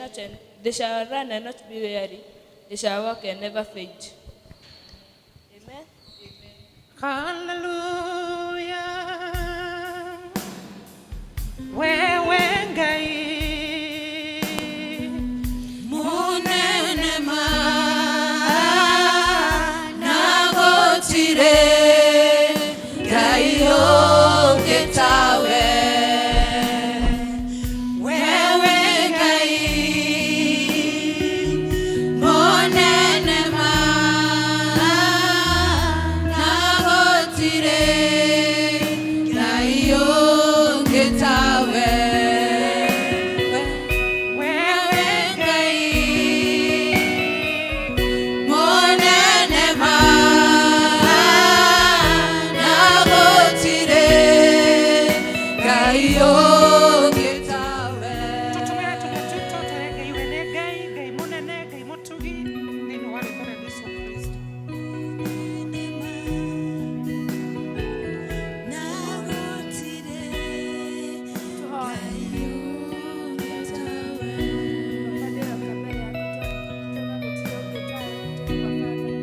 not and they shall run and not be weary. They shall walk and never faint. Amen. Hallelujah. Wewe Ngai Munene ma na gũtirĩ Ngai ũngĩ tawe. Wewe Ngai munene ma na gũtirĩ Ngai ũngĩ tawe. Wewe Ngai munene ma na gũtirĩ Ngai ũngĩ tawe. Tũtũmĩre tũnua twitũ twĩre Ngai we nĩ Ngai, Ngai mũnene, Ngai mũtugi thĩinĩ wa rĩtwa rĩa Jesũ Kristo. Na gũtirĩ Tuhoe. Baba, ndĩroka mbere yaku tukiuga gũtirĩ ũngĩ tawe, Jehova Father.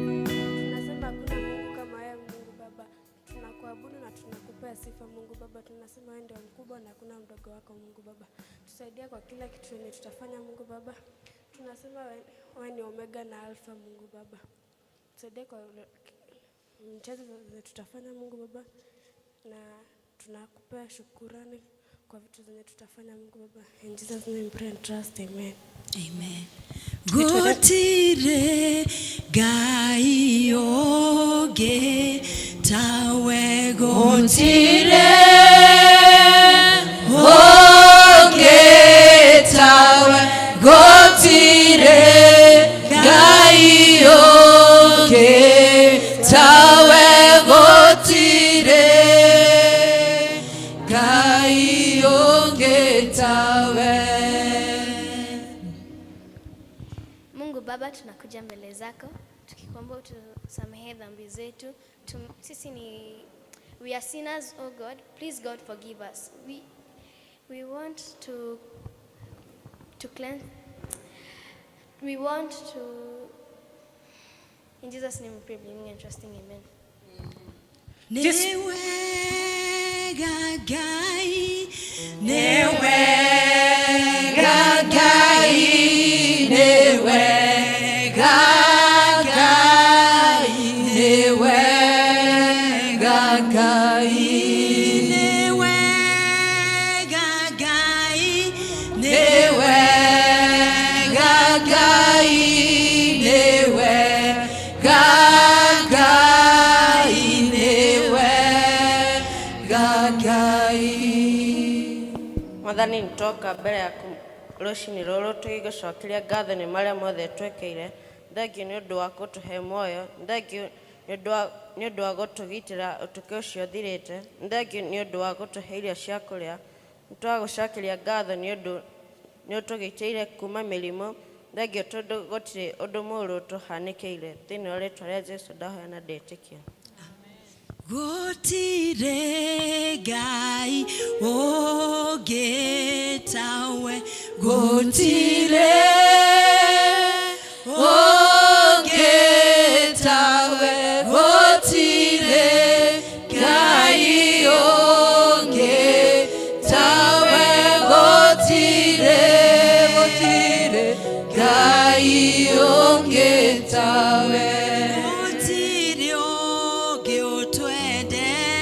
Tunasema hakuna Mungu kama wewe Mungu Baba. Tunakuabudu na tunakupea sifa Mungu Baba. Tunasema wewe ndio mkubwa na hakuna mdogo wako Mungu Baba. Tusaidie kwa kila kitu yenye tutafanya Mungu Baba. Tunasema wewe ni Omega na Alpha Mungu Baba. Tusaidie kwa mchezo zenye tutafanya Mungu Baba, na tunakupea shukurani kwa vitu zenye tutafanya Mungu Baba. In Jesus' name we pray and trust. Amen. Amen. Gũtirĩ Ngai ũngĩ tawe, gũtirĩ ũngĩ tawe, gũtirĩ Ngai ũngĩ tawe, gũtirĩ Ngai ũngĩ tawe. Mungu Baba, tunakuja mbele zako tukikuomba utusamehe dhambi zetu. Sisi ni, we are sinners, oh God. Please, God, forgive us. We want to cleanse. We want to, in Jesus' name we pray, believing and trusting. Amen. Nĩ wega Ngai, nĩ wega Ngai, nĩ wega Ngai, nĩ wega Ngai, nĩ wega Ngai, nĩ wega Ngai, nĩ wega Ngai, nĩ wega Ngai. Mwathani, nĩtwoka mbere yaku rũcinĩ rũrũ tũgĩgũcokeria ngatho nĩ marĩa mothe twĩkĩire. Thengiũ nĩ ũndũ wa gũtũhe muoyo, thengiũ nĩ ũndũ wa gũtũgitĩra ũtukũ ũcio ũthirĩte, thengiũ nĩ ũndũ wa gũtũhe irio cia kũrĩa. Nĩtwagũcokeria ngatho nĩ ũndũ nĩ ũtũgitĩire kuma mĩrimũ. Thengiũ tondũ gũtirĩ ũndũ mũũru ũtũhanĩkĩire. Thĩinĩ wa rĩtwa rĩa Jesũ ndahoya na ndetĩkia. Gũtirĩ Ngai ũngĩ tawe, gũtirĩ ũngĩ tawe, gũtirĩ Ngai ũngĩ tawe, gũtirĩ, gũtirĩ Ngai ũngĩ tawe, gũtirĩ ũngĩ ũtwendete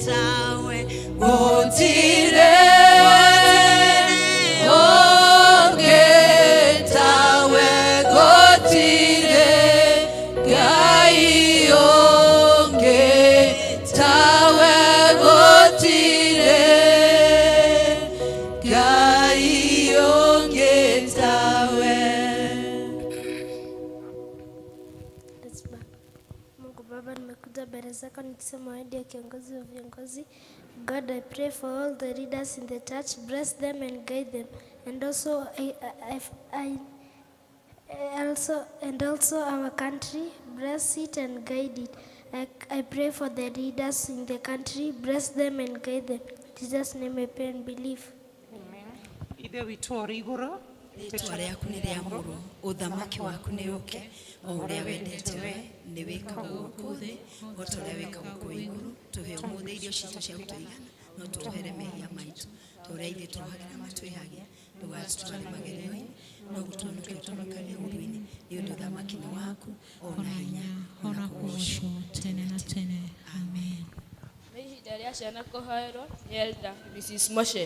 tawe, gũtirĩ ũngĩ tawe, gũtirĩ Ngai ũngĩ tawe, gũtirĩ Ngai ũngĩ tawe. Let's bow. Mungu Baba, nimekuja mbele zako nikisema wewe ndiye kiongozi wa viongozi. God, I pray for all the leaders in the church, bless them and guide them. And also I also our country, bless it and guide it. I pray for the leaders in the country, bless them and guide them. In Jesus' name I pray and believe. Ithe witũ ũrĩ igũrũ, Rĩtwa rĩaku nĩ rĩamũrwo, ũthamaki waku nĩ ũke, o ũrĩa wendete we nĩ wĩkagwo gũkũ thĩ o ta ũrĩa wĩkagwo kũu igũrũ. Tũhe ũmũthĩ irio citũ cia gũtũigana, no tuohere mehia maitũ ta ũrĩa ithuĩ tuohagĩra matwĩhagia, ndũgatũtware magerio-inĩ, no gũtũhonokia ũtũhonokagie ũũru-inĩ, nĩ ũndũ ũthamaki nĩ waku, ona hinya, ona kũgoocwo tene na tene. Amen. Nĩ ihinda rĩa ciana kũhoerwo nĩ Elder Mrs. Moshe.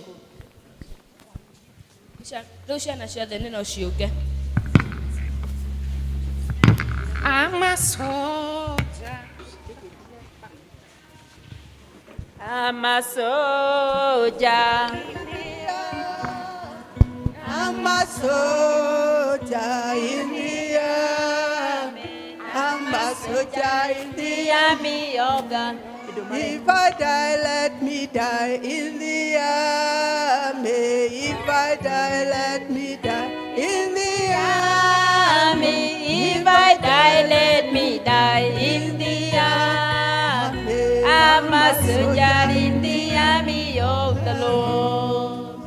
Rĩu ciana ciothe nĩ no ciũke. I'm a soldier. I'm a soldier. I'm a soldier in the army. I'm a soldier in the army of God. If I die, let me die in the army. If I die, let me die in the army. If I die, let me die in the army. I'm a soldier in the army of the Lord.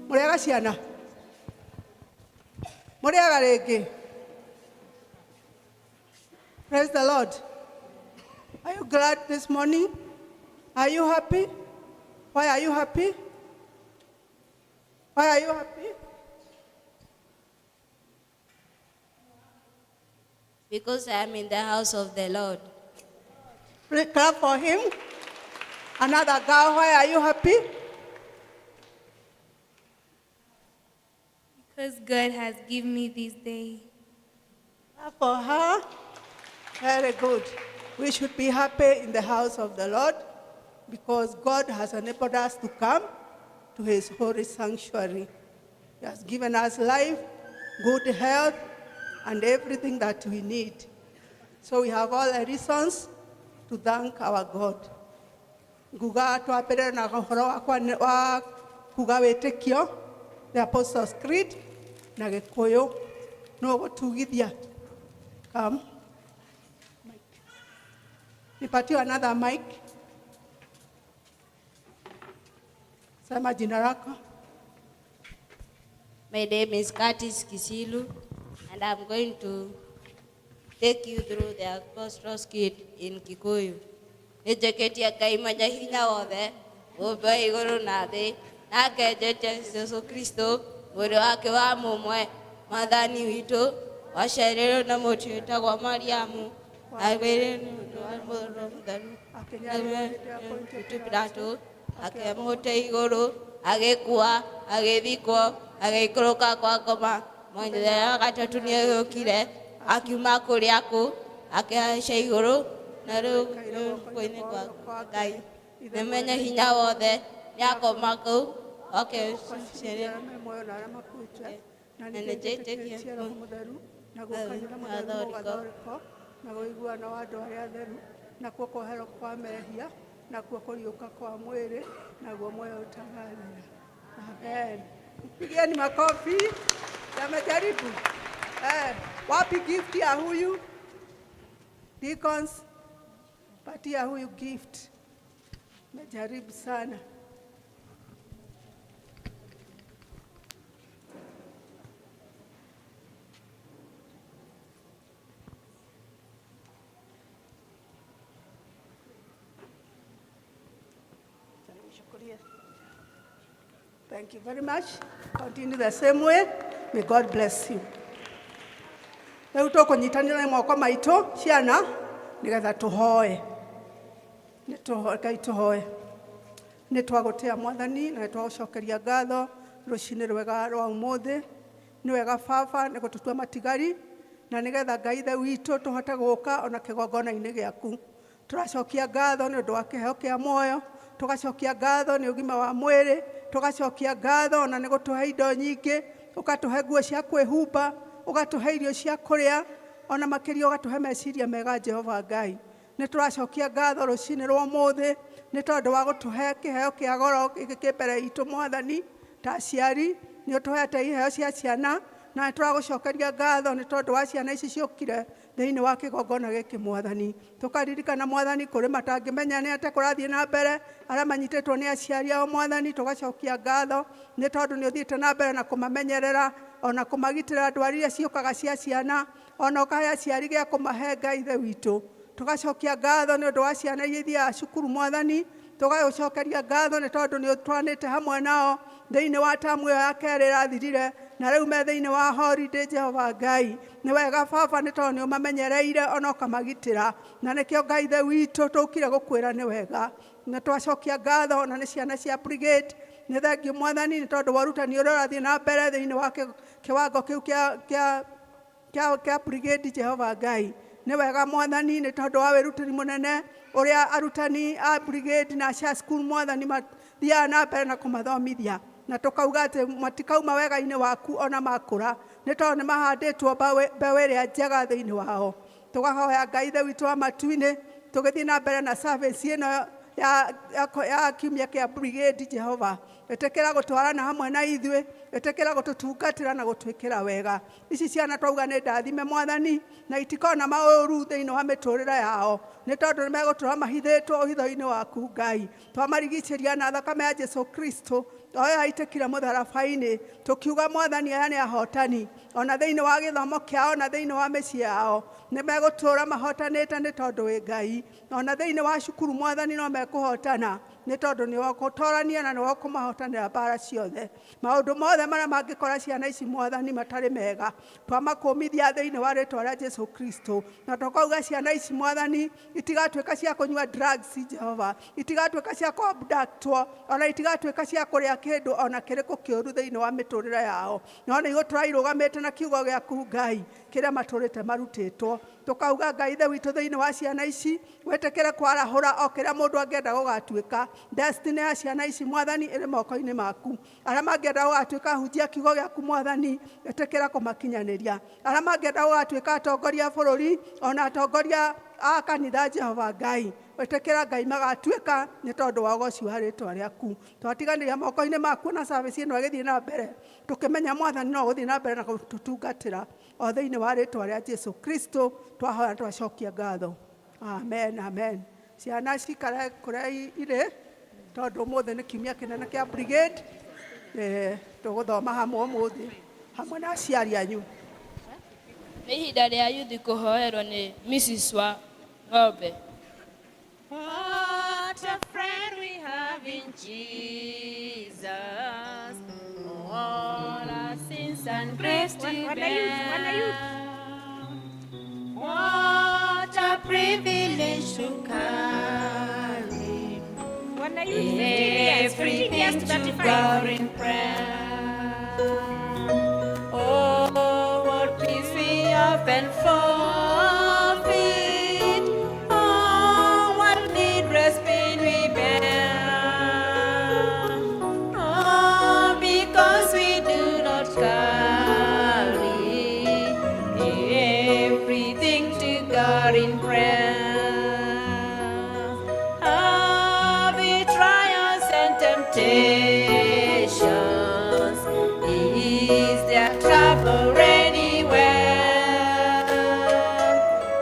Mũrĩega ciana, mũrĩega rĩngĩ. Praise the Lord. Are you glad this morning? Are you happy? Why are you happy? Why are you happy? Because I am in the house of the Lord. Clap for him. Another girl, why are you happy? Because God has given me this day. Clap for her. Very good. We should be happy in the house of the Lord because God has enabled us to come to his holy sanctuary. He has given us life, good health, and everything that we need. So we have all the reasons to thank our God. Nguga twambĩrĩre na ũhoro wakwa wa kuga wĩtĩkio, the Apostles' Creed, na Gĩkũyũ. No gũtugithia. Come. Mic. Nipatie another mic. Sema jina lako. My name is Curtis Kisilu, and I'm going to take you through the Apostles' Creed in Kikuyu. Nĩnjĩtĩkĩtie Ngai mwenye hinya wothe, mũmbi wa igũrũ na thĩ, na ngetĩkia Jesũ Kristo, mũrũ wake wa mũmwe, mwathani witũ, waciarirwo na mũtumia wĩtagwo Mariamu, agĩrĩ nĩ ũndũ wa Roho Mũtheru, Pilato, akĩmũte igũrũ, agĩkua, agĩthikwo, agĩikũrũka kwa ngoma, mũthenya wa gatatũ nĩariũkire, akiuma kũrĩa akuũ, akĩhaica igũrũ, na rĩu guoko-inĩ kwa Ngai nĩ mwenye hinya wothe, nĩakoma kũu, oke muoyo na arĩa makuĩte, na na nĩnjĩtĩkĩtie nĩnjĩtĩkĩtie Roho Mũtheru, naguo kanitha mũtheru mũgathondekwo, na ũiguano wa andũ arĩa atheru, nakuo kwoherwo kwa mehia, nakuo kũriũka kwa mwĩrĩ, naguo muoyo ũtagathira. Amen. Pigieni makofi. Yamejaribu. Eh, wapi gift ya huyu? Deacons, patia huyu gift. Mejaribu sana. Thank you very much. Continue the same way. May God bless you. Rĩu tũkũnyitanĩra na moko maitũ ciana nĩgetha tũhoe. Ngai tũhoe. Nĩ twagũtĩa Mwathani na nĩ twagũcokeria ngatho rũcinĩ rwega rwa ũmũthĩ. Nĩ wega Baba nĩ gũtũtua matigari na nĩgetha Ngai Ithe witũ tũhote gũka ona kĩgongona-inĩ gĩaku. Tũracokia ngatho nĩ ũndũ wa kĩheo kĩa muoyo, tũgacokia ngatho nĩ ũgima wa mwĩrĩ, tũgacokia ngatho ona nĩ gũtũhe indo nyingĩ, ũgatũhe nguo cia kwĩhumba, ũgatũhe irio cia kũrĩa, ona makĩria ũgatũhe meciria mega Jehova Ngai. Nĩ tũracokia ngatho rũcinĩ rwa ũmũthĩ nĩ tondũ wa gũtũhe kĩheo kĩa goro gĩkĩ kĩ mbere itũ Mwathani, ta aciari nĩ ũtũhete iheo cia ciana Na nĩtũragũcokeria ngatho nĩ tondũ wa ciana ici ciũkire thĩinĩ wa kĩgongona gĩkĩ Mwathani. Tũkaririkana Mwathani kũrĩ matangĩmenya nĩ atĩa kũrathiĩ na mbere, arĩa manyitĩtwo nĩ aciari ao Mwathani, tũgacokia ngatho nĩ tondũ nĩ ũthiĩte na mbere na kũmamenyerera ona kũmagitĩra ndwari iria ciũkaga cia ciana, ona ũkahe aciari gĩa kũmahe Ngai Ithe witũ. Tũgacokia ngatho nĩ ũndũ wa ciana iria ithiaga cukuru Mwathani, tũgagũcokeria ngatho nĩ tondũ nĩ ũtwanĩte hamwe nao thĩinĩ wa tamu ĩyo ya kerĩ ĩrathirire, na rĩu me thĩinĩ wa holiday. Jehova Ngai, nĩ wega Baba nĩ tondũ nĩ ũmamenyereire ona ũkamagitĩra, na nĩkĩo Ngai Ithe witũ tũkire gũkwĩra nĩ wega. Na twacokia ngatho ona nĩ ciana cia brigade, nĩ thengiũ Mwathani nĩ tondũ wa ũrutani ũrĩa ũrathiĩ na mbere thĩinĩ wa kĩwango kĩu kĩa brigade. Jehova Ngai, nĩ wega Mwathani nĩ tondũ wa wĩrutĩri mũnene ũrĩa arutani a brigade na cia school Mwathani mathiaga na mbere na kũmathomithia, na tũkauga atĩ matikauma wega-inĩ waku ona makũra, nĩ tondũ nĩ mahandĩtwo mbeũ ĩrĩa njega thĩinĩ wao. Tũkahoya Ngai Ithe witũ wa matu-inĩ, tũgĩthiĩ na mbere na service ĩno ya kiumia kĩa brigade. Jehova, ĩtĩkĩra gũtwarana hamwe na ithuĩ, ĩtĩkĩra gũtũtungatĩra na gũtwĩkĩra wega. Ici ciana twauga nĩ ndathime Mwathani, na itikona maũru thĩinĩ wa mĩtũrĩre yao, nĩ tondũ nĩ megũtũra mahithĩtwo ũhitho-inĩ waku Ngai. Twamarigicĩria na thakame ya Jesu Kristo o ĩyo yaitĩkire mũtharaba-inĩ, tũkiuga Mwathani aya nĩ ahotani, ona thĩinĩ wa gĩthomo kĩao na thĩinĩ wa mĩciĩ yao nĩ megũtũra mahotanĩte nĩ tondũ wĩ Ngai. Ona thĩinĩ wa cukuru Mwathani no mekũhotana nĩ tondũ nĩ wagũtorania na nĩ wakũmahotanĩra mbara ciothe. Maũndũ mothe marĩa mangĩkora ciana ici Mwathani matarĩ mega, twamakũmithia thĩinĩ wa rĩtwa rĩa Jesu Kristo, na tũkauga ciana ici Mwathani itigatuĩka cia kũnyua drugs. Jehova, itigatuĩka cia kũabductwo, ona itigatuĩka cia kũrĩa kĩndũ ona kĩrĩkũ kĩũru thĩinĩ wa mĩtũrĩre yao, no nĩ igũtũra irũgamĩte na kiugo gĩaku Ngai kĩrĩa matũrĩte marutĩtwo. Tũkauga Ngai Ithe witũ thĩinĩ wa ciana ici wĩtĩkĩre kwarahũra o kĩrĩa mũndũ angĩenda gũgatuĩka. Destiny ya ciana ici Mwathani ĩrĩ moko-inĩ maku. Arĩa mangĩenda gũgatuĩka ahunjia kiugo gĩaku Mwathani, ĩtĩkĩra kũmakinyanĩria. Arĩa mangĩenda gũgatuĩka atongoria a bũrũri ona atongoria a kanitha, Jehova Ngai, ĩtĩkĩra Ngai magatuĩka nĩ tondũ wa ũgoci wa rĩtwa rĩaku. Twatiganĩria moko-inĩ maku na service ĩno ĩgĩthiĩ na mbere, tũkĩmenya Mwathani no gũthiĩ na mbere na gũtũtungatĩra o thĩinĩ wa rĩtwa rĩa Jesu Kristo twahoya twacokia ngatho. Amen, amen. Ciana cikare kũrĩa irĩ tondũ ũmũthĩ nĩ kiumia kĩnene kĩa brigade. Tũgũthoma hamwe ũmũthĩ hamwe na aciari anyu. Nĩ ihinda rĩa yuthi kũhoerwo nĩ Mrs. wa ng'ombe. What a friend we have in Jesus. All our sins and griefs to bear. What a privilege to carry Wana youth 15 years, 15 years to everything to 35. God in prayer. Oh, what peace we often forfeit. Oh, what needless pain we bear. Oh, because we do not carry everything to God in prayer. Have trials and temptations. Is there trouble anywhere?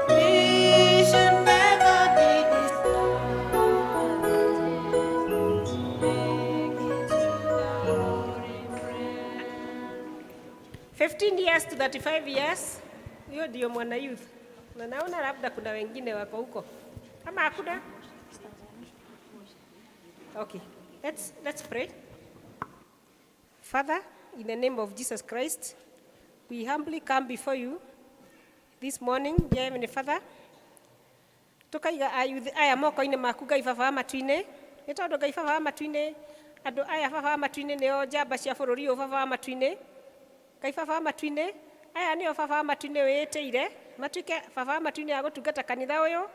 We should never be discouraged. Take it to the Lord in prayer. 15 years to 35 years, hiyo ndio mwana youth. Na naona labda kuna wengine wako huko. Kama hakuna? Okay, let's pray. Father, in the name of Jesus Christ, we humbly come before you this morning, dear Heavenly Father. Tukaiga ayuthi aya moko-inĩ maku Ngai Baba wa matu-inĩ, nĩ tondũ Ngai Baba wa matu-inĩ, andũ aya Baba wa matu-inĩ nĩo njamba cia bũrũri ũyũ Baba wa matu-inĩ. Ngai Baba wa matu-inĩ, aya nĩo Baba wa matu-inĩ wĩĩtĩire matuĩke Baba wa matu-inĩ a gũtungata kanitha ũyũ,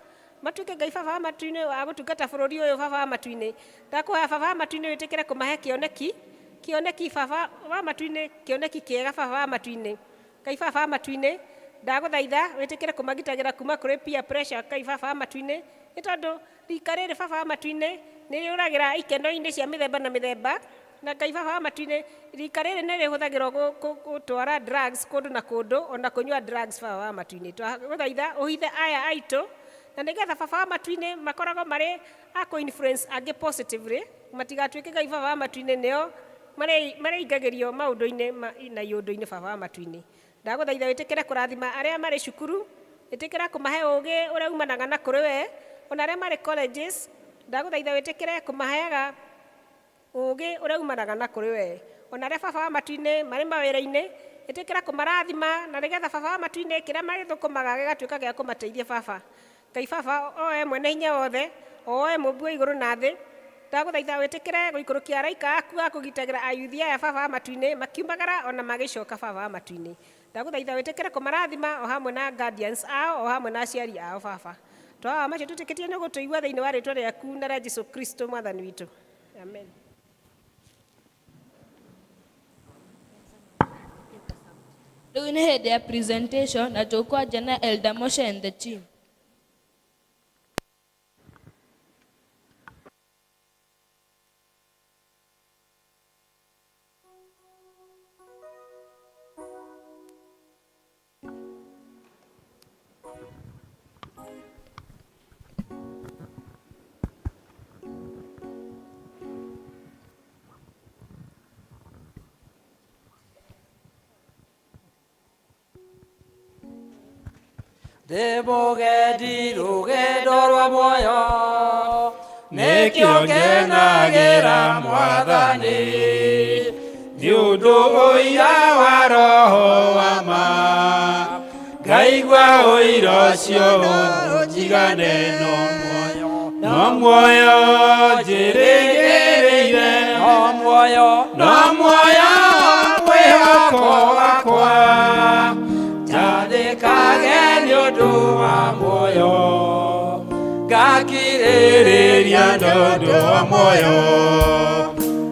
matuĩke Ngai Baba wa matu-inĩ wa gũtungata bũrũri ũyũ Baba wa matu-inĩ. Ndakũhoya Baba wa matu-inĩ wĩtĩkĩre kũmahe kĩoneki, kĩoneki Baba wa matu-inĩ, kĩoneki kĩega Baba wa matu-inĩ. Ngai Baba wa matu-inĩ, ndagũthaitha wĩtĩkĩre kũmagitagĩra kuma kũrĩ peer pressure Ngai Baba wa matu-inĩ, nĩ tondũ rika rĩrĩ Baba wa matu-inĩ nĩ rĩũragĩra ikeno-inĩ cia mĩthemba na mĩthemba. Na Ngai Baba wa matu-inĩ, rika rĩrĩ nĩ rĩhũthagĩrwo gũtwara drugs kũndũ na kũndũ, ona kũnyua drugs. Baba wa matu-inĩ, twagũthaitha ũhithe aya aitũ, na nĩgetha Baba wa matu-inĩ makoragwo marĩ a kũ-influence angĩ positively, matigatuĩke, Ngai Baba wa matu-inĩ, nĩo mareingagĩrio maũndũ-inĩ na iũndũ-inĩ. Baba wa matu-inĩ, ndagũthaitha wĩtĩkĩre kũrathima arĩa marĩ cukuru, ĩtĩkĩra kũmahe ũgĩ ũrĩa umanaga na kũrĩ we, ona arĩa marĩ colleges, ndagũthaitha wĩtĩkĩre kũmaheaga ũgĩ ũrĩa umanaga na kũrĩ we, ona arĩa, Baba wa matu-inĩ, marĩ mawĩra-inĩ, ĩtĩkĩra kũmarathima, na nĩgetha, Baba wa matu-inĩ, kĩrĩa marĩthũkũmaga gĩgatuĩka gĩa kũmateithia. Baba Ngai, Baba oe mwene hinya wothe, oe mũmbi wa igũrũ na thĩ, ndagũthaitha wĩtĩkĩre gũikũrũkia araika aku a kũgitagĩra ayuthi aya, Baba wa matu-inĩ, makiumagara ona magĩcoka. Baba wa matu-inĩ, ndagũthaitha wĩtĩkĩre kũmarathima o hamwe na guardians ao, o hamwe na aciari ao. Baba, twawa macio twĩtĩkĩtie nĩ gũtũigua thĩinĩ wa rĩtwa rĩaku na rĩa Jesu Kristo mwathani witũ, amen. Rĩu nĩ hĩndĩ ya presentation na tũkwanjia na Elder Moshe and the team. Ndĩ mũgendi rũgendo rwa muoyo, nĩkĩo ngenagĩra mwathani, nĩ ũndũ ũira wa roho wa ma, ngaigua ũira ũcio ũnjigane. No muoyo, no muoyo njĩrĩgĩrĩire, no muoyo, no muoyo mwĩhoko wakwa, njathĩkage nĩ ũndũ wa muoyo, ngakirĩrĩria nĩ ũndũ wa muoyo,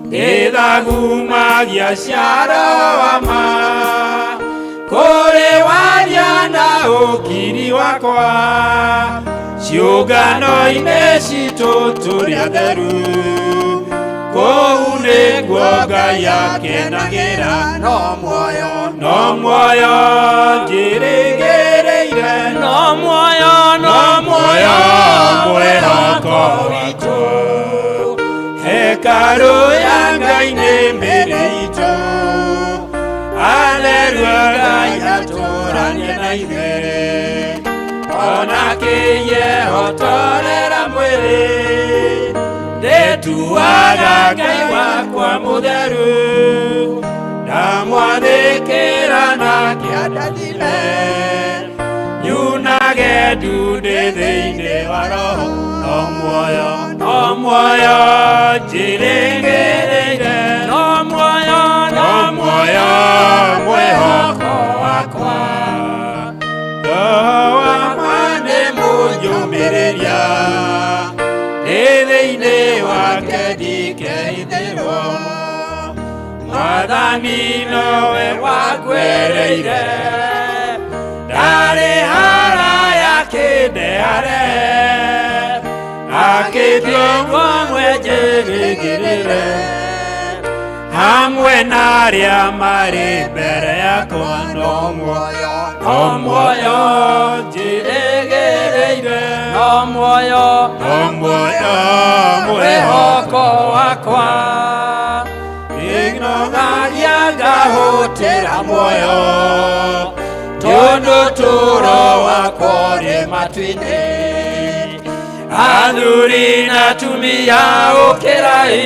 ndĩthagumagia ciaro wa ma kũrĩ waria na ũkiri wakwa, ciũngano-inĩ citũ tũrĩ atheru, kũu nĩkuo Ngai akenagĩra. No muoyo, no muoyo njĩrĩgĩrĩire, no muoyo, no muoyo mwĩhoko witũ, hekarũ ya Ngai nĩ mĩrĩ itũ, atheru a Ngai atũranie na ithuĩ, ona kĩyehotorera mwĩrĩ, ndĩtuaga Ngai wakwa mũtheru, ndamwathĩkĩra nake andathime, nyunage ndundĩ thĩinĩ wa roho. No muoyo, no muoyo njĩrĩgĩrĩire, no muoyo, no muoyo mwĩhoko wakwa, roho wa ma nĩ mũnyũmĩrĩria, ndĩ thĩinĩ wake ndikeithĩrwo, mwathani nowe wakwĩrĩire, ndarĩ haraya kĩndeare, akĩtuo mwe njĩrĩgĩrĩre, hamwe na arĩa marĩ mbere yakwa. No muoyo, no muoyo njĩrĩgĩrĩire, no muoyo, no muoyo mwĩhoko wakwa, ĩnogagia ngahũtĩra muoyo, tondũ tũro wakwa ũrĩ matu-inĩ. Athuri na atumia ũkĩrai,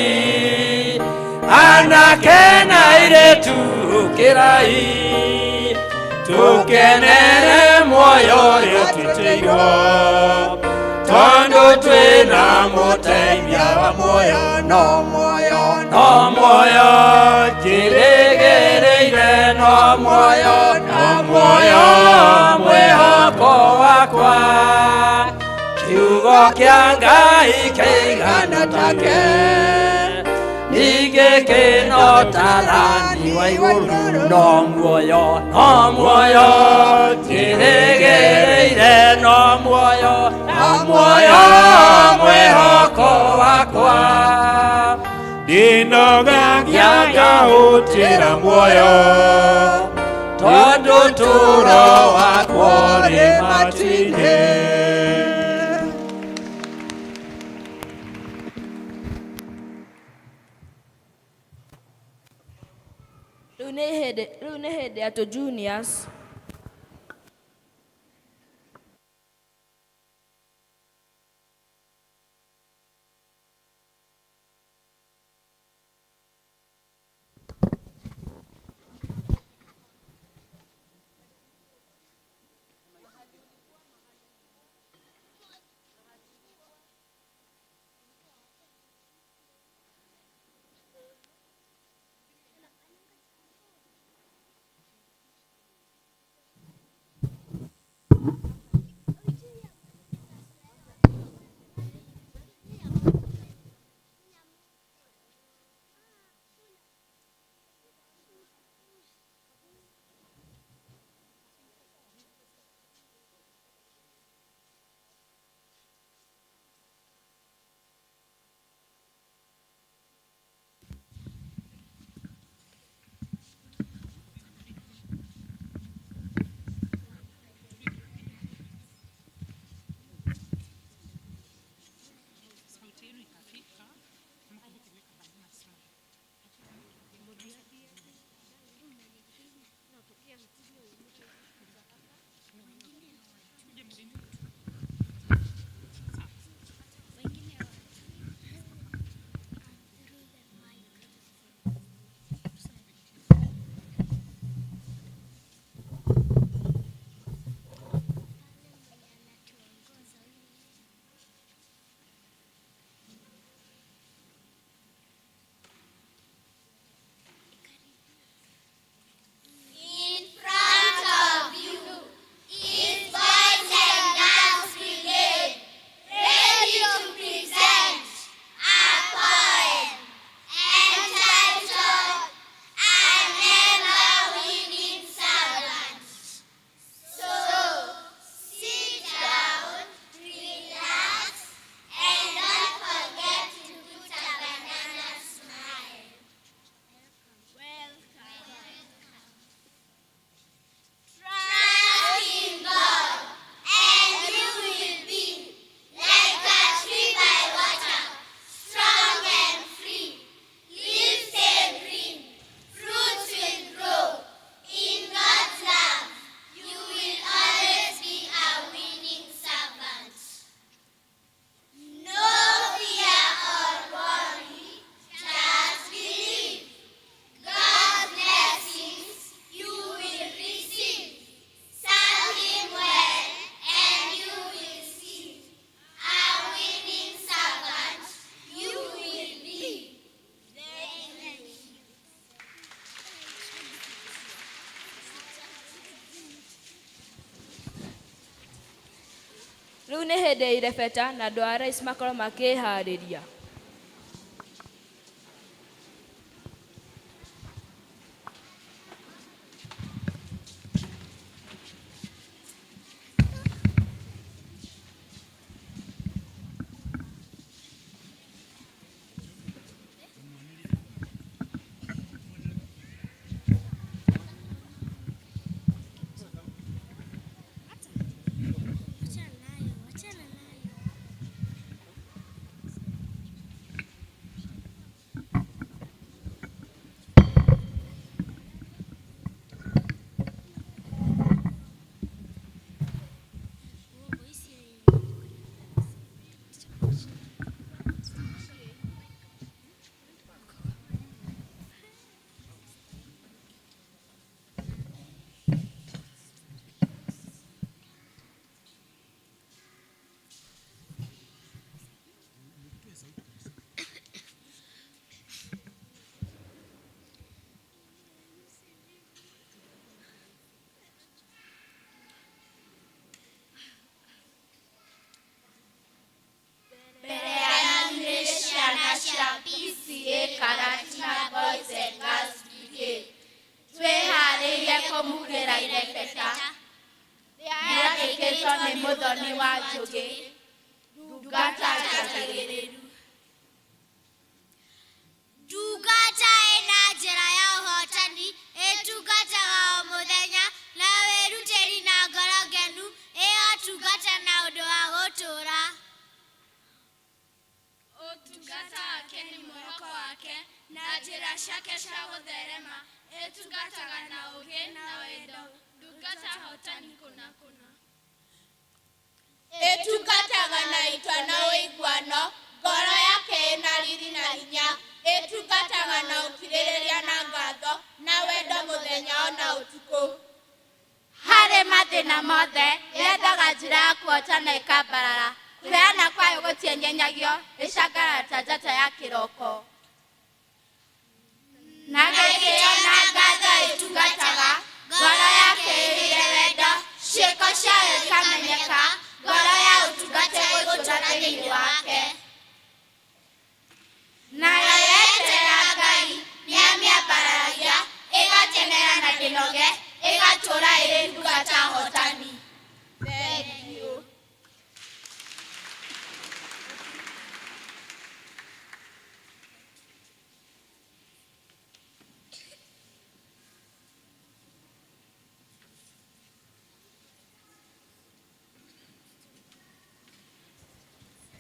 anake na airĩtu ũkĩrai, tũkenere muoyo ũrĩa twĩtĩirwo, tondũ twĩna mũteithia wa muoyo. No muoyo, no muoyo njĩrĩgĩrĩire, no muoyo, no muoyo mwĩhoko wakwa, kiugo kĩa Ngai kĩigana take, ningĩ kĩnotarani wa igũrũ. No muoyo, no muoyo njĩrĩgĩrĩire, no muoyo, no muoyo mwĩhoko wakwa. Ndinogagia ngahũtĩra muoyo tondũ tũro wakwa ũrĩ matu-inĩ. Rĩu nĩ hĩndĩ ya tũ juniors. In front of you is Boys and Girls Brigade, ready to present a poem entitled An Ever Winning Servant. So sit down, relax, and don't forget to put a banana smile. Welcome. Trust in God, and you will be like a tree by water, strong and free. Leaves stay green, fruits will grow. In God's love, you will always be a winning servant. No fear or worry, just believe. God's blessings you will receive. Serve Him well, and you will see. A winning servant you will be. Thank you. Rĩu nĩ hĩndĩ ya irebeta na andũ a Rais makorwo makĩharĩria. Wachana nayo, wachana nayo. Mbere yanyu nĩ ciana cia PCEA Karatina Boys and Girls Brigade. Twĩharĩirie kũmugĩra irebeta rĩandĩkĩtwo nĩ Mũthoni wa Njũgĩ, ndungata njagĩrĩru. Ĩtungataga na ũkirĩrĩria na ngatho na wendo mũthenya ona ũtukũ. Harĩ mathĩna mothe, yethaga njĩra ya kũhotana ĩkambarara. Kũheana kwayo gũtienyenyagio, ĩcangaraga ta njata ya kĩroko. Na gĩtĩo na ngatho ĩtungataga, ngoro yake ĩiyũire wendo, ciĩko ciayo ikamenyeka, ngoro ya ũtungata ĩgũtũũra thĩinĩ wake. Nayo yeterera Ngai, nĩamĩambararagia, ĩgateng'era na ndĩnoge, ĩgatũũra ĩrĩ ndungata hotani. Thank you.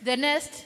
The next.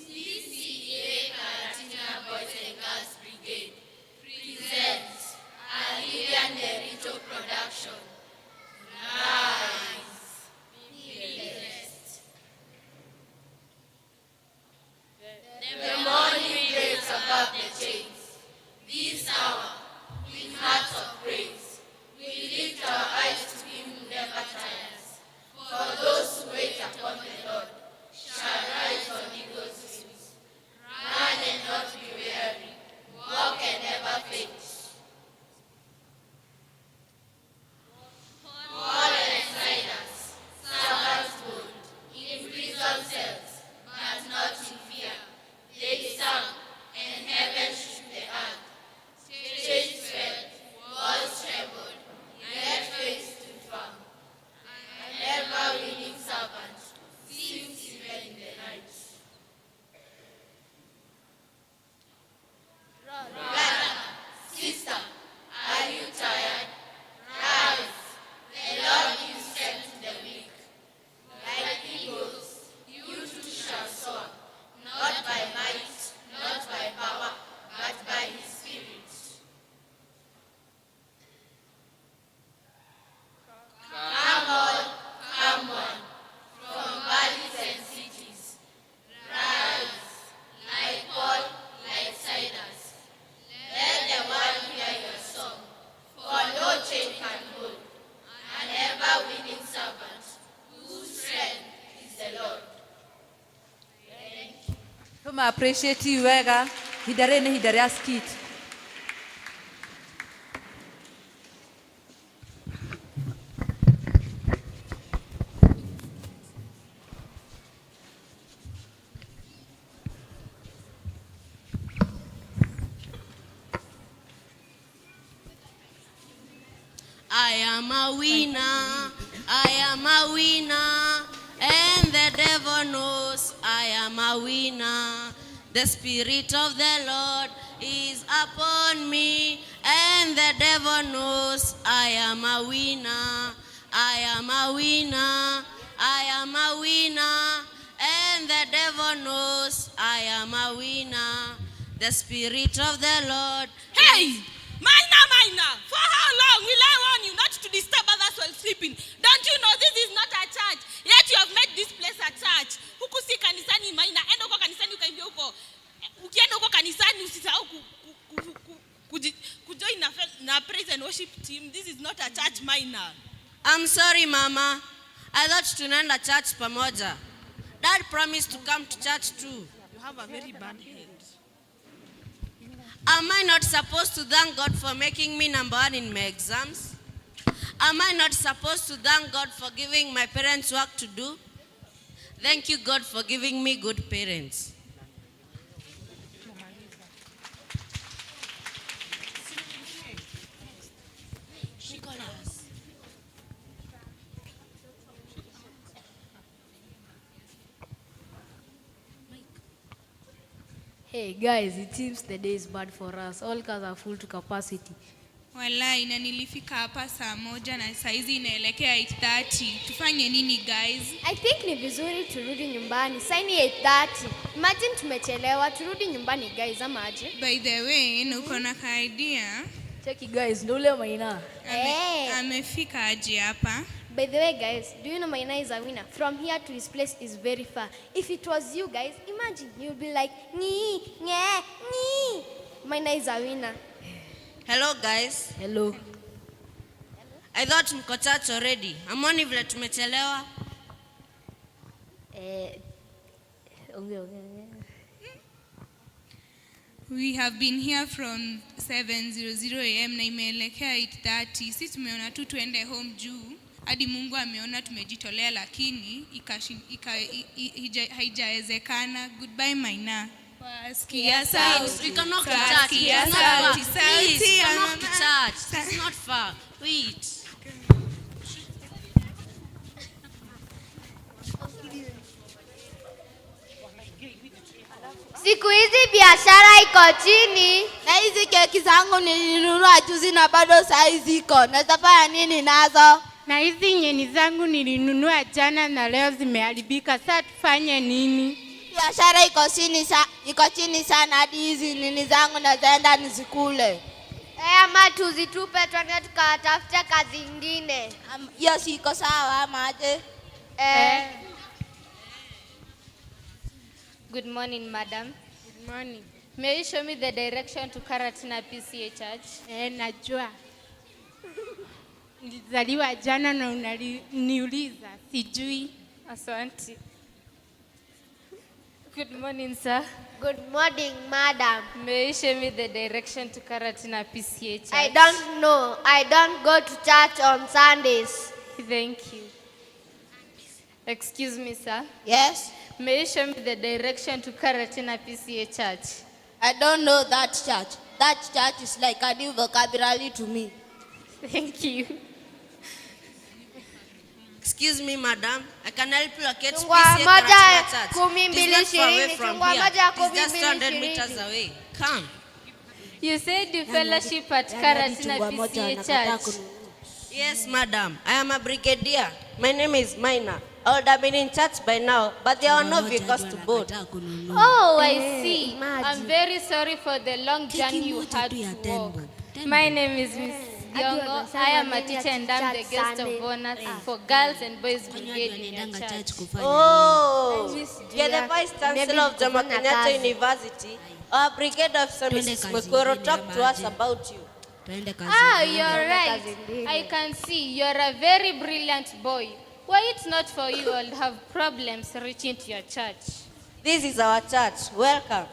CCA Karatina Boys and Girls Brigade presents a Lilian Nerito production. Rise, be blessed. The morning breaks above the chains. This hour, with hearts of praise, we lift our eyes to Him who never tires. For those who wait upon the Lord shall rise on eagle's wings, run and not be weary, walk and never faint. Paul and Silas, servants bold, in prison cells, but not in fear. They sang, and heaven shook the earth. Chains fell, walls trembled, yet faith stood firm. An ever-winning servant sings even in the night. Brother, sister, are you tired? Rise. The Lord gives strength to the weak. Like eagles, you too shall soar, not by might, not by power, but by His Spirit. Come all, come one, from valleys and cities. Rise, like Paul, like Silas. Let the world hear your song, for no chain can hold an ever-winning servant whose strength is the Lord. Thank you. Tuma appreciate you wega. Ihinda rĩrĩ nĩ ihinda rĩa skit. I am a winner, I am a winner, and the devil knows I am a winner. The Spirit of the Lord is upon me, and the devil knows I am a winner. I am a winner, I am a winner, and the devil knows I am a winner. The Spirit of the Lord. Hey! Minor, minor, for how long will I warn you not to disturb others while sleeping? Don't you know this is not a church? Yet you have made this place a church. Huku si kanisani, Maina. Enda huko kanisani ukaimbie huko. Ukienda huko kanisani usisahau kujoin na praise and worship team. This is not a church, Maina. I'm sorry mama. I thought tunaenda church pamoja. Dad promised to come to church too. You have a very bad head. Am I not supposed to thank God for making me number one in my exams? Am I not supposed to thank God for giving my parents work to do? Thank you, God, for giving me good parents. Nicholas. Hey guys, it seems the day is bad for us. All cars are full to capacity. Walai, na nilifika hapa saa 1 na saizi inaelekea 8:30. Tufanye nini guys? I think ni vizuri turudi nyumbani. Saa ni 8:30. Imagine tumechelewa, turudi nyumbani guys ama aje? By the way, na uko na ka idea? Cheki guys, ndo ule Maina. Amefika aje hapa? By the way guys, do you know Maina is a winner? From here to his place is very far. If it was you guys, imagine you'll be like ni nye ni. Maina is a winner. Hello guys. Hello. I thought mko church already. Hamwoni vile tumechelewa? Ongea, ongea, ongea. We have been here from 7:00 am na imeelekea 8:30. Si tumeona tu tuende home juu hadi Mungu ameona tumejitolea, lakini haijawezekana. Goodbye Maina. Wasikia sauti, We cannot to church. wasikia It's not far. sauti, Please, sauti we ya cannot to mama. church. It's not far. Wait. Siku hizi biashara iko chini. Na hizi keki zangu nilinunua juzi na bado saizi iko. Naweza fanya nini nazo? Na hizi nyeni zangu nilinunua jana na leo zimeharibika. Sasa tufanye nini? Biashara iko chini sana hadi hizi nini zangu nazaenda nizikule. Eh, ama tuzitupe twende tukatafute kazi ingine. Hiyo si iko sawa ama aje? Eh. Good morning, madam. Good morning. May you show me the direction to Karatina PCA Church? Eh, najua. Nilizaliwa jana na unaniuliza, sijui. Asante. Good morning, sir. Good morning, madam. May you show me the direction to Karatina PCA Church? I don't know. I don't go to church on Sundays. Thank you. Excuse me, sir. Yes. May you show me the direction to Karatina PCA Church? I don't know that church. That church is like a new vocabulary to me. Thank you. Excuse me, madam. I can help you locate Chungwa PCA moja, Karatina Church. kumi, It is mbili, not far away ishirini. from Chungwa here. moja, It is kumi, just mbili, 200 meters ishirini. away. Come. You said you fellowship at Karatina PCA Church. Yes, madam. I am a brigadier. My name is Maina. I would have been in church by now, but there are no vehicles to board. Oh, I see. I'm very sorry for the long journey you had to walk. My name is Miss Diongo. I am a teacher and I'm the guest of honor for Girls and Boys Brigade in your church. Oh, Miss you're the Julia, Vice Chancellor maybe of Jomo kufanya Kenyatta kazi. University. Our brigade officer, Twende Mrs. kazi Mukoro, ingine talked to ama us aje? about you. Twende kazi Ah, ingine. you're right. I can see you're a very brilliant boy. Were it not for you, I'd have problems reaching to your church. This is our church. Welcome.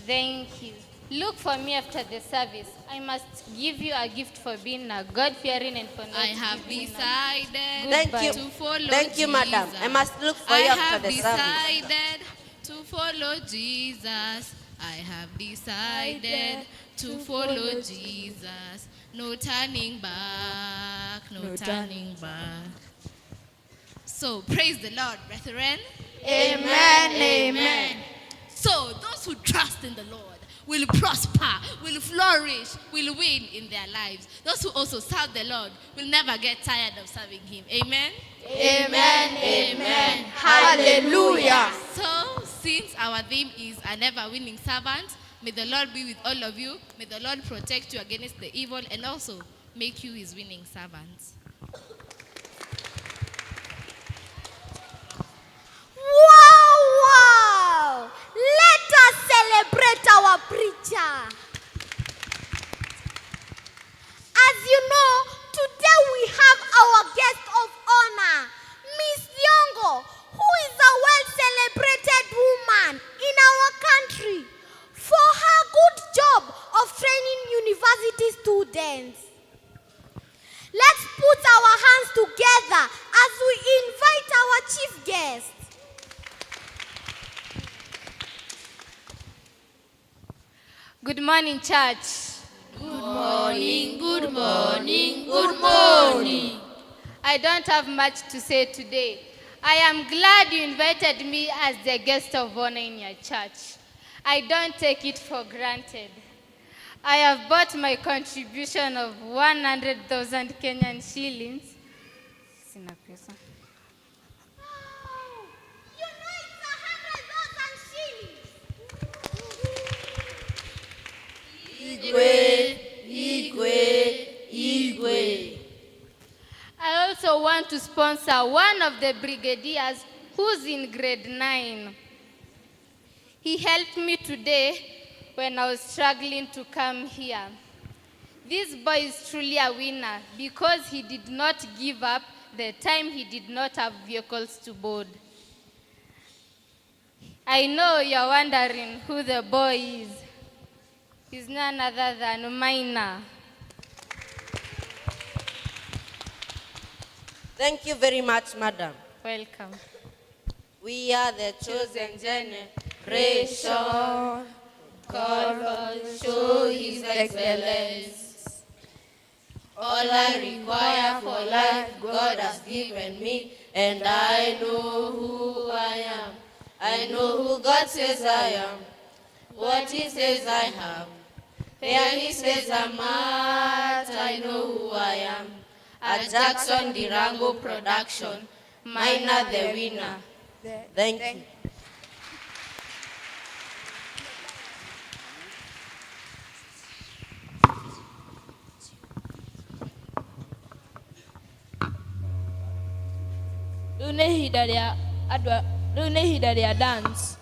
Thank you. Look for me after the service. I must give you a gift for being a God-fearing and for not I have giving up. decided Thank you. to follow Thank you, madam. I must look for I you after have the service. decided to follow Jesus. I have decided to follow Jesus. No turning back, no turning back. So praise the Lord, brethren. Amen, amen. So those who trust in the Lord will prosper, will flourish, will win in their lives. Those who also serve the Lord will never get tired of serving Him. Amen. Amen, amen. Hallelujah. So, since our theme is a never winning servant, may the Lord be with all of you. May the Lord protect you against the evil and also make you his winning servants. Wow, wow. Let us celebrate our preacher. As you know, Good morning, church. Good morning, good morning, good morning. I don't have much to say today. I am glad you invited me as the guest of honor in your church. I don't take it for granted. I have bought my contribution of 100,000 Kenyan shillings. Sina pesa. You know it's 100,000 shillings. Igwe, Igwe, Igwe. I also want to sponsor one of the brigadiers who's in grade 9. He helped me today when I was struggling to come here. This boy is truly a winner because he did not give up the time he did not have vehicles to board. I know you're wondering who the boy is. He's none other than Maina. Thank you very much, madam. Welcome. We are the chosen generation, called to show His excellence. All I require for life, God has given me, and I know who I am. I know who God says I am, what He says I have, where He says I'm at. I know who I am. A Jackson Dirango production, Maina the winner. Thank you. Rĩu nĩ ihinda rĩa andũ rĩu nĩ ihinda rĩa dance.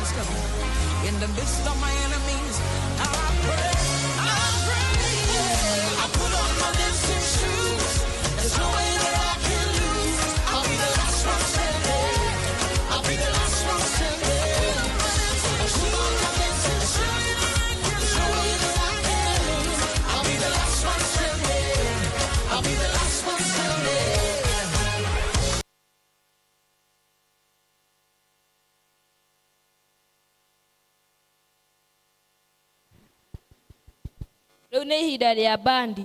has come. In the midst of my enemies, I pray, yeah. I put on my dancing shoes. There's no way that I can lose. I'll be the last one standing. I'll be the last one standing. I put on my dancing shoes. There's no way that I can lose. I'll be the last one standing. I'll be the last one standing. Rĩu nĩ ihinda rĩa bandi.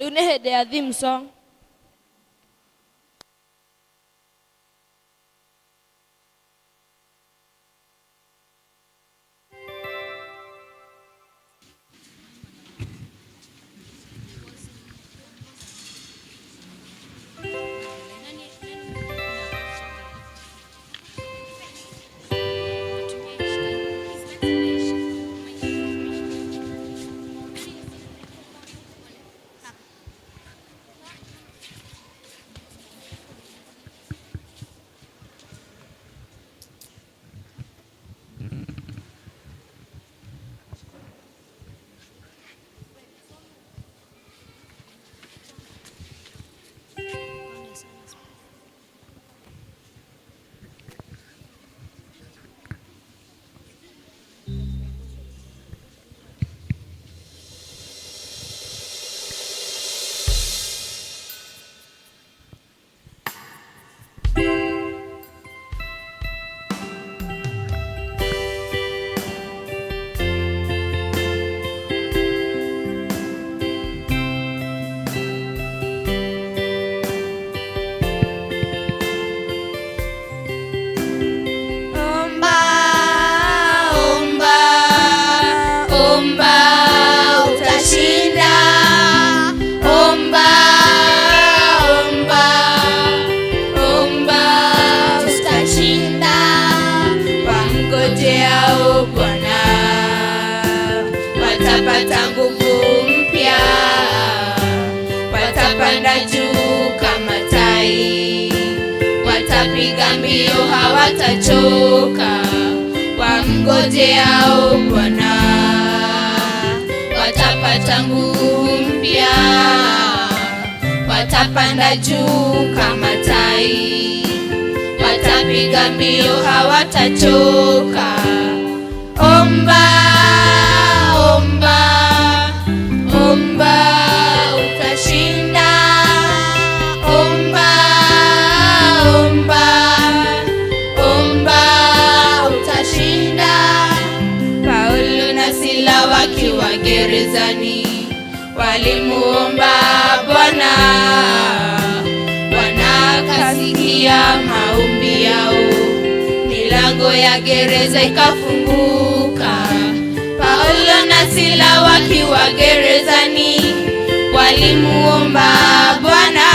Rĩu nĩ hĩndĩ ya theme song. Watapiga mbio hawatachoka, wamngojeao Bwana. Watapata nguvu mpya, watapanda juu kama tai, watapiga mbio hawatachoka. Omba, omba, omba utashinda. Omba, omba, omba utashinda. Paulo na Sila wakiwa gerezani walimuomba Bwana, Bwana akasikia maombi yao, milango ya gereza ikafunguka. Paulo na Sila wakiwa gerezani walimuomba Bwana,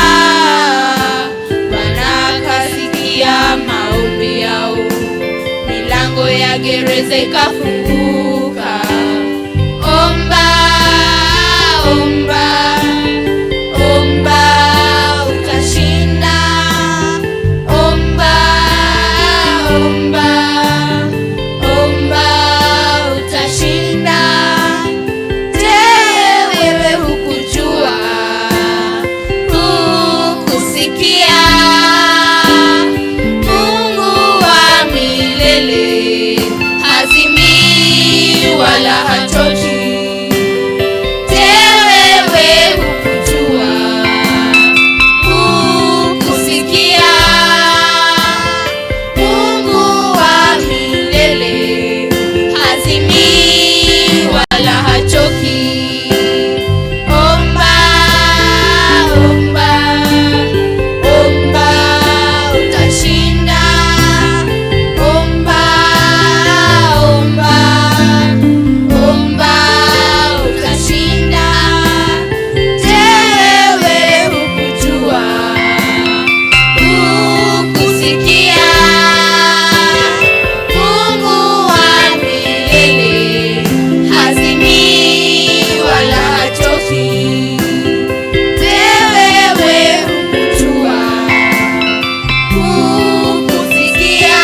Bwana akasikia maombi yao, milango ya gereza ikafunguka. Omba, omba, omba utashinda. Omba, omba, omba utashinda. Je, wewe hukujua, hukusikia? Mungu wa milele hazimii wala hachoki. Je, wewe hukujua, hukusikia? Mungu wa milele hazimii wala hachoki. Omba, omba, omba utashinda. Omba, omba, omba utashinda. Je, wewe hukujua, hukusikia? Mungu wa milele hazimii wala hachoki. Je, wewe hukujua, hukusikia?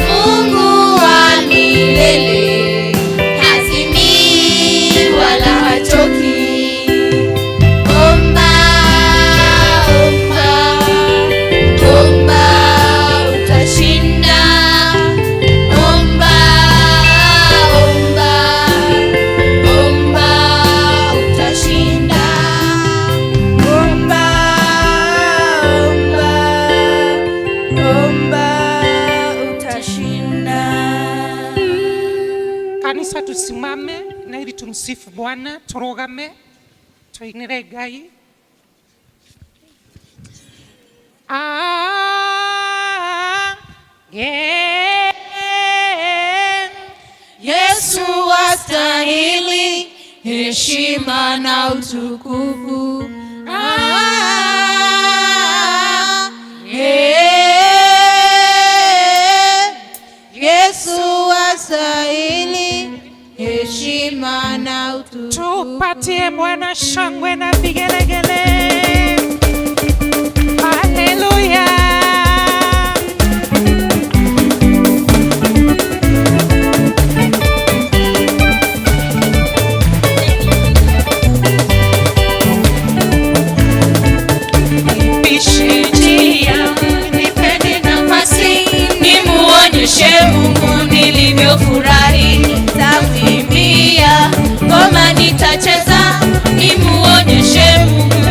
Mungu wa milele hazimii wala hachoki. Omba, omba, omba utashinda. Omba, omba, omba utashinda. Omba, omba, omba utashinda. Kanisa tusimame na ili tumsifu Bwana, turugame tuinire Ngai. Amen. Yesu wastahili heshima na utukufu. Amen. Yesu wastahili heshima na utukufu. Tupatie Bwana shangwe na vigelegele. Haleluya. Nipishe njia, nipeni nafasi, nimuonyeshe Mungu nilivyofurahi. Nitakimbia, ngoma nitacheza, nimuonyeshe Mungu.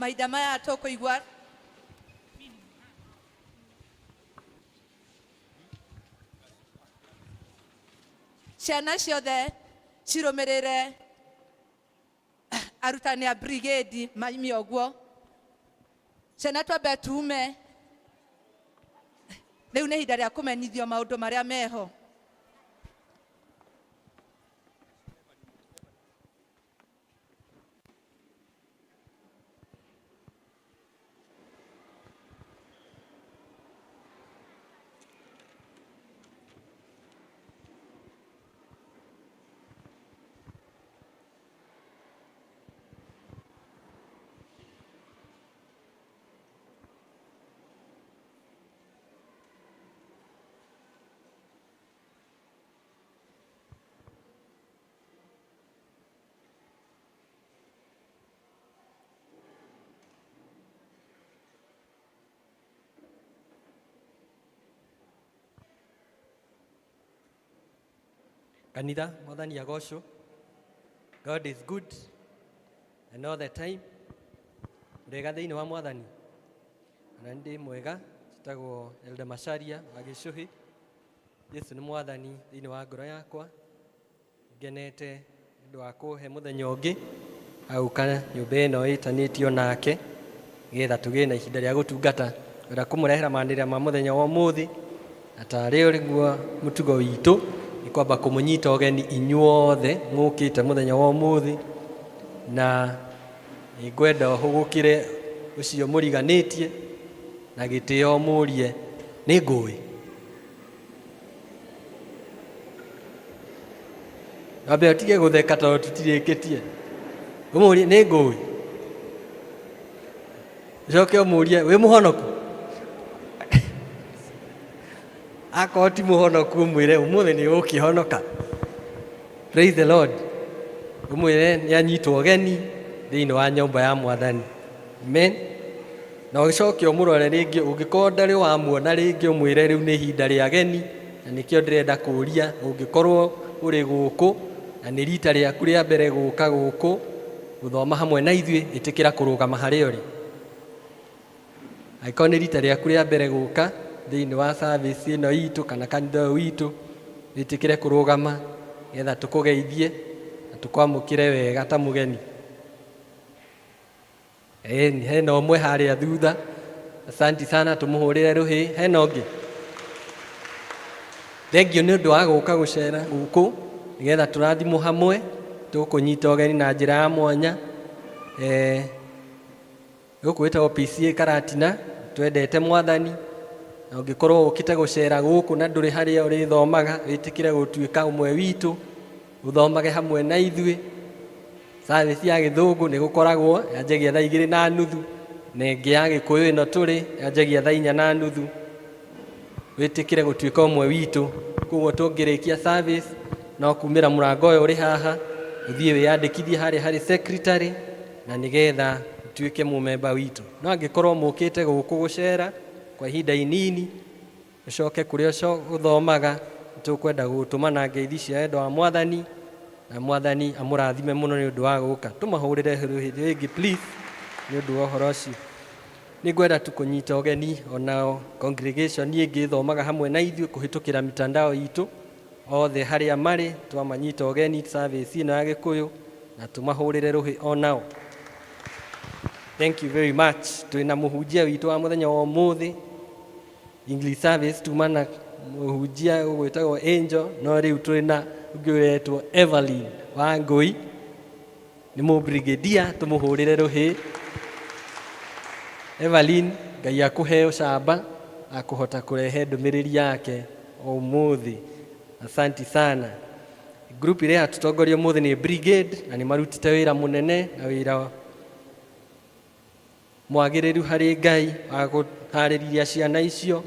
Mahinda maya tũkũigua ciana ciothe cirũmĩrĩre arutani a brigade maime ũguo. Ciana twambe tume rĩu nĩ ihinda rĩa kũmenyithio maũndũ marĩa meho. Kanitha, Mwathani agocwo. God is good and all the time. Ndega thĩinĩ wa Mwathani. Ona ndĩ mwega, njĩtagwo Elder Macharia wa Gĩcũhĩ. Jesu nĩ Mwathani thĩinĩ wa ngoro yakwa. Ngenete nĩ ũndũ wa kũhe mũthenya ũngĩ agũka nyũmba ĩno ĩtanĩtio nake nĩgetha tũgĩe na ihinda rĩa gũtungata. Ngwenda kũmũrehera manĩrĩra ma mũthenya wa ũmũthĩ na tarĩ ũguo mũtugo witũ nĩ kwamba kũmũnyita ũgeni inyuothe mũkĩte mũthenya wa ũmũthĩ, na nĩngwenda ũhũgũkĩre ũcio mũriganĩtie na gĩtĩo mũrie nĩ ngũĩ. Wambe ũtige gũtheka tondũ tũtirĩkĩtie. Ũmũrie nĩ ngũĩ, ũcoke ũmũrie wĩ mũhonoku. Akorwo ti mũhonoku ũmwĩre ũmũthĩ nĩ ũgũkĩhonoka. Praise the Lord. Ũmwĩre nĩ anyitwo ũgeni thĩinĩ wa nyũmba ya Mwathani. Amen. Na ũcoke ũmũrore rĩngĩ, ũngĩkorwo ndarĩ wamuona rĩngĩ ũmwĩre rĩu nĩ ihinda rĩa ageni, na nĩkĩo ndĩrenda kũũria ũngĩkorwo ũrĩ gũkũ na nĩ rita rĩaku rĩa mbere gũka gũkũ gũthoma hamwe na ithuĩ, ĩtĩkĩra kũrũgama harĩa ũrĩ. Angĩkorwo nĩ rita rĩaku rĩa mbere gũka thĩinĩ wa service ĩno itũ kana kanitha ũyũ witũ, wĩtĩkĩre kũrũgama nĩgetha tũkũgeithie na tũkwamũkĩre wega ta mũgeni. Ĩni, hena ũmwe harĩa thutha. Asanti sana, tũmũhũrĩre rũhĩ. Hena ũngĩ? Thengiũ nĩ ũndũ wa gũka gũcera gũkũ nĩgetha tũrathimwo hamwe, tũkũnyita ũgeni na njĩra ya mwanya. Gũkũ gwĩtagwo PCA Karatina, twendete Mwathani, na ũngĩkorwo ũkĩte gũcera gũkũ na ndũrĩ harĩa ũrĩthomaga, wĩtĩkĩre gũtuĩka ũmwe witũ, ũthomage hamwe na ithuĩ. Service ya gĩthũngũ nĩ gũkoragwo yanjagia thaa igĩrĩ na nuthu, na ĩngĩ ya gĩkũyũ ĩno tũrĩ yanjagia thaa inya na nuthu. Wĩtĩkĩre gũtuĩka ũmwe witũ. Koguo tũngĩrĩkia service no kumĩra mũrango ũyũ ũrĩ haha, ũthiĩ wĩyandĩkithie harĩa harĩ secretary na nĩgetha ũtuĩke mũmemba witũ. No angĩkorwo mũkĩte gũkũ gũcera kwa ihinda inini, ũcoke kũrĩa ũthomaga, tũkwenda gũtũma na ngeithi cia wendo wa Mwathani, na Mwathani amũrathime mũno nĩ ũndũ wa gũka. Tũmahũrĩre rũhĩ rĩngĩ please nĩ ũndũ wa ũhoro ũcio. Nĩngwenda tu kũnyita ũgeni onao congregation ĩngĩ ĩthomaga hamwe na ithuĩ kũhĩtũkĩra mitandao itũ, othe harĩa marĩ twamanyita ũgeni service ĩno ya Gĩkũyũ na tũmahũrĩre rũhĩ onao. Thank you very much. Twĩna mũhunjia witũ wa mũthenya wa ũmũthĩ English service tuma na mũhunjia ũgwĩtagwo Angel, no rĩu twĩna ũngĩ ũretwo Evelyn wa Ngũi, nĩ mũbrigadia, tũmũhũrĩre rũhĩ. Evelyn, Ngai akũhe ũcamba akũhota kũrehe ndũmĩrĩri yake ũmũthĩ. Asanti sana. Group ĩrĩa yatũtongoria ũmũthĩ nĩ brigade, na nĩ marutĩte wĩra mũnene na wĩra mwagĩrĩru harĩ Ngai wa kũharĩria ciana icio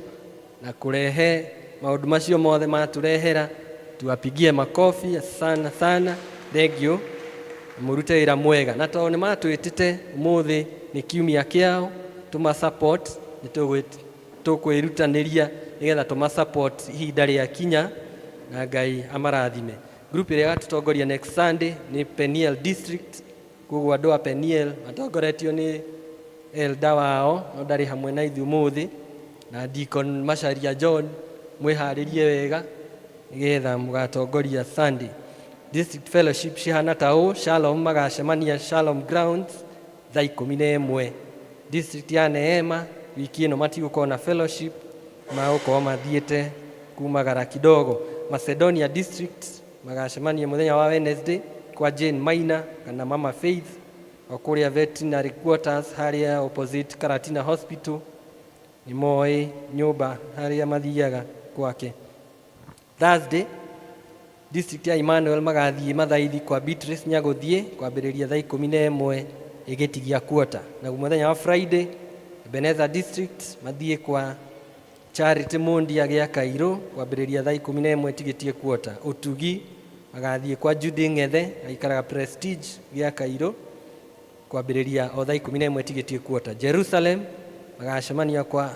na kũrehe maũndũ macio mothe matũrehera. Tuwapigie makofi sana sana. Thank you. Mũrute wĩra mwega, na tondũ nĩ matwĩtĩte ũmũthĩ nĩ kiumia kĩao tũma support, nĩ tũkwĩrutanĩria nĩgetha tũma support ihinda rĩa kinya, na Ngai amarathime. Group ĩrĩa ĩgatũtongoria next Sunday nĩ Peniel District, koguo andũ a Peniel matongoretio nĩ elder wao no ndarĩ hamwe na ithuĩ ũmũthĩ na Deacon Macharia John mwĩharĩrie wega nĩgetha mũgatongoria Sunday. District Fellowship cihana ta ũũ: Shalom magacemania Shalom Grounds thaa 11. District ya Neema wiki ĩno matigũkorwo na fellowship, magũkorwo mathiĩte kumagara kidogo. Macedonia District magacemania mũthenya wa Wednesday kwa Jane Maina kana Mama Faith o kũrĩa Veterinary Quarters harĩa opposite Karatina Hospital, nĩ moĩ nyũmba harĩa mathiaga kwake. Thursday district ya Emmanuel magathiĩ Mathaithi kwa Beatrice Nyagũthiĩ kwambĩrĩria thaa 11 ĩgĩtigia quarter. Na mũthenya wa Friday Ebenezer District mathiĩ kwa Charity Mundia gĩa Kairũ kwambĩrĩria thaa 11 ĩtigĩtie quarter. Ũtugi magathiĩ kwa Judy Ng'ethe aikaraga Prestige gĩa Kairũ kwambĩrĩria o thaa 11 ĩtigĩtie quarter. Jerusalem magacemania kwa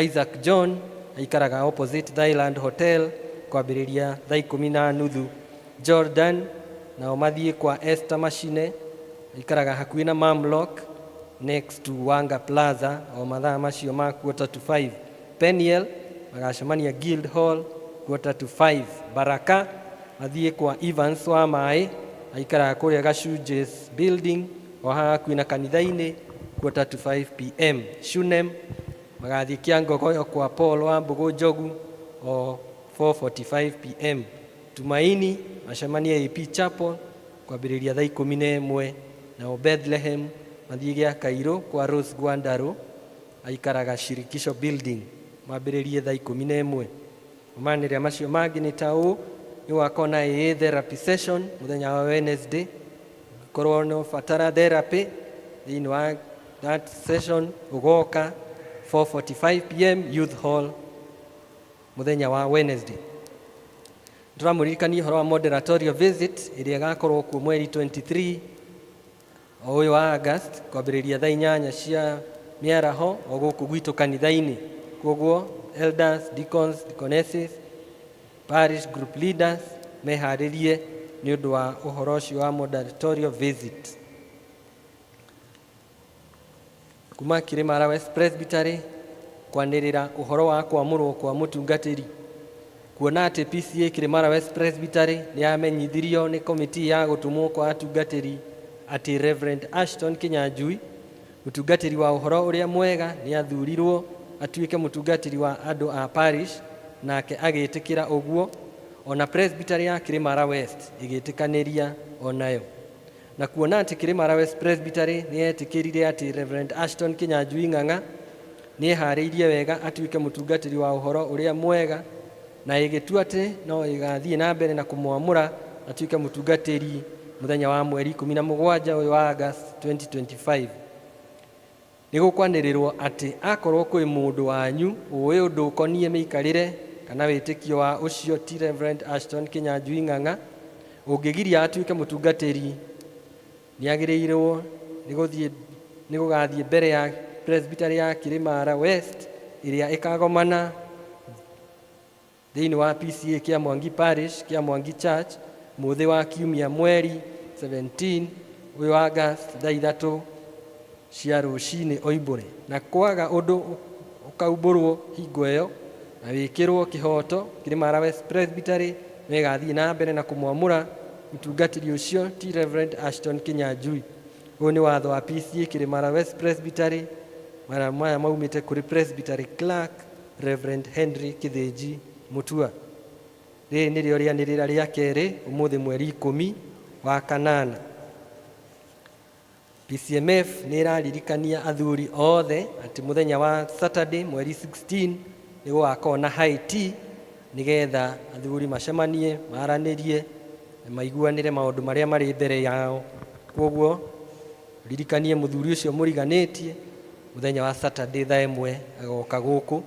Isaac John aikaraga opposite Thailand Hotel kwambĩrĩria thaa 10:30. Jordan nao mathiĩ kwa Esther Machine aikaraga hakuhĩ na Mamlock next to Wanga Plaza o mathaa macio ma 4:45. Peniel magacemania Guild Hall 4:45. Baraka mathiĩ kwa Evans wa Maĩ aikaraga kũrĩa Gacunjis building o haha hakuhĩ na kanitha-inĩ 4:45 p.m. Shunem magathiĩ Kĩangogoyo kwa Paul wa Mbũgũ Njogu o 4:45 p.m. Tumaini macemanie AP Chapel kwambĩrĩria thaa 11. Nao Bethlehem mathiĩ gĩa Kairũ kwa Rose Gwandaro aikaraga Shirikisho building mambĩrĩrie thaa 11. Manĩrĩa macio mangĩ nĩ ta ũũ: nĩ gũgakorwo na AA therapy session mũthenya wa Wednesday. Korwo nĩ ũbatara therapy thĩinĩ wa that session, ũgoka 4:45 p.m. Youth Hall mũthenya wa Wednesday. Tũramũririkania ũhoro wa moderatorial visit ĩrĩa ĩgakorwo kuo mweri 23 o ũyũ wa August kwambĩrĩria thaa 8 cia mĩaraho o gũkũ gwitũ kanitha-inĩ. Koguo elders, deacons, deaconesses, parish group leaders meharĩrie nĩ ũndũ wa ũhoro ũcio wa moderatorial visit. Kuma Kĩrĩmara West Presbytery kwanĩrĩra ũhoro wa kwamũrwo kwa mũtungatĩri. Kuona atĩ PCA Kĩrĩmara West Presbytery nĩ yamenyithirio nĩ komiti ya gũtũmwo kwa atungatĩri atĩ Reverend Ashton Kinyanjui, mũtungatĩri wa ũhoro ũrĩa mwega, nĩ athurirwo atuĩke mũtungatĩri wa andũ a parish, nake agĩtĩkĩra ũguo, ona Presbytery ya Kĩrĩmara West ĩgĩtĩkanĩria onayo. Na kuona atĩ Kĩrĩmara West Presbytery nĩ yetĩkĩrire atĩ Reverend Ashton Kinyanjui Ng'ang'a nĩ eharĩirie wega atuĩke mũtungatĩri wa ũhoro ũrĩa mwega, na ĩgĩtua atĩ no ĩgathiĩ na mbere na kũmwamũra atuĩke mũtungatĩri mũthenya wa mweri 17 ũyũ wa August 2025. Nĩ gũkwanĩrĩrwo atĩ akorwo kwĩ mũndũ wanyu ũĩ ũndũ ũkoniĩ mĩikarĩre kana wĩtĩkio wa ũcio ti Reverend Ashton Kinyanjui Ng'ang'a ũngĩgiria atuĩke mũtungatĩri, nĩ agĩrĩirwo nĩ gũgathiĩ mbere ya Presbytery ya Kĩrĩmara West ĩrĩa ĩkagomana thĩinĩ wa PCA kĩa Mwangi Parish, kĩa Mwangi Church, mũthĩ wa kiumia mweri 17 ũyũ wa August thaa 3 cia rũcinĩ oimbũre. Na kwaga ũndũ ũkaumbũrwo hingo ĩyo na wĩkĩrwo kĩhoto, Kĩrĩmara West Presbytery no ĩgathiĩ na mbere na kũmwamũra mũtungatĩri ũcio ti Reverend Ashton Kinyanjui. Ũyũ nĩ watho wa PCA Kĩrĩmara West Presbytery. Mara maya maumĩte kũrĩ Presbytery Clerk Reverend Henry Kĩthĩnji Mutua. Rĩrĩ nĩrĩo rĩanĩrĩra rĩa kerĩ ũmũthĩ mweri 18 wa kanana. PCMF nĩ ĩraririkania athuri othe atĩ mũthenya wa Saturday mweri 16 nĩ gũgakorwo na high tea nĩgetha athuri macemanie, maranĩrie na maiguanĩre maũndũ marĩa marĩ mbere yao. Koguo ririkanie mũthuri ũcio mũriganĩtie mũthenya wa Saturday thaa 1 agoka gũkũ.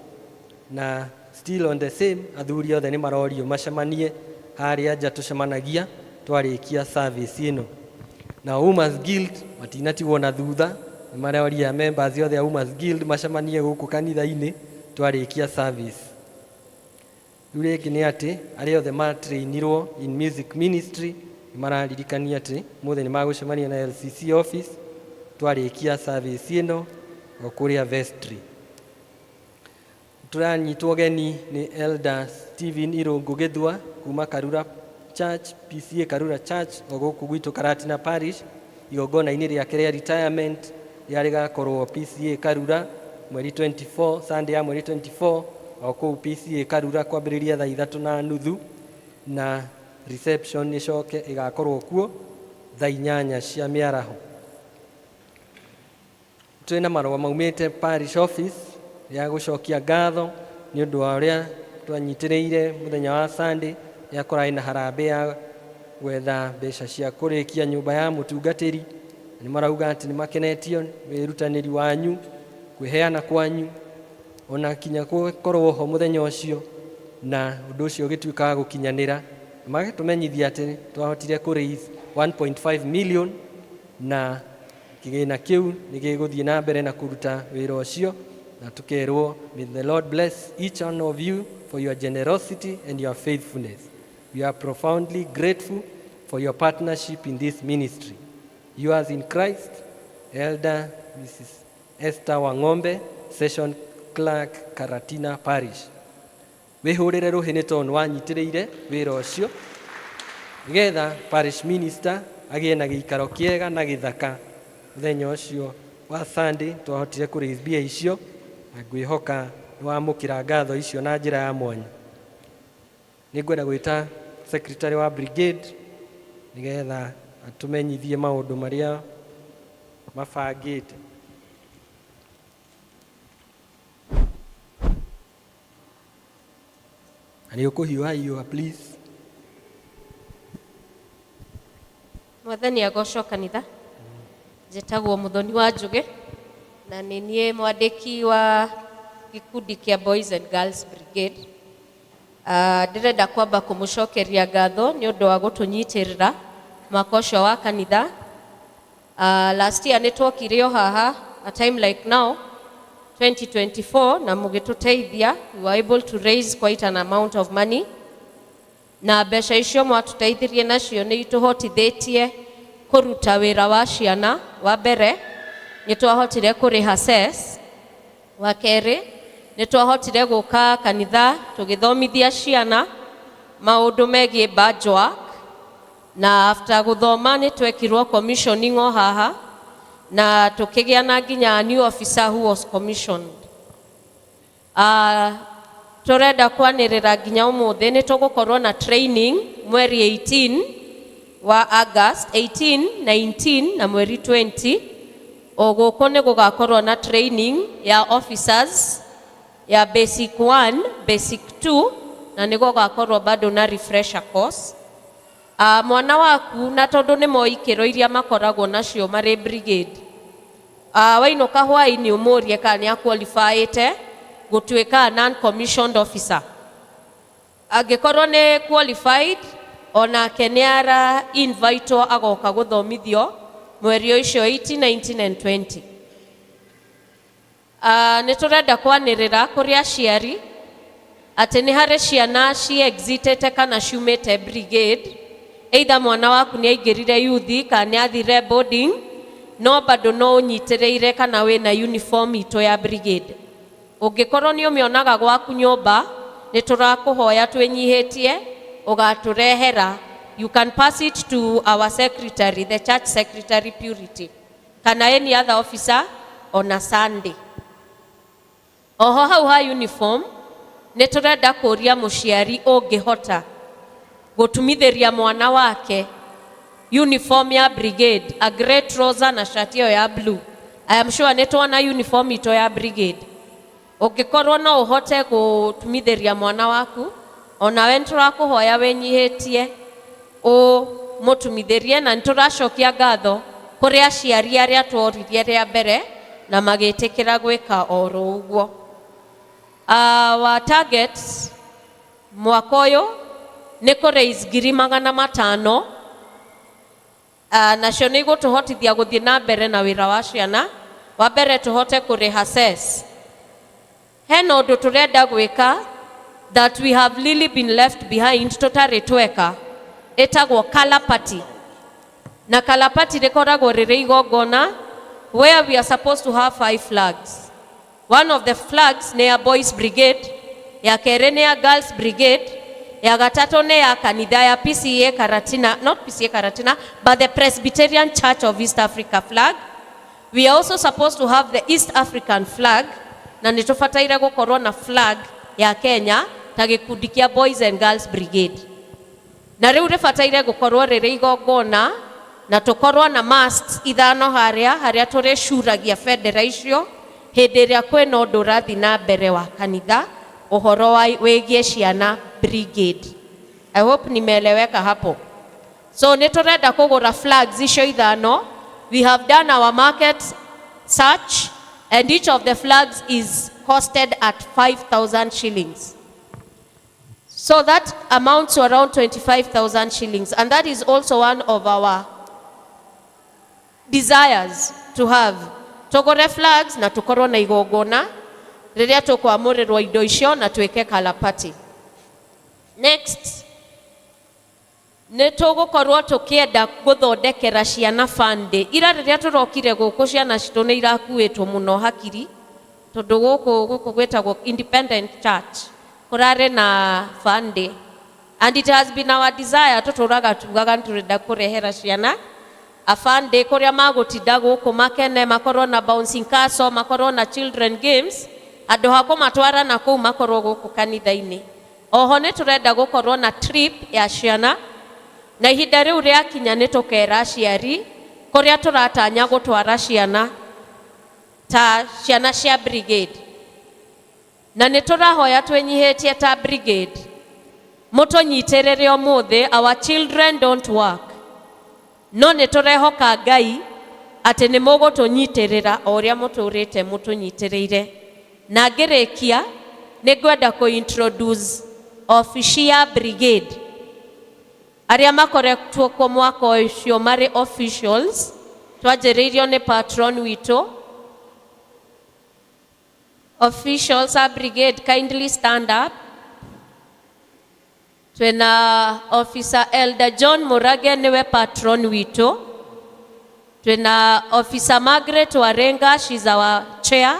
Na still on the same, athuri othe nĩ marorio macemanie harĩa nja tũcemanagia twarĩkia service ĩno. Na Women's Guild matinatigwo na thutha, nĩ maroria members othe a Women's Guild macemanie gũkũ kanitha-inĩ twarĩkia service. Rĩu rĩngĩ nĩ atĩ arĩa othe matrainirwo in music ministry nĩ mararirikania atĩ mũthĩ nĩ magũcemania na LCC office twarĩkia service ĩno o kũrĩa vestry. Tũranyitwo geni nĩ Elder Stephen Irũngũ Gĩthua kuma Karura Church, PCA Karura Church o gũkũ gwitũ Karatina Parish, igongona-inĩ rĩake rĩa retirement rĩrĩa rĩgakorwo PCA Karura mweri 24, Sunday ya mweri 24 o kũu PCA Karura kwambĩrĩria thaa 3:30, na reception ĩcoke ĩgakorwo kuo thaa 8 cia mĩaraho. Twĩna marũa maumĩte parish office ya gũcokia ngatho nĩ ũndũ wa ũrĩa twanyitĩrĩire mũthenya wa Sunday rĩrĩa kũrarĩ na harambee ya gwetha mbeca cia kũrĩkia nyũmba ya mũtungatĩri. Nĩ marauga atĩ nĩ makenetio nĩ wĩrutanĩri wanyu, kwĩheana kwanyu, ona kinya gũkorwo ho mũthenya ũcio, na ũndũ ũcio ũgĩtuĩka wa gũkinyanĩra. Magatũmenyithia atĩ twahotire kũ raise 1.5 million, na kĩgĩna kĩu nĩ gĩgũthiĩ na mbere na kũruta wĩra ũcio, na tũkerwo may the Lord bless each one of you for your generosity and your faithfulness. We are profoundly grateful for your partnership in this ministry. Yours in Christ, Elder Mrs. Esther Wang'ombe, Session Clerk, Karatina Parish. Wĩhũrĩre rũhĩ nĩ tondũ nĩwanyitĩrĩire wĩra ũcio nĩgetha parish minister agĩe na gĩikaro kĩega na gĩthaka. Mũthenya ũcio wa Sunday twahotire kũ raise mbia icio, na ngwĩhoka nĩwamũkĩra ngatho icio na njĩra ya mwanya. Nĩngwenda gwĩta secretary wa brigade nĩgetha atũmenyithie maũndũ marĩa mabangĩte. Na nĩ ũkũhiũha hiũha please. Mwathani agocwo kanitha. Njĩtagwo Mũthoni wa Njũgĩ na nĩ niĩ mwandĩki wa gĩkundi kĩa Boys and Girls Brigade. Ndĩrenda kwamba kũmũcokeria ngatho nĩ ũndũ wa gũtũnyitĩrĩra mwaka ũcio wa kanitha. Last year nĩ twokire o haha a time like now 2024 na mũgĩtũteithia. We were able to raise quite an amount of money, na mbeca icio mwatũteithirie nacio nĩ itũhotithĩtie kũruta wĩra wa ciana. Wa mbere nĩ twahotire kũrĩha cess, wa kerĩ nĩ twahotire gũka kanitha tũgĩthomithia ciana maũndũ megiĩ badge work, na after gũthoma nĩ twekirwo commissioning o haha na tũkĩgĩa na nginya new officer who was commissioned. Tũrenda kwanĩrĩra nginya ũmũthĩ nĩ tũgũkorwo na training mweri 18 wa August, 18, 19 na mweri 20. O gũkũ nĩ gũgakorwo na training ya officers ya basic 1, basic 2, na nĩ gũgakorwo bado na refresher course. Mwana waku na tondũ nĩ moĩ ikĩro iria makoragwo nacio marĩ brigade, wainũka hwaĩ-inĩ ũmũrie kana nĩ aqualifyĩte gũtuĩka non-commissioned officer. Angĩkorwo nĩ qualified, onake nĩ ara invitwo agoka gũthomithio mweri ũcio 18, 19 and 20. Nĩ tũrenda kwanĩrĩra kũrĩ aciari atĩ nĩ harĩ ciana ci exitĩte kana ciumĩte brigade. Either mwana waku nĩ aingĩrire youth kana nĩ athire boarding, no bado no ũnyitĩrĩire kana wĩna uniform itũ ya brigade. Ũngĩkorwo nĩ ũmĩonaga gwaku nyũmba, nĩ tũrakũhoya twĩnyihĩtie ũgatũrehera. You can pass it to our secretary, the church secretary Purity, kana any other officer on a Sunday. Oho hau ha uniform nĩ tũrenda kũria mũciari ũngĩhota gũtumithĩria mwana wake uniform ya brigade, a grey trouser na shati ĩyo ya blue. I am sure nĩ tuona uniform itũ ya brigade. Ũngĩkorwo no ũhote gũtumithĩria mwana waku, onawe nĩ tũrakũhoya wĩnyihĩtie ũmũtumithĩrie, na nĩ tũracokia ngatho kũrĩ aciari arĩa tworirie rĩa mbere na magĩtĩkĩra gwĩka oro ũguo. Our target mwaka ũyũ nĩ kũ raise 500,000, nacio nĩ igũtũhotithia gũthiĩ na mbere na wĩra wa ciana. Wa mbere tũhote kũrĩha cess. Hena ũndũ tũrenda gwĩka that we have really been left behind tũtarĩ tweka, ĩtagwo color party. Na color party rĩkoragwo rĩrĩ igongona where we are supposed to have five flags. One of the flags nĩ ya Boys Brigade, ya kerĩ nĩ ya Girls Brigade, ya gatatũ nĩ ya kanitha ya PCEA Karatina, not PCEA Karatina, but the Presbyterian Church of East Africa flag. We are also supposed to have the East African flag, na nĩ tũbataire gũkorwo na flag ya Kenya ta gĩkundi kĩa Boys and Girls Brigade. Na rĩu rĩbataire gũkorwo rĩrĩ igongona na tũkorwo na masts ithano harĩa harĩa tũrĩcuragia bendera icio hĩndĩ ĩrĩa kwĩna ũndũ ũrathiĩ na mbere wa kanitha ũhoro wa wĩgiĩ ciana brigade. I hope nimeeleweka hapo. So nĩ tũrenda kũgũra flags icio ithano. We have done our market search and each of the flags is costed at 5,000 shillings. So that amounts to around 25,000 shillings. And that is also one of our desires to have. Tũgũre flags na tũkorwo na igongona rĩrĩa tũkwamũrĩrwo indo icio na twĩke colour party. Next, nĩ tũgũkorwo tũkĩenda gũthondekera ciana fun day. Ira rĩrĩa tũrokire gũkũ ciana citũ nĩ irakuĩtwo mũno hakiri tondũ gũkũ gũkũ gwĩtagwo Independent Church kũrarĩ na fun day and it has been our desire tũtũraga tugaga nĩ tũrenda kũrehera ciana a fun day kũrĩa magũtinda gũkũ makene makorwo na bouncing castle makorwo na children games handũ ha kũmatwara na kũu makorwo gũkũ kanitha-inĩ. Oho nĩ tũrenda gũkorwo na trip ya ciana na ihinda rĩu rĩakinya nĩ tũkera aciari kũrĩa tũratanya gũtwara ciana ta ciana cia brigade na nĩ tũrahoya twĩnyihĩtie ta brigade mũtũnyitĩrĩre ũmũthĩ. Our children don't work, no nĩ tũrehoka Ngai atĩ nĩ mũgũtũnyitĩrĩra o ũrĩa mũtũrĩte mũtũnyitĩrĩire. Na ngĩrĩkia nĩ ngwenda kũ introduce obici ya brigade arĩa makoretwo kuo mwaka ũcio marĩ officials twanjĩrĩirio nĩ patron witũ. Officials a brigade, kindly stand up. Twĩna Officer Elder John Murage, nĩwe patron witũ. Twĩna Officer Margaret Warenga, she's our chair.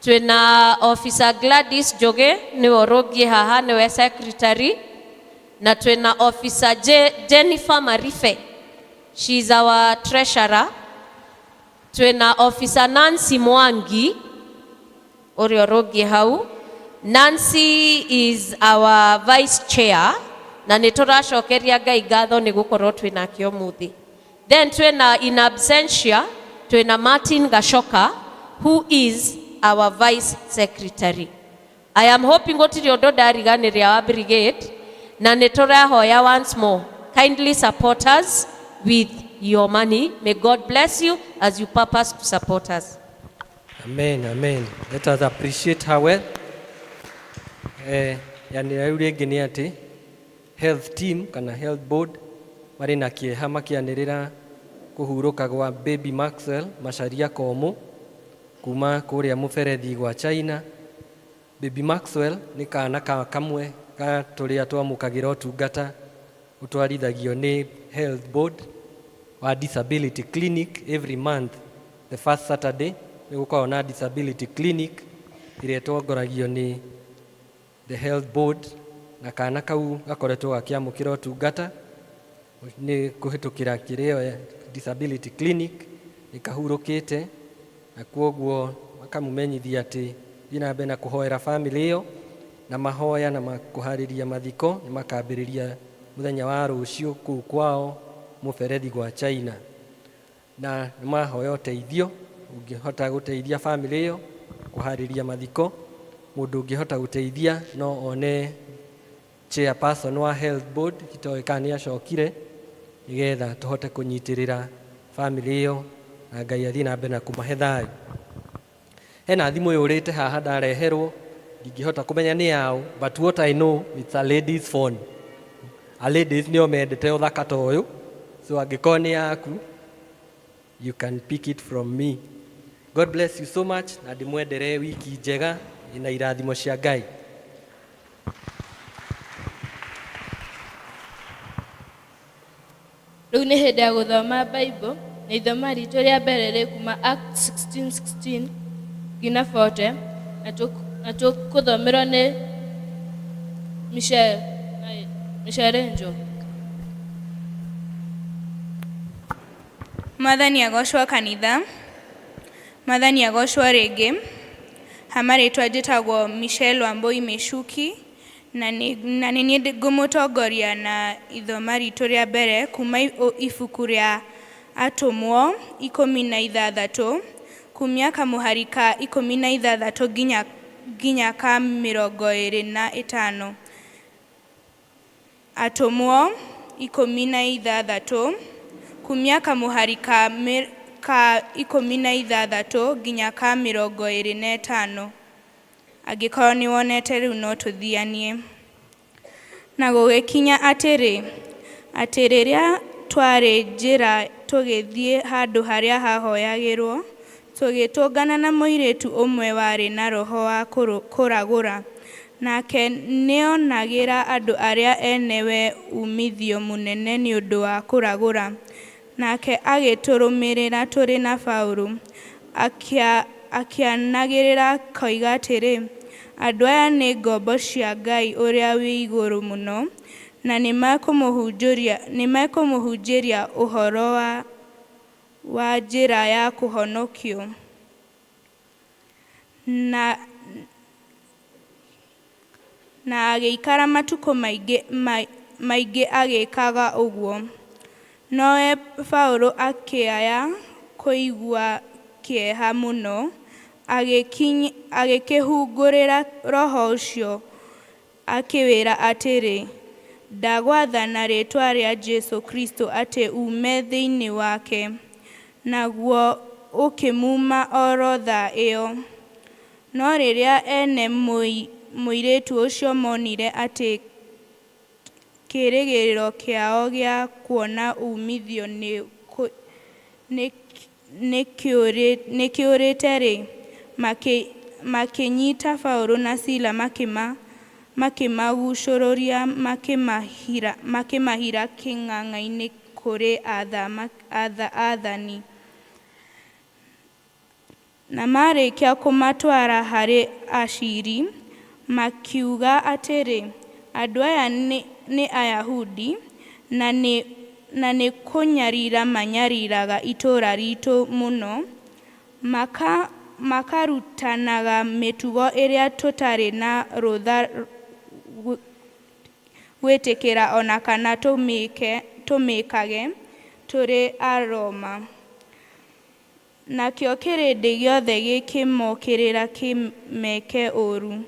Twĩna Officer Gladys Njoge, nĩwe ũrũngiĩ haha, nĩwe secretary. Na twĩna Officer Jennifer Marife, she's our treasurer. Twĩna Officer Nancy Mwangi ũrĩa ũrũngiĩ hau. Nancy is our vice chair na nĩ tũracokeria Ngai ngatho nĩ gũkorwo twĩnake ũmũthĩ. Then twĩna in absentia twĩna Martin Gashoka, who is our vice secretary. I am hoping gũtirĩ ũndũ ndariganĩria wa brigade na nĩ tũrahoya once more, kindly support us with your money. May God bless you as you purpose to support us. Amen, amen. Let us appreciate her well. Yani rĩu rĩngĩ nĩ atĩ health team kana health board marĩ na kĩeha makĩanĩrĩra kũhurũka gwa baby Maxwell Macharia Komũ kuma kũrĩa mũberethi gwa China. Baby Maxwell nĩ kana ka kamwe ga tũrĩa twamũkagĩra ũtungata ũtwarithagio nĩ health board wa disability clinic. Every month, the first Saturday, nĩ gũkoragwo na disability clinic ĩrĩa ĩtongoragio nĩ the health board, na kana kau gakoretwo gakĩamũkĩra ũtungata nĩ kũhĩtũkĩra kĩrĩa disability clinic. Nĩ kahurũkĩte na kwoguo makamumenyithia atĩ thiĩ na mbere na kũhoera family ĩyo na mahoya na kũharĩria mathiko nĩ makambĩrĩria mũthenya wa rũciũ kũu kwao mũberethi gwa China, na nĩ mahoya ũteithio ũngĩhota gũteithia family ĩyo kũharĩria mathiko. Mũndũ ũngĩhota gũteithia no one chairperson wa health board, itoĩ kana nĩ acokire, nĩgetha tũhote kũnyitĩrĩra family ĩyo na Ngai athiĩ na mbere na kũmahe thayũ. Hena thimũ yũrĩte haha ndareherwo, ndingĩhota kũmenya nĩ yaũ, but what I know, it's a ladies phone. A ladies nĩo mendete ũthaka ta ũyũ, so angĩkorwo nĩ yaku, you can pick it from me. God bless you so much na ndĩmwendere wiki njega ina irathimo cia Ngai. Rĩu nĩ hĩndĩ ya gũthoma Bible. Na ithoma ritũ rĩa mbere rĩ kuma Acts 16:16 nginya 40 na tũkũthomerwo nĩ Michelle, Michelle Angel. Mwathani agocwo kanitha. Mwathani agocwo rĩngĩ. Ha marĩtwa njĩtagwo Michelle Wambui Michuki na nĩ niĩ ngũmũtongoria na ithoma ritũ rĩa mbere kuma ibuku rĩa Atũmwo 16 kumia kamũhari ka 16 nginya ka 25. Atũmwo 16 kumia kamũhari ka 16 nginya ka 25. Angĩkorwo nĩ wonete rĩu no tũthianie. Na gũgĩkinya atĩrĩ, atĩ rĩrĩa twarĩ njĩra tũgĩthiĩ handũ harĩa hahoyagĩrwo, tũgĩtũngana na mũirĩtu ũmwe warĩ na roho wa kũragũra, nake nĩonagĩra andũ arĩa enewe uumithio mũnene nĩ ũndũ wa kũragũra. Nake agĩtũrũmĩrĩra tũrĩ na Paũlũ, akĩanagĩrĩra akoiga atĩrĩ, andũ aya nĩ ngombo cia Ngai ũrĩa wĩ igũrũ mũno, na nĩmekũmũhunjĩria ũhoro wa njĩra ya kũhonokio. Na agĩikara matukũ maingĩ agĩĩkaga ũguo. Nowe Paũlũ akĩaya kũigua kĩeha mũno, agĩkĩhungũrĩra roho ũcio akĩwĩra atĩrĩ, ndagwatha na rĩĩtwa rĩa Jesũ Kristũ atĩ uume thĩinĩ wake. Naguo ũkĩmuuma oro thaa ĩyo. No rĩrĩa ene mũirĩtu ũcio monire atĩ kĩĩrĩgĩrĩro kĩao gĩa kuona uumithio nĩkĩũrĩte-rĩ, makĩnyita Paũlũ na Sila makĩmagucũrũria makĩmahira kĩng'ang'a-inĩ kũrĩ aathani. Na marĩkia kũmatwara harĩ aciiri, makiuga atĩrĩ, andũ aya nĩ Ayahudi, na nĩ kũnyarira manyariraga itũũra riitũ mũno, makarutanaga mĩtugo ĩrĩa tũtarĩ na rũtha gwĩtĩkĩra o na kana tũmĩkage tũrĩ Aroma. Nakĩo kĩrĩndĩ gĩothe gĩkĩmokĩrĩra kĩmeke ũũru.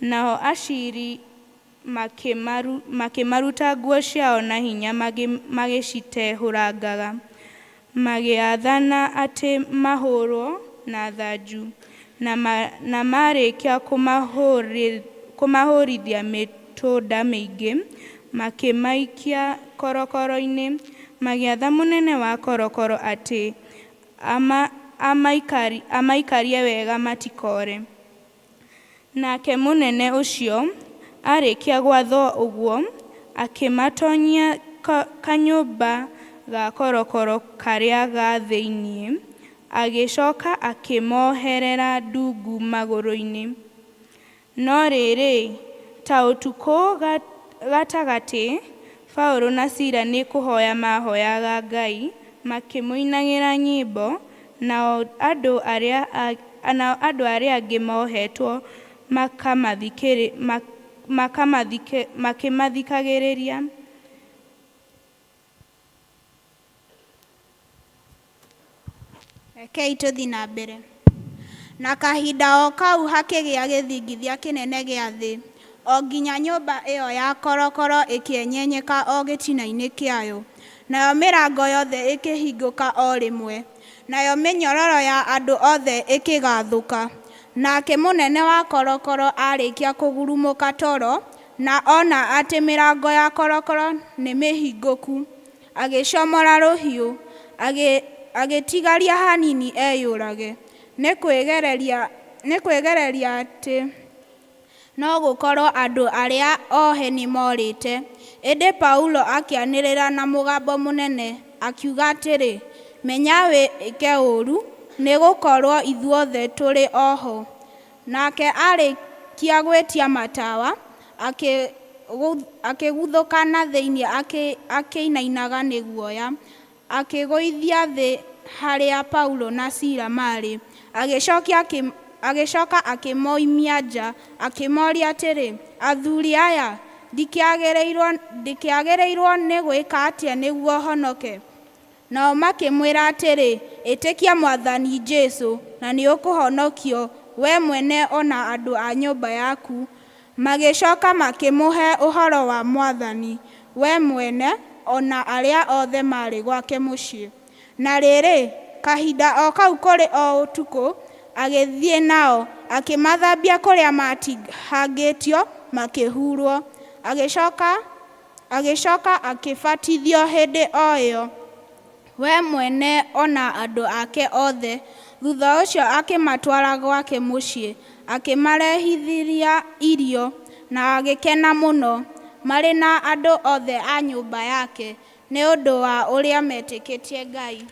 Nao aciiri makĩmaruta nguo ciao na hinya magĩcitehũrangaga, magĩathana atĩ mahũũrwo na thanju, na marĩkia kũmahũũrithia mĩtũnda mĩingĩ, makĩmaikia korokoro-inĩ, magĩatha mũnene wa korokoro atĩ amaikarie wega matikoore. Nake mũnene ũcio, arĩkia gwathwo ũguo, akĩmatonyia kanyũmba ga korokoro karĩa ga thĩinĩ, agĩcoka akĩmoherera ndungu magũrũ-inĩ. No rĩrĩ, ta ũtukũ gatagatĩ, Paũlũ na Sila nĩ kũhoya maahoyaga Ngai, makĩmũinagĩra nyĩmbo, nao andũ arĩa angĩ mohetwo makĩmathikagĩrĩria. Rekei tũthiĩ na mbere. Na kahinda o kau hakĩgĩa gĩthingithia kĩnene gĩa thĩ, o nginya nyũmba ĩyo ya korokoro ĩkĩenyenyeka o gĩtina-inĩ kĩayo, nayo mĩrango yothe ĩkĩhingũka o rĩmwe, nayo mĩnyororo ya andũ othe ĩkĩgathũka. Nake mũnene wa korokoro arĩkia kũgurumũka toro, na ona atĩ mĩrango ya korokoro nĩ mĩhingũku, agĩcomora rũhiũ, agĩtigaria hanini eyũrage, nĩ kwĩgereria atĩ no gũkorwo andũ arĩa ohe nĩmorĩte. Ĩndĩ Paulo akĩanĩrĩra na mũgambo mũnene, akiuga atĩrĩ, Menya wĩke ũũru, nĩ gũkorwo ithuothe tũrĩ o ho. Nake aarĩkia gwĩtia matawa, akĩguthũka na thĩinĩ akĩinainaga nĩ guoya, akĩĩgũithia thĩ harĩa Paulo na Sila maarĩ. Agĩcoka akĩmoimia nja, akĩmoria atĩrĩ, Athuri aya, ndĩkĩagĩrĩirwo nĩ gwĩka atĩa nĩguo honoke? Nao makĩmwĩra atĩrĩ, Ĩtĩkia Mwathani Jesũ, na nĩũkũhonokio, wee mwene o na andũ a nyũmba yaku. Magĩcoka makĩmũhe ũhoro wa Mwathani, we mwene, o na arĩa othe maarĩ gwake mũciĩ. Na rĩrĩ, kahinda o kau kũrĩ o ũtukũ, agĩthiĩ nao, akĩmathambia kũrĩa maatihangĩtio makĩhurũo. Agĩcoka akĩbatithio hĩndĩ o ĩyo, we mwene o na andũ ake othe. Thutha ũcio akĩmatwara gwake mũciĩ, akĩmarehithĩria irio, na agĩkena mũno, marĩ na andũ othe a nyũmba yake, nĩ ũndũ wa ũrĩa metĩkĩtie Ngai.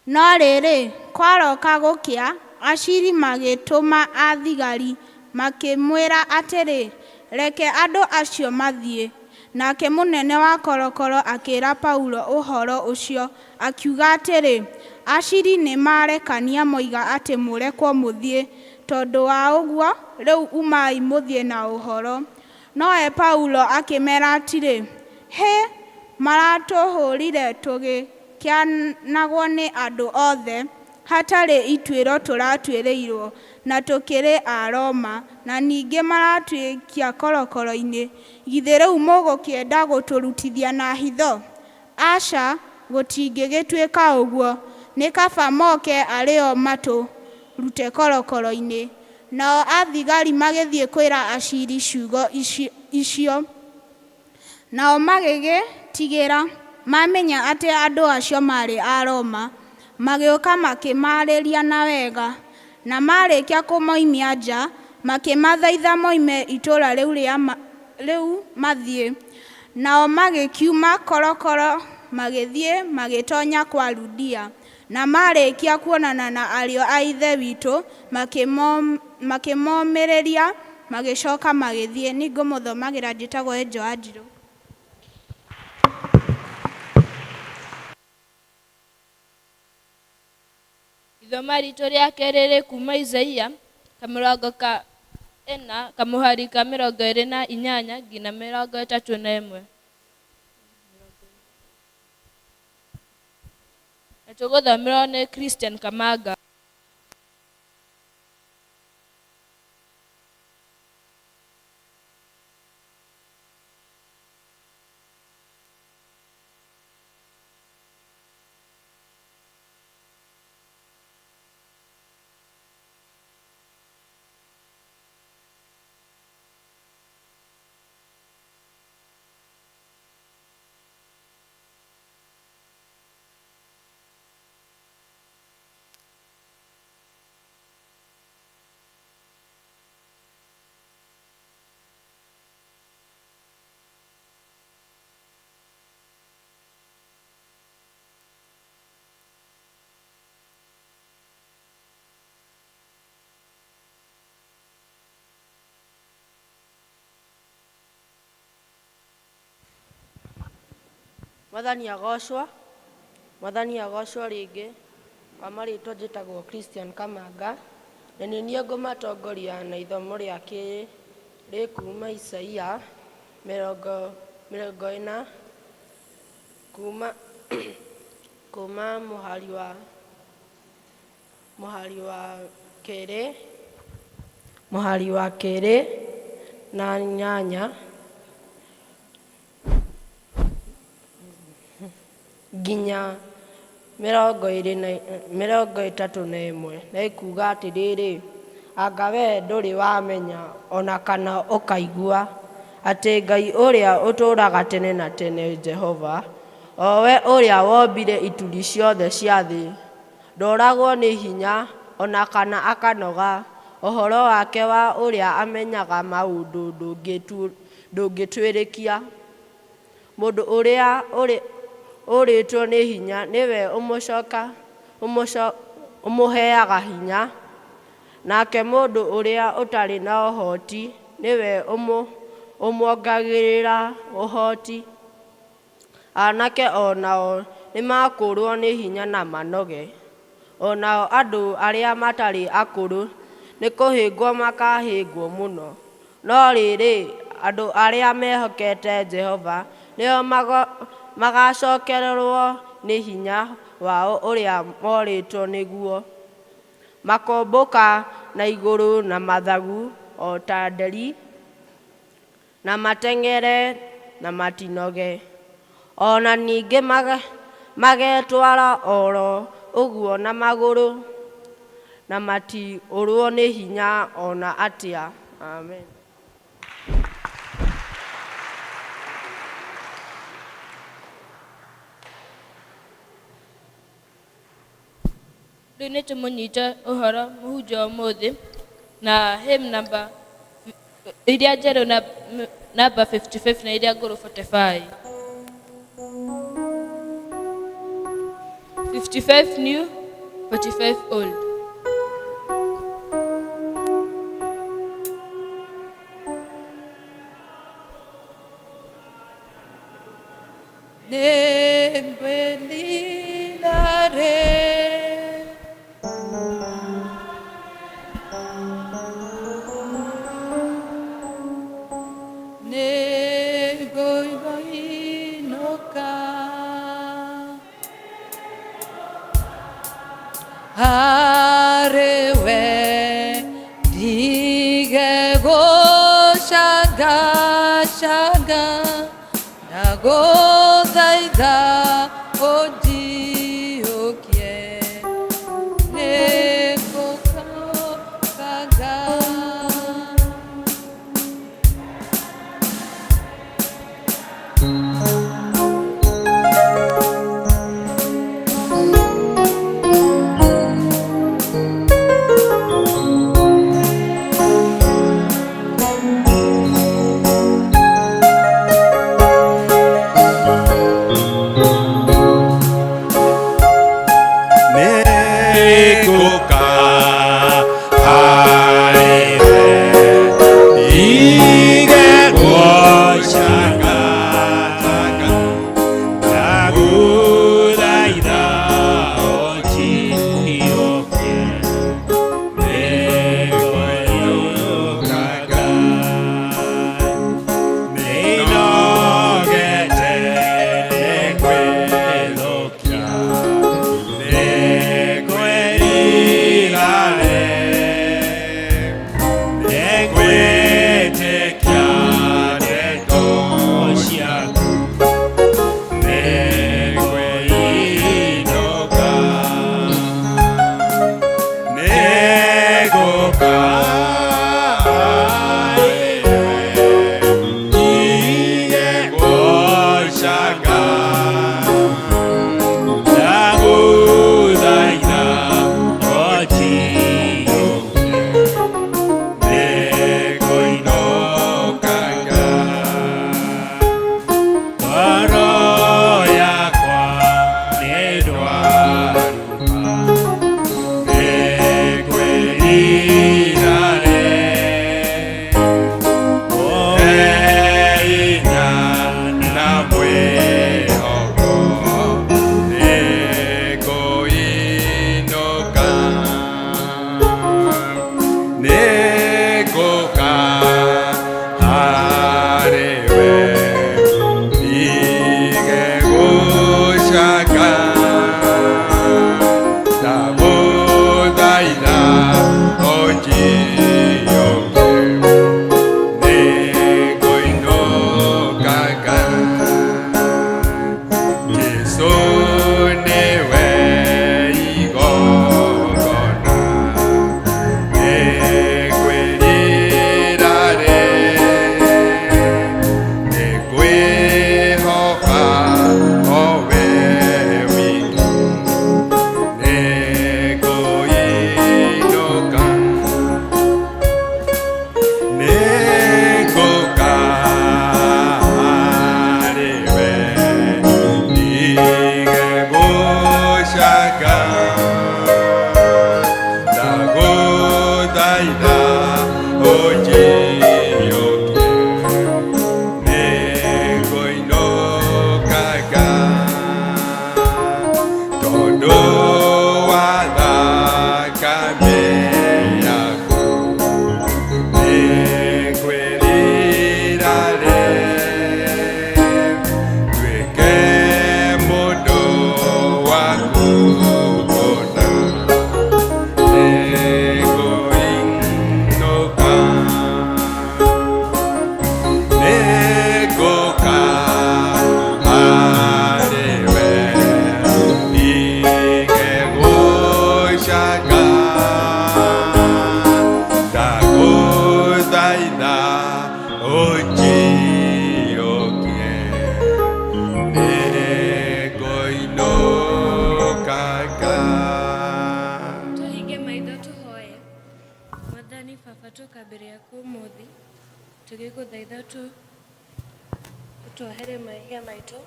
No rĩrĩ, kwarooka gũkĩa, aciiri magĩtũma athigari, makĩmwĩra atĩrĩ, Reke andũ acio mathiĩ. Nake mũnene wa korokoro akĩĩra Paulo ũhoro ũcio, akiuga atĩrĩ, Aciiri nĩmarekania moiga atĩ mũrekwo mũthiĩ, tondũ wa ũguo, rĩu umai mũthiĩ na ũhoro. Nowe Paulo akĩmera atĩrĩ, Hĩ! Maratũhũrire tũgĩkĩanagwo nĩ andũ othe, hatarĩ ituĩro tũratuĩrĩirũo, na tũkĩrĩ Aroma, na ningĩ maratũikia korokoro-inĩ, githĩ rĩu mũgũkĩenda gũtũrutithia na hitho? Aca, gũtingĩgĩtuĩka ũguo, nĩ kaba moke arĩ o matũrute korokoro-inĩ. Nao athigari magĩthiĩ kwĩra aciri ciugo icio. Nao magĩgĩĩtigĩra, maamenya atĩ andũ acio maarĩ Aroma, magĩũka makĩmaarĩria na wega, na maarĩkia kũmoimia nja, makĩmathaitha moime itũũra rĩu mathiĩ. Nao magĩkiuma korokoro magĩthiĩ magĩtonya kwa Ludia, na maarĩkia kuonana na ariũ a Ithe witũ, makĩmomĩrĩria, magĩcoka magĩthiĩ. Nĩngũmũthomagĩra njĩtagwo Angel Wanjirũ. Ithoma ritũ rĩa kerĩ rĩ kuma Isaia kamũrango ka ĩna kamũhari ka 28 nginya 31. Na tũgũthomerwo nĩ Christian Kamanga. Mwathani agocwo, Mwathani agocwo rĩngĩ. Kwa marĩtwa njĩtagwo Christian Kamanga, na nĩ niĩ ngũmatongoria na ithomo rĩa kerĩ rĩ kuma Isaia 40 kuma mũhari wa kerĩ na 8 nginya 31, na ĩkuuga atĩrĩrĩ, Anga wee ndũrĩ wamenya, o na kana ũkaigua, atĩ Ngai ũrĩa ũtũũraga tene na tene, Jehova, o we ũrĩa wombire ituri ciothe cia thĩ, ndoragwo nĩ hinya, o na kana akanoga, ũhoro wake wa ũrĩa amenyaga maũndũ ndũngĩtuĩrĩkia. Mũndũ ũrĩa ũrĩ ũrĩtwo nĩ hinya nĩwe ũmũheaga hinya, nake mũndũ ũrĩa ũtarĩ na ũhoti nĩwe ũmuongagĩrĩra ũhoti. Anake o nao nĩmakũũrwo nĩ hinya na manoge, o nao andũ arĩa matarĩ akũrũ nĩ kũhĩngwo makahĩngwo mũno. No rĩrĩ, andũ arĩa mehokete Jehova nĩo magacokererwo nĩ hinya wao ũrĩa morĩtwo nĩguo. Makombũka na igũrũ na mathagu o ta nderi, na mateng'ere na matinoge. O na ningĩ magetwara oro ũguo na magũrũ, na matiũrwo nĩ hinya o na atĩa. Amen. Rĩu nĩ tũmũnyite ũhoro mũhunjia ũmũthĩ na hymn number iria njerũ na namba 55 na iria ngũrũ 45. 55 new, 45 old. Nĩngũka harĩ we, ndige gũcangacanga. Nĩngũthaitha tu ũtuohere mehia maitũ.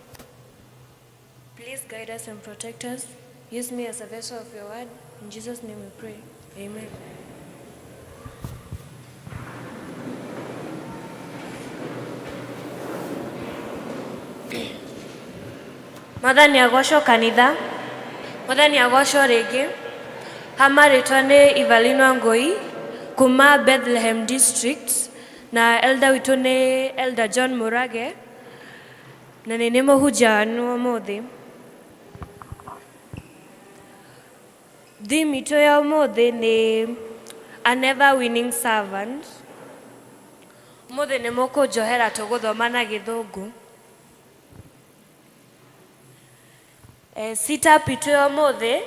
Please guide us and protect us. Use me as a vessel of your word. In Jesus' name we pray. Amen. Mwathani agocwo kanitha. Mwathani agocwo rĩngĩ. Ha marĩtwa nĩ Evelyn Wangũi kuma Bethlehem District na elder witũ nĩ Elder John Mũrage na nĩ nĩ mũhunjia wanyu ũmũthĩ. Theme itũ ya ũmũthĩ nĩ A Never Winning Servant. Ũmũthĩ nĩ mũkũnjohera tũgũthoma na gĩthũngũ. Eh, sit up itũ ya ũmũthĩ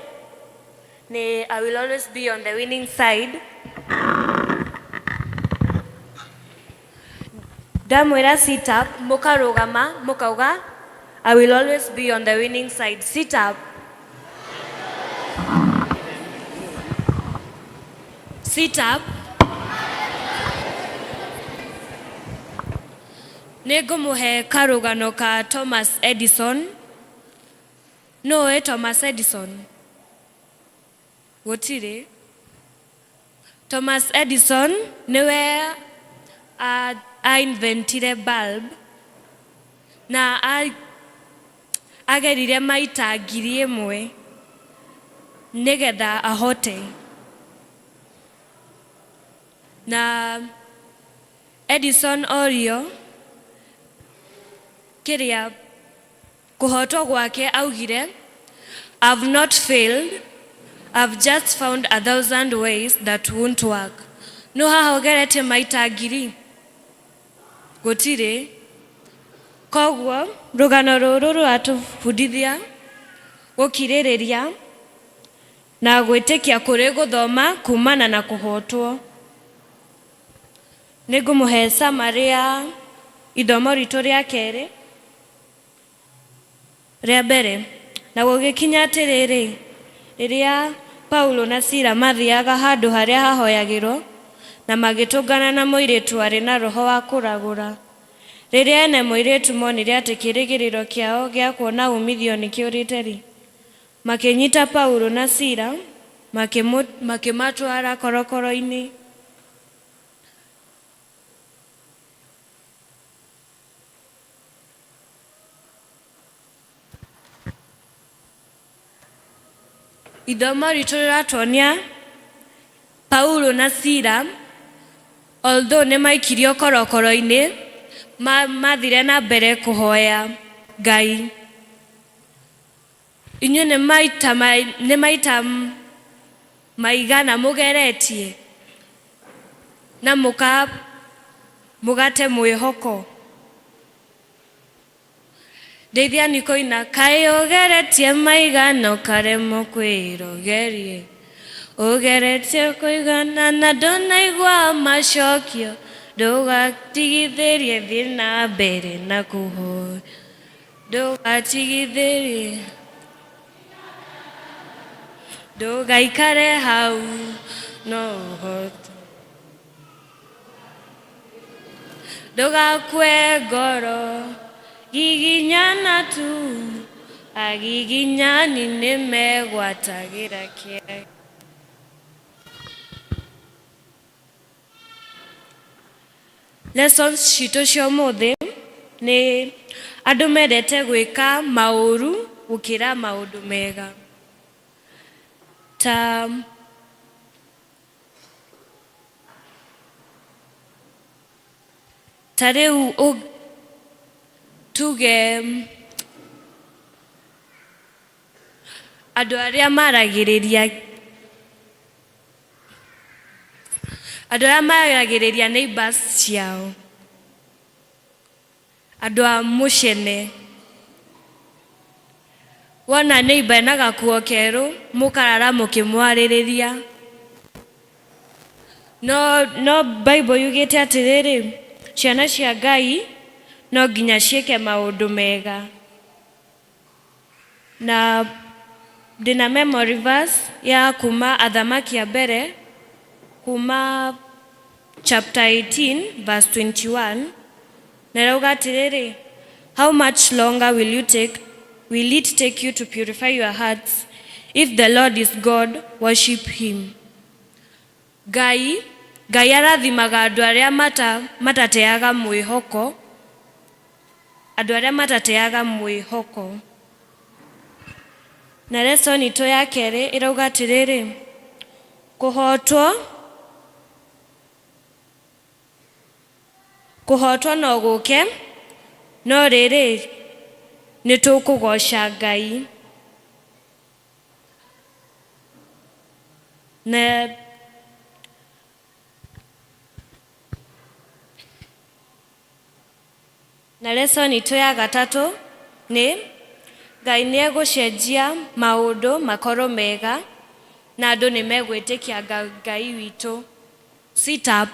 nĩ I will always be on the winning side. Ndamwĩra sit up mũkarũgama mũkauga I will always be on the winning side. Sit up. Sit up. Nĩ ngũmũhe karũgano ka Thomas Edison. Nũ ũĩ Thomas Edison? Gũtirĩ. Thomas Edison nĩwe a inventire bulb na ageririe maita 1000 nĩgetha ahote. Na Edison orio kĩrĩa kũhotwo gwake augire, I've not failed, I've just found a thousand ways that won't work. Nũ haha ũgeretie maita ngiri? Gũtirĩ. Koguo rũgano rũrũ rũratũbundithia gũkirĩrĩria na gwĩtĩkia kũrĩ gũthoma kumana na kũhotwo. Nĩ ngũmũhe summary ya ithomo ritũ rĩa kerĩ rĩa mbere. Na gũgĩkinya atĩrĩrĩ, rĩrĩa Paulo na Sila maathiaga handũ harĩa hahoyagĩrwo, na magĩtũngana na mũirĩtu warĩ na roho wa kũragũra. Rĩrĩa ene mũirĩtu monire atĩ kĩĩrĩgĩrĩro kĩao gĩa kuona uumithio nĩ kĩũrĩte-rĩ, makĩnyita Paulo na Sila, makĩmatwara korokoro-inĩ. Ithomo ritũ rĩratuonia Paulo na Sila although nĩ maikirio korokoro-inĩ, mathire na mbere kũhoya Ngai. Inyuĩ nĩ maita nĩ maita maigana mũgeretie na mũka mũgate mwĩhoko? Ndeithia nĩ kũina kaĩ ũgeretie maigana ũkaremwo kwĩra ũgerie ũgeretie kũigana na ndũnaigua macokio ndũgatigithĩrie thiĩ na mbere na kũhoya ndũgatigithĩrie ndũgaikare hau no ũhote Ndũgakue ngoro, giginyana tu, agiginyani nĩ megwatagĩra kĩeha. Lessons citũ cia ũmũthĩ nĩ andũ mendete gwĩka maũru gũkĩra maũndũ mega. Ta Ta rĩu tuge andũ arĩa maragĩrĩria andũ arĩa maragĩrĩria neighbors ciao, andũ a mũcene. Wona neighbor ena gakuo kerũ mũkarara mũkĩmwarĩrĩria. No, no Bible yugĩte atĩrĩrĩ, ciana cia Ngai no nginya ciĩke maũndũ mega. Na ndĩna memory verse ya kuma Athamaki a mbere, kuma chapter 18 verse 21 na ĩrauga atĩrĩrĩ, how much longer will you take will it take you to purify your hearts? If the Lord is God, worship him. Ngai Ngai arathimaga andũ arĩa mata matateaga mwĩhoko andũ arĩa matateaga mwĩhoko. Na lesson itũ ya kerĩ ĩrauga atĩrĩrĩ, kũhotwo kũhotwo no gũke no rĩrĩ nĩ tũkũgoca Ngai. Na na lesson itũ ya gatatũ nĩ Ngai nĩ egũcenjia maũndũ makorwo mega na andũ nĩ megwĩtĩkia Ngai witũ. Sit up.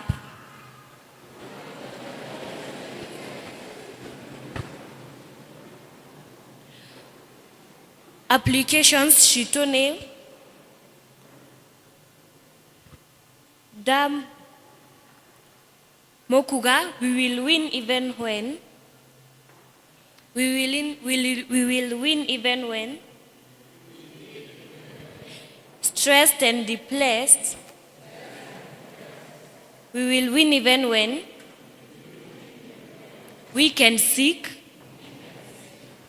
Applications citũ nĩ Dam mũkuga we will win even when we will, in, we will win even when stressed and depressed. We will win even when weak and sick.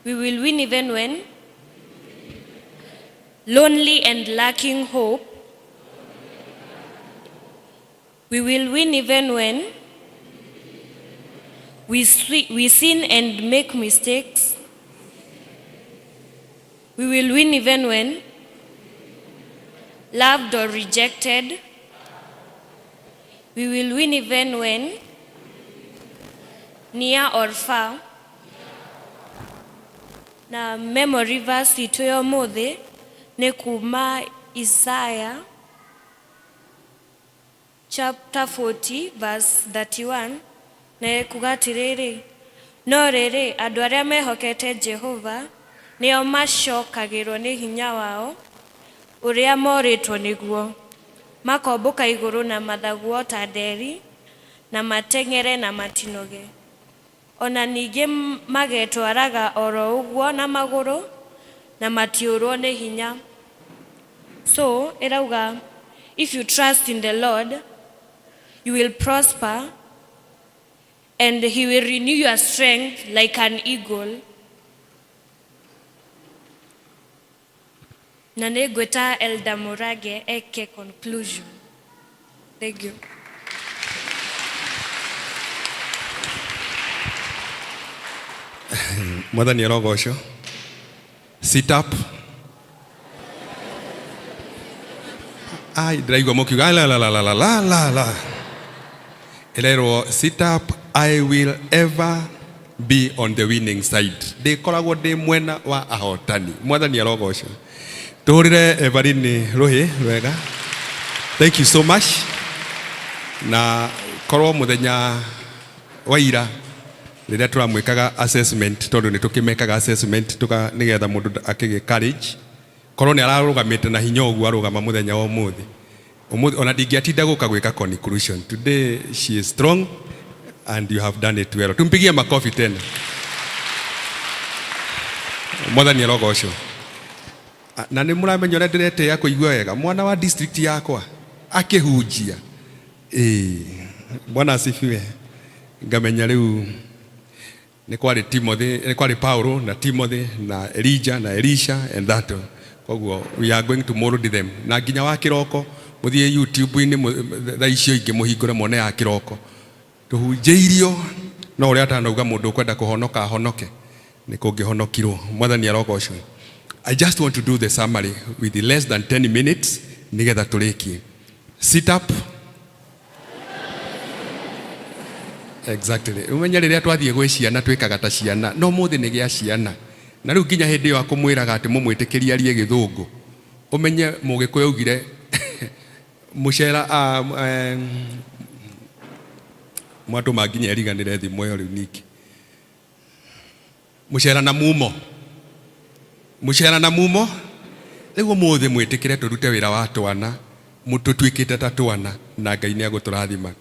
We will win even when lonely and lacking hope. We will win even when we sin and make mistakes. We will win even when loved or rejected. We will win even when near or far. Na memory verse itũ ya ũmũthĩ nĩ kuma Isaiah chapter 40 verse 31 na ĩkuga atĩrĩrĩ, no rĩrĩ, andũ arĩa mehokete Jehova nĩo macokagĩrwo nĩ hinya wao ũrĩa morĩtwo nĩguo, makombũka igũrũ na mathagu o ta nderi, na mateng'ere na matinoge. Ona ningĩ magetwaraga oro ũguo na magũrũ na matiũrwo nĩ hinya. So ĩrauga if you trust in the Lord you will prosper and he will renew your strength like an eagle. Na nĩ ngwĩta Elder Murage eke conclusion. Thank you. Mwathani arogocwo. Sit up. Ai, ndĩraigua mũkiuga la la la la la la la la. Ĩrerwo sit up, I will ever be on the winning side. Ndĩkoragwo ndĩ mwena wa ahotani. Mwathani arogocwo. Tũhũrĩre Evarini rũhĩ rwega. Thank you so much. Na korwo mũthenya wa ira rĩrĩa tũramwĩkaga assessment tondũ nĩ tũkĩmekaga assessment tũka nĩgetha mũndũ akĩgĩe courage korwo nĩ ararũgamĩte na hinya ũguo arũgama mũthenya wa ũmũthĩ ũmũthĩ ona ndingĩatinda gũka gwĩka conclusion. Today she is strong and you have done it well. Tumpigie makofi tena. Mwathani arogocwo. Na nĩ mũramenya ũrĩa ndĩretĩĩa kũigua wega mwana wa district yakwa akĩhunjia. Ĩĩ, Bwana asifiwe. Ngamenya rĩu nĩ kwarĩ Timothy, nĩ kwarĩ Paulo na Timothy na Elijah na Elisha and that. Koguo we are going to mold them. Na nginya wa kĩroko mũthiĩ YouTube-inĩ thaa icio ingĩ mũhingũre muone ya kĩroko. Tũhunjĩirio no ũrĩa atanauga mũndũ ũkwenda kũhonoka ahonoke nĩ kũngĩhonokirwo. Mwathani arogocwo. I just want to do the summary with less than 10 minutes nĩgetha tũrĩkie. Sit up. Exactly. Umenye rĩrĩa twathiĩ gwĩ ciana twĩkaga ta ciana no mũthĩ nĩ gĩa ciana na rĩu nginya hĩndĩ ĩyo akũmwĩraga atĩ mũmwĩtĩkĩrie arie gĩthũngũ ũmenye mũgĩkũyũ augire mũcera mwatũma nginya eriganĩre thimũ ĩyo rĩu ningĩ mũcera na mumo mũcera na mumo rĩu ũmũthĩ mwĩtĩkĩre tũrute wĩra wa twana tũtuĩkĩte ta twana na Ngai nĩ egũtũrathima.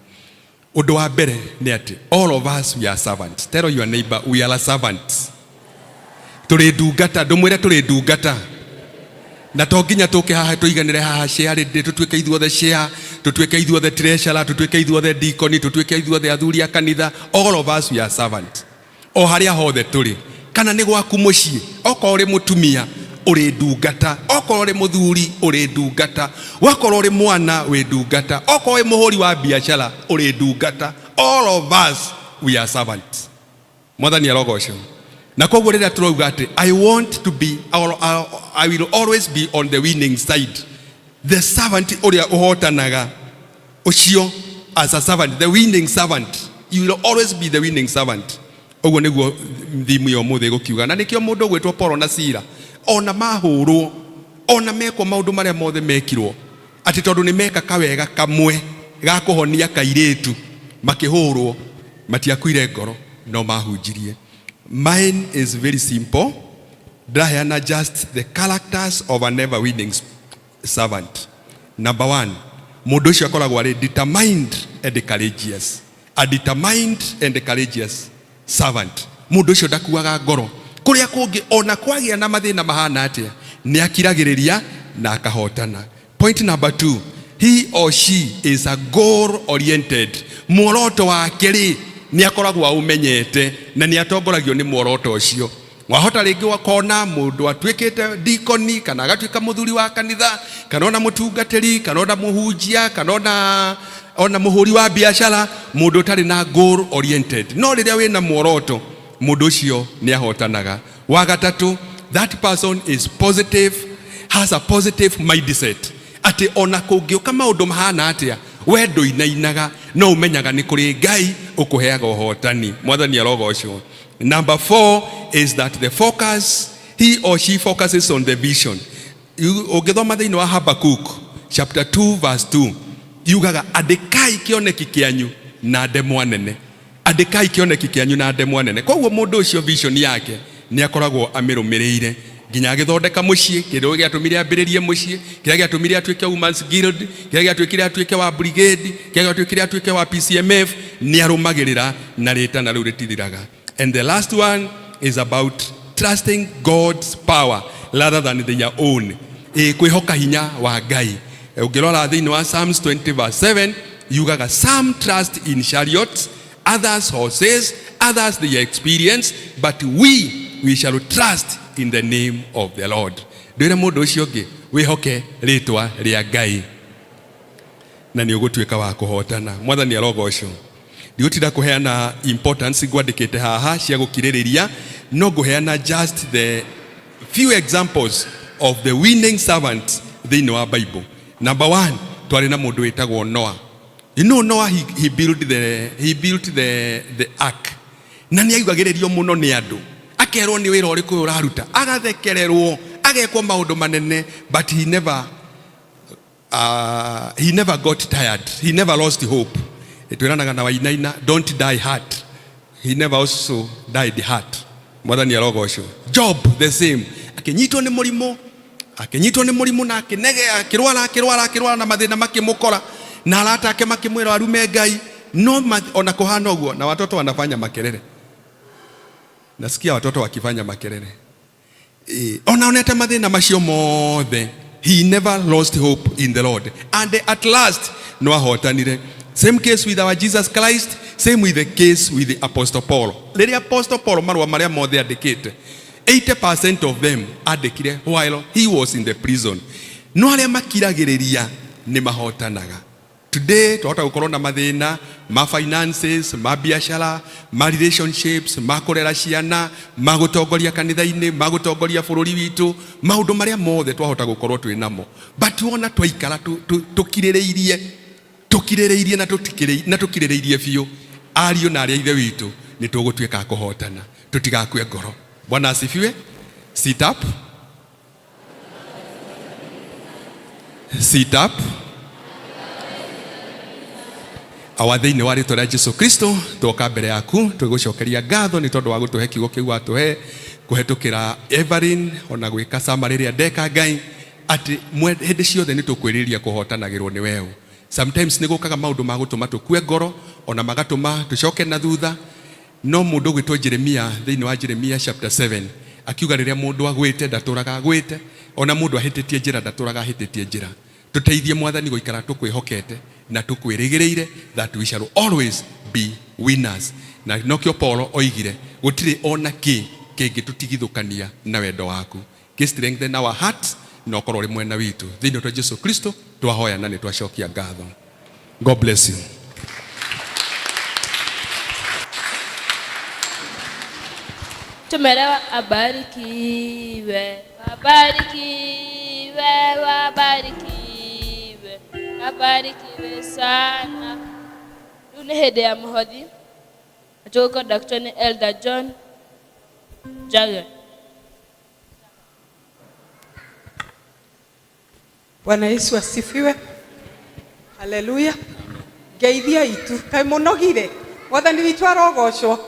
Ũndũ wa mbere nĩ atĩ all of us we are servants. Tell your neighbor we are servants. Tũrĩ ndungata, ndũmwĩre tũrĩ ndungata. Na to nginya tũke haha tũiganĩre haha share rĩ tũtuĩke ithuothe share, tũtuĩke ithuothe treasurer, tũtuĩke ithuothe deacon, tũtuĩke ithuothe athuri a kanitha. All of us we are servants. O harĩa hothe tũrĩ, kana nĩ gwaku mũciĩ, okorwo ũrĩ mũtumia ũrĩ ndungata, okorwo ũrĩ mũthuri ũrĩ ndungata, wakorwo ũrĩ mwana wĩ ndungata, okorwo wĩ mũhũri wa biacara ũrĩ ndungata. All of us we are servants. Mwathani arogocwo. Na koguo rĩrĩa tũrauga atĩ I want to be or, I will always be on the winning side, the servant ũrĩa ũhotanaga ũcio as a servant, the winning servant, you will always be the winning servant. Ũguo nĩguo thimu ya ũmũthĩ ĩgũkiuga, na nĩkĩo mũndũ ũgwĩtwo Paul na Sila ona mahũrwo ona mekwo maũndũ marĩa mothe mekirwo atĩ tondũ nĩ meka kawega kamwe ga kũhonia kairĩtu makĩhũrwo matiakuire ngoro no mahunjirie. Mine is very simple, ndĩraheana just the characters of a never winning servant. Number one, mũndũ ũcio akoragwo arĩ determined and courageous. A determined and courageous servant. Mũndũ ũcio ndakuaga ngoro. Kũrĩa kũngĩ ona kwagĩa na mathĩna mahana atĩa, nĩ akiragĩrĩria na akahotana. Point number two, he or she is a goal oriented. Muoroto wake rĩ, nĩ akoragwo aũmenyete na nĩ atongoragio nĩ muoroto ũcio. Wahota rĩngĩ wakona mũndũ atuĩkĩte dikoni kana agatuĩka mũthuri wa kanitha kana ona mũtungatĩri kana ona mũhunjia kana ona mũhũri wa biacara, mũndũ ũtarĩ na goal oriented. No rĩrĩa wĩna muoroto, mũndũ ũcio nĩ ahotanaga. Wa gatatũ, that person is positive, has a positive mindset. Atĩ ona kũngĩũka maũndũ mahana atĩa, we ndũinainaga, no ũmenyaga nĩ kũrĩ Ngai ũkũheaga ũhotani. Mwathani arogocwo. Number four is that the focus, he or she focuses on the vision. Ũngĩthoma thĩinĩ wa Habakkuk chapter 2 verse 2, yugaga andĩkai kĩoneki kĩanyu na ndemwa nene. Andĩkai kĩoneki kĩanyu na ndemwa nene. Koguo mũndũ ũcio vision yake nĩ akoragwo amĩrũmĩrĩire nginya agĩthondeka mũciĩ, kĩndũ gĩatũmire ambĩrĩrie mũciĩ, kĩrĩa gĩatũmire atuĩke Women's Guild, kĩrĩa gĩatuĩkire atuĩke wa brigade, kĩrĩa gĩatuĩkire atuĩke wa PCMF, nĩ arũmagĩrĩra na rĩtana rĩu rĩtithiraga. And the last one is about trusting God's power rather than their own. Kwĩhoka hinya wa Ngai. Ũngĩrora thĩinĩ wa Psalms 20 verse 7, yugaga some trust in chariots, others horses, others their experience, but we shall trust in the name of the Lord. Ndwĩre mũndũ ũcio ũngĩ wĩhoke rĩtwa rĩa Ngai na nĩ ũgũtuĩka wa kũhotana. Mwathani arogocwo. Ndigũtinda kũheana importance ngwandĩkĩte haha cia gũkirĩrĩria, no ngũheana just the few examples of the winning servants thĩinĩ wa Bible. Number one, twarĩ na mũndũ wĩtagwo Noah. You know Noah, he built the ark. Na nĩ augagĩrĩrio mũno nĩ andũ. Akerwo nĩ wĩra ũrĩkũ ũyũ ũraruta, agathekererwo, agekwo maũndũ manene, but he never got tired. He never lost hope. Twĩranaga na Wainaina, don't die heart. He never also died heart. Mwathani arogocwo. Job the same. Akĩnyitwo nĩ mũrimũ, akĩnyitwo nĩ mũrimũ na akĩnege, akĩrwara, akĩrwara, akĩrwara na mathĩna makĩmũkora. Na arata ake makĩmwĩra arume Ngai. No ona kũhana ũguo, na watoto wanafanya makelele. Nasikia watoto wakifanya makelele. Ona onete mathĩna macio mothe, he never lost hope in the Lord. And at last, no ahotanire. Same case with our Jesus Christ, same with the case with the Apostle Paul. Rĩrĩa Apostle Paul marũa marĩa mothe andĩkĩte, 80% of them andĩkire while he was in the prison. No arĩa makiragĩrĩria nĩ mahotanaga. Today twahota gũkorwo na mathĩna ma finances, ma biacara, ma relationships, ma kũrera ciana, ma gũtongoria kanitha-inĩ, ma gũtongoria bũrũri witũ, maũndũ marĩa mothe twahota gũkorwo twĩ namo. But wona twaikara tũkirĩrĩirie, tũkirĩrĩirie na tũkirĩrĩirie biũ, ariũ na arĩa ithe witũ, nĩ tũgũtuĩka a kũhotana. Tũtigakue ngoro. Bwana asifiwe. Sit up. Sit up. Awa thĩinĩ wa rĩtwa rĩa Jesu Kristo twoka mbere yaku twĩgũcokeria ngatho nĩ tondũ wa gũtũhe kiugo kĩu watũhe kũhetũkĩra Evelyn ona gwĩka summary ĩrĩa ndeka Ngai atĩ hĩndĩ ciothe nĩ tũkwĩrĩria kũhotanagĩrwo nĩ weũ. Sometimes nĩ gũkaga maũndũ ma gũtũma tũkue ngoro ona magatũma tũcoke na thutha. No mũndũ ũgwĩtwo Jeremia thĩinĩ wa Jeremia chapter 7 akiuga rĩrĩa mũndũ agwĩte ndatũraga agwĩte, ona mũndũ ahĩtĩtie njĩra ndatũraga ahĩtĩtie njĩra. Tũteithie Mwathani gũikara tũkwĩhokete na tũkwĩrĩgĩrĩire, that we shall always be winners. Na nokĩo Paul oigire gũtirĩ ona kĩ kĩngĩtũtigithũkania na wendo waku. Kĩ strengthen our hearts na ũkorwo ũrĩ mwena witũ. Thĩinĩ wa Jesu Kristo twahoya na nĩ twacokia ngatho. God bless you. Tumelewa abarikiwe, wabarikiwe, wabarikiwe, wabarikiwe sana. Rĩu nĩ hĩndĩ ya mũhothi na tũgũconductwo nĩ Elder John Jage. Bwana Yesu asifiwe. Haleluya. Ngeithia itu kaĩ mũnogire. Mwathani witũ arogocwo.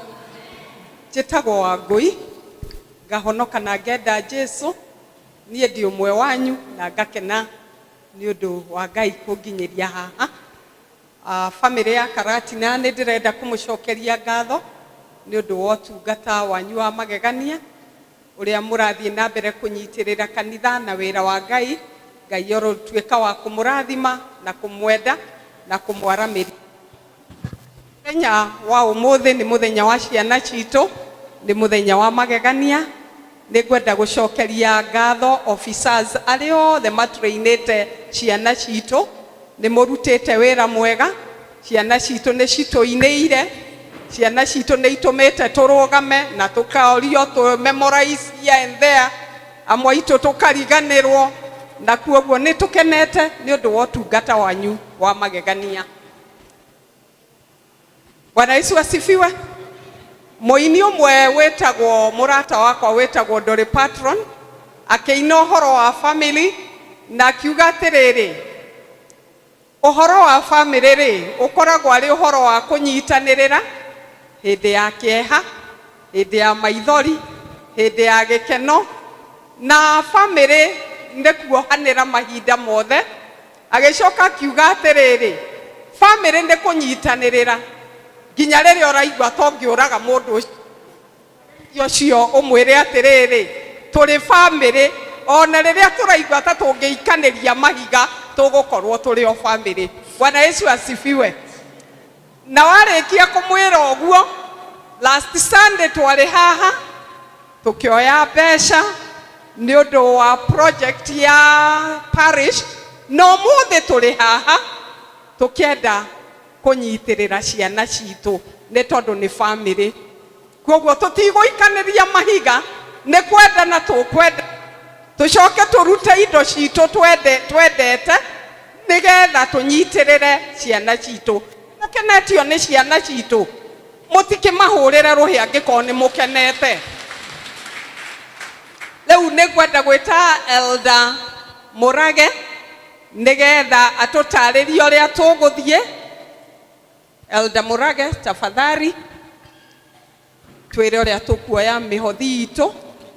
Njĩtagwo Wangũi, ngahonoka na ngenda Jesu. Niĩ ndĩ ũmwe wanyu na ngakena nĩ ũndũ wa Ngai kũnginyĩria haha. Bamĩrĩ ya Karatina nĩ ndĩrenda kũmũcokeria ngatho nĩ ũndũ wa ũtungata wanyu wa magegania ũrĩa mũrathiĩ na mbere kũnyitĩrĩra kanitha na wĩra wa Ngai. Ngai orotuĩka wa kũmũrathima na kũmwenda na kũmwaramĩria. Mũthenya wa ũmũthĩ nĩ mũthenya wa ciana citũ, nĩ mũthenya wa magegania. Nĩ ngwenda gũcokeria ngatho officers arĩa othe matrainĩte ciana citũ. Nĩ mũrutĩte wĩra mwega, ciana citũ nĩ citũinĩire, ciana citũ nĩ itũmĩte tũrũgame na tũkaorio tũ memorize here and there, amwe aitũ tũkariganĩrwo, na kuoguo nĩ tũkenete nĩ ũndũ wa ũtungata wanyu wa magegania. Bwana Yesu asifiwe. Mũini ũmwe wĩtagwo mũrata wakwa wĩtagwo Dolly Parton akĩina ũhoro wa family na akiuga atĩrĩrĩ, ũhoro wa family rĩ ũkoragwo arĩ ũhoro wa kũnyitanĩrĩra hĩndĩ ya kĩeha, hĩndĩ ya maithori, hĩndĩ ya gĩkeno, na family nĩ kuohanĩra mahinda mothe. Agĩcoka akiuga atĩrĩrĩ, family nĩ kũnyitanĩrĩra nginya rĩrĩa ũraigua ta ũngĩũraga mũndũ ũcio ũmwĩre atĩrĩrĩ, tũrĩ family, ona rĩrĩa tũraigua ta tũngĩikanĩria mahiga tũgũkorwo tũrĩ o family. Bwana Yesu asifiwe. Na warĩkia kũmwĩra ũguo, last Sunday twarĩ haha tũkĩoya mbeca nĩ ũndũ wa project ya parish, na ũmũthĩ tũrĩ haha tũkĩenda kũnyitĩrĩra ciana citũ nĩ tondũ nĩ family. Koguo tũtigũikanĩria mahiga, nĩ kwendana tũkwenda tũcoke tũrute indo citũ twendete nĩgetha tũnyitĩrĩre ciana citũ. Mũkenetio nĩ ciana citũ, mũtikĩmahũrĩre rũhĩ angĩkorwo nĩ mũkenete. Rĩu nĩ ngwenda gwĩta Elder Mũrage nĩgetha atũtarĩrie ũrĩa tũgũthiĩ. Elder Mũrage, tafadhali twĩre ũrĩa tũkuoya mĩhothi itũ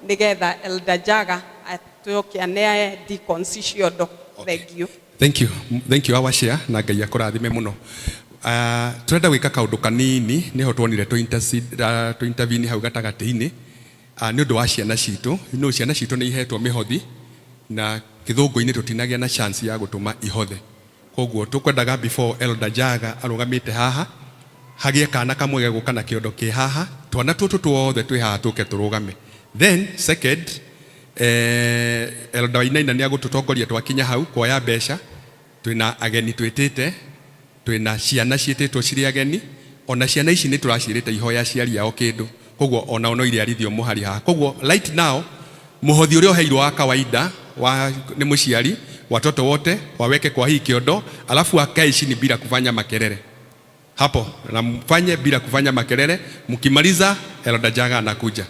nĩgetha Elder Jaga atũke aneae deacons ciondo. Thank you. Thank you. Thank you our share na Ngai akũrathime mũno. Turenda gwĩka kaũndũ kanini nĩho tuonire tũ intercede tũ intervene hau gatagatĩ-inĩ nĩ ũndũ wa ciana citũ. No ciana citũ nĩ ihetwo mĩhothi na kĩthũngũ-inĩ tũtinagĩa na chance ya gũtũma ihothe. Koguo tũkwendaga before Elder Jaga arũgamĩte haha hagĩe kana kamwe gegũka na kĩondo kĩ haha, twana tũtũ tuothe twĩ haha tũke tũrũgame. Then second, Elder Wainaina nĩ agũtũtongoria twakinya hau kuoya mbeca. Twĩna ageni twĩtĩte, twĩna ciana ciĩtĩtwo cirĩ ageni, ona ciana ici nĩ tũraciĩrĩte ihoya aciari ao kĩndũ, koguo onao no irĩarithio mũhari haha. Koguo right now mũhothi ũrĩa ũheirwo wa kawaida wa nĩ mũciari, watoto wote waweke kwa hii kiondo, alafu wakae chini bila kufanya makelele hapo, na mfanye bila kufanya makelele. Mkimaliza Elder Jaga anakuja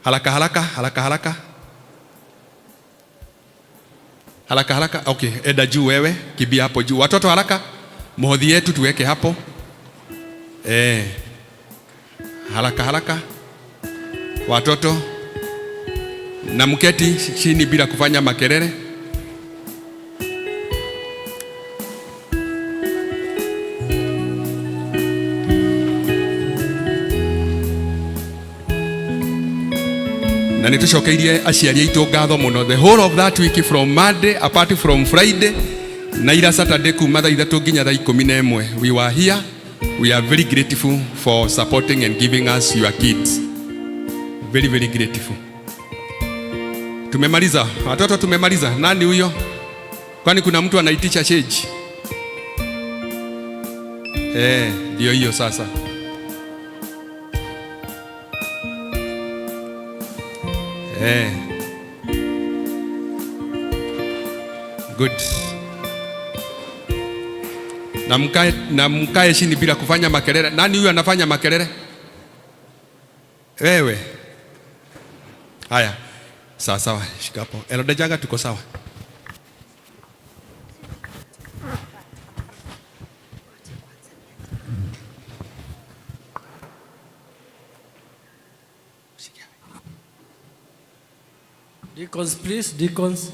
haraka haraka haraka haraka haraka haraka. Okay, enda juu wewe, kimbia hapo juu. Watoto haraka, mũhothi yetu tuweke hapo haraka haraka watoto, na mketi chini bila kufanya makelele. Na nĩ tũcokeirie aciari aitũ ngatho mũno the whole of that week from Monday apart from Friday na ira Saturday kuma thaa 3 nginya thaa 11. We were here. We are very grateful for supporting and giving us your kids. Very, very grateful. Tumemaliza watoto, tumemaliza. Nani huyo? Kwani kuna mtu anaitisha change? Eh, ndio hiyo sasa. Eh. Good. Na mkae chini bila kufanya makelele. Nani huyu anafanya makelele? Wewe. Haya. Sawa sawa, shika hapo. Elode Jaga, tuko sawa. Deacons, please, deacons.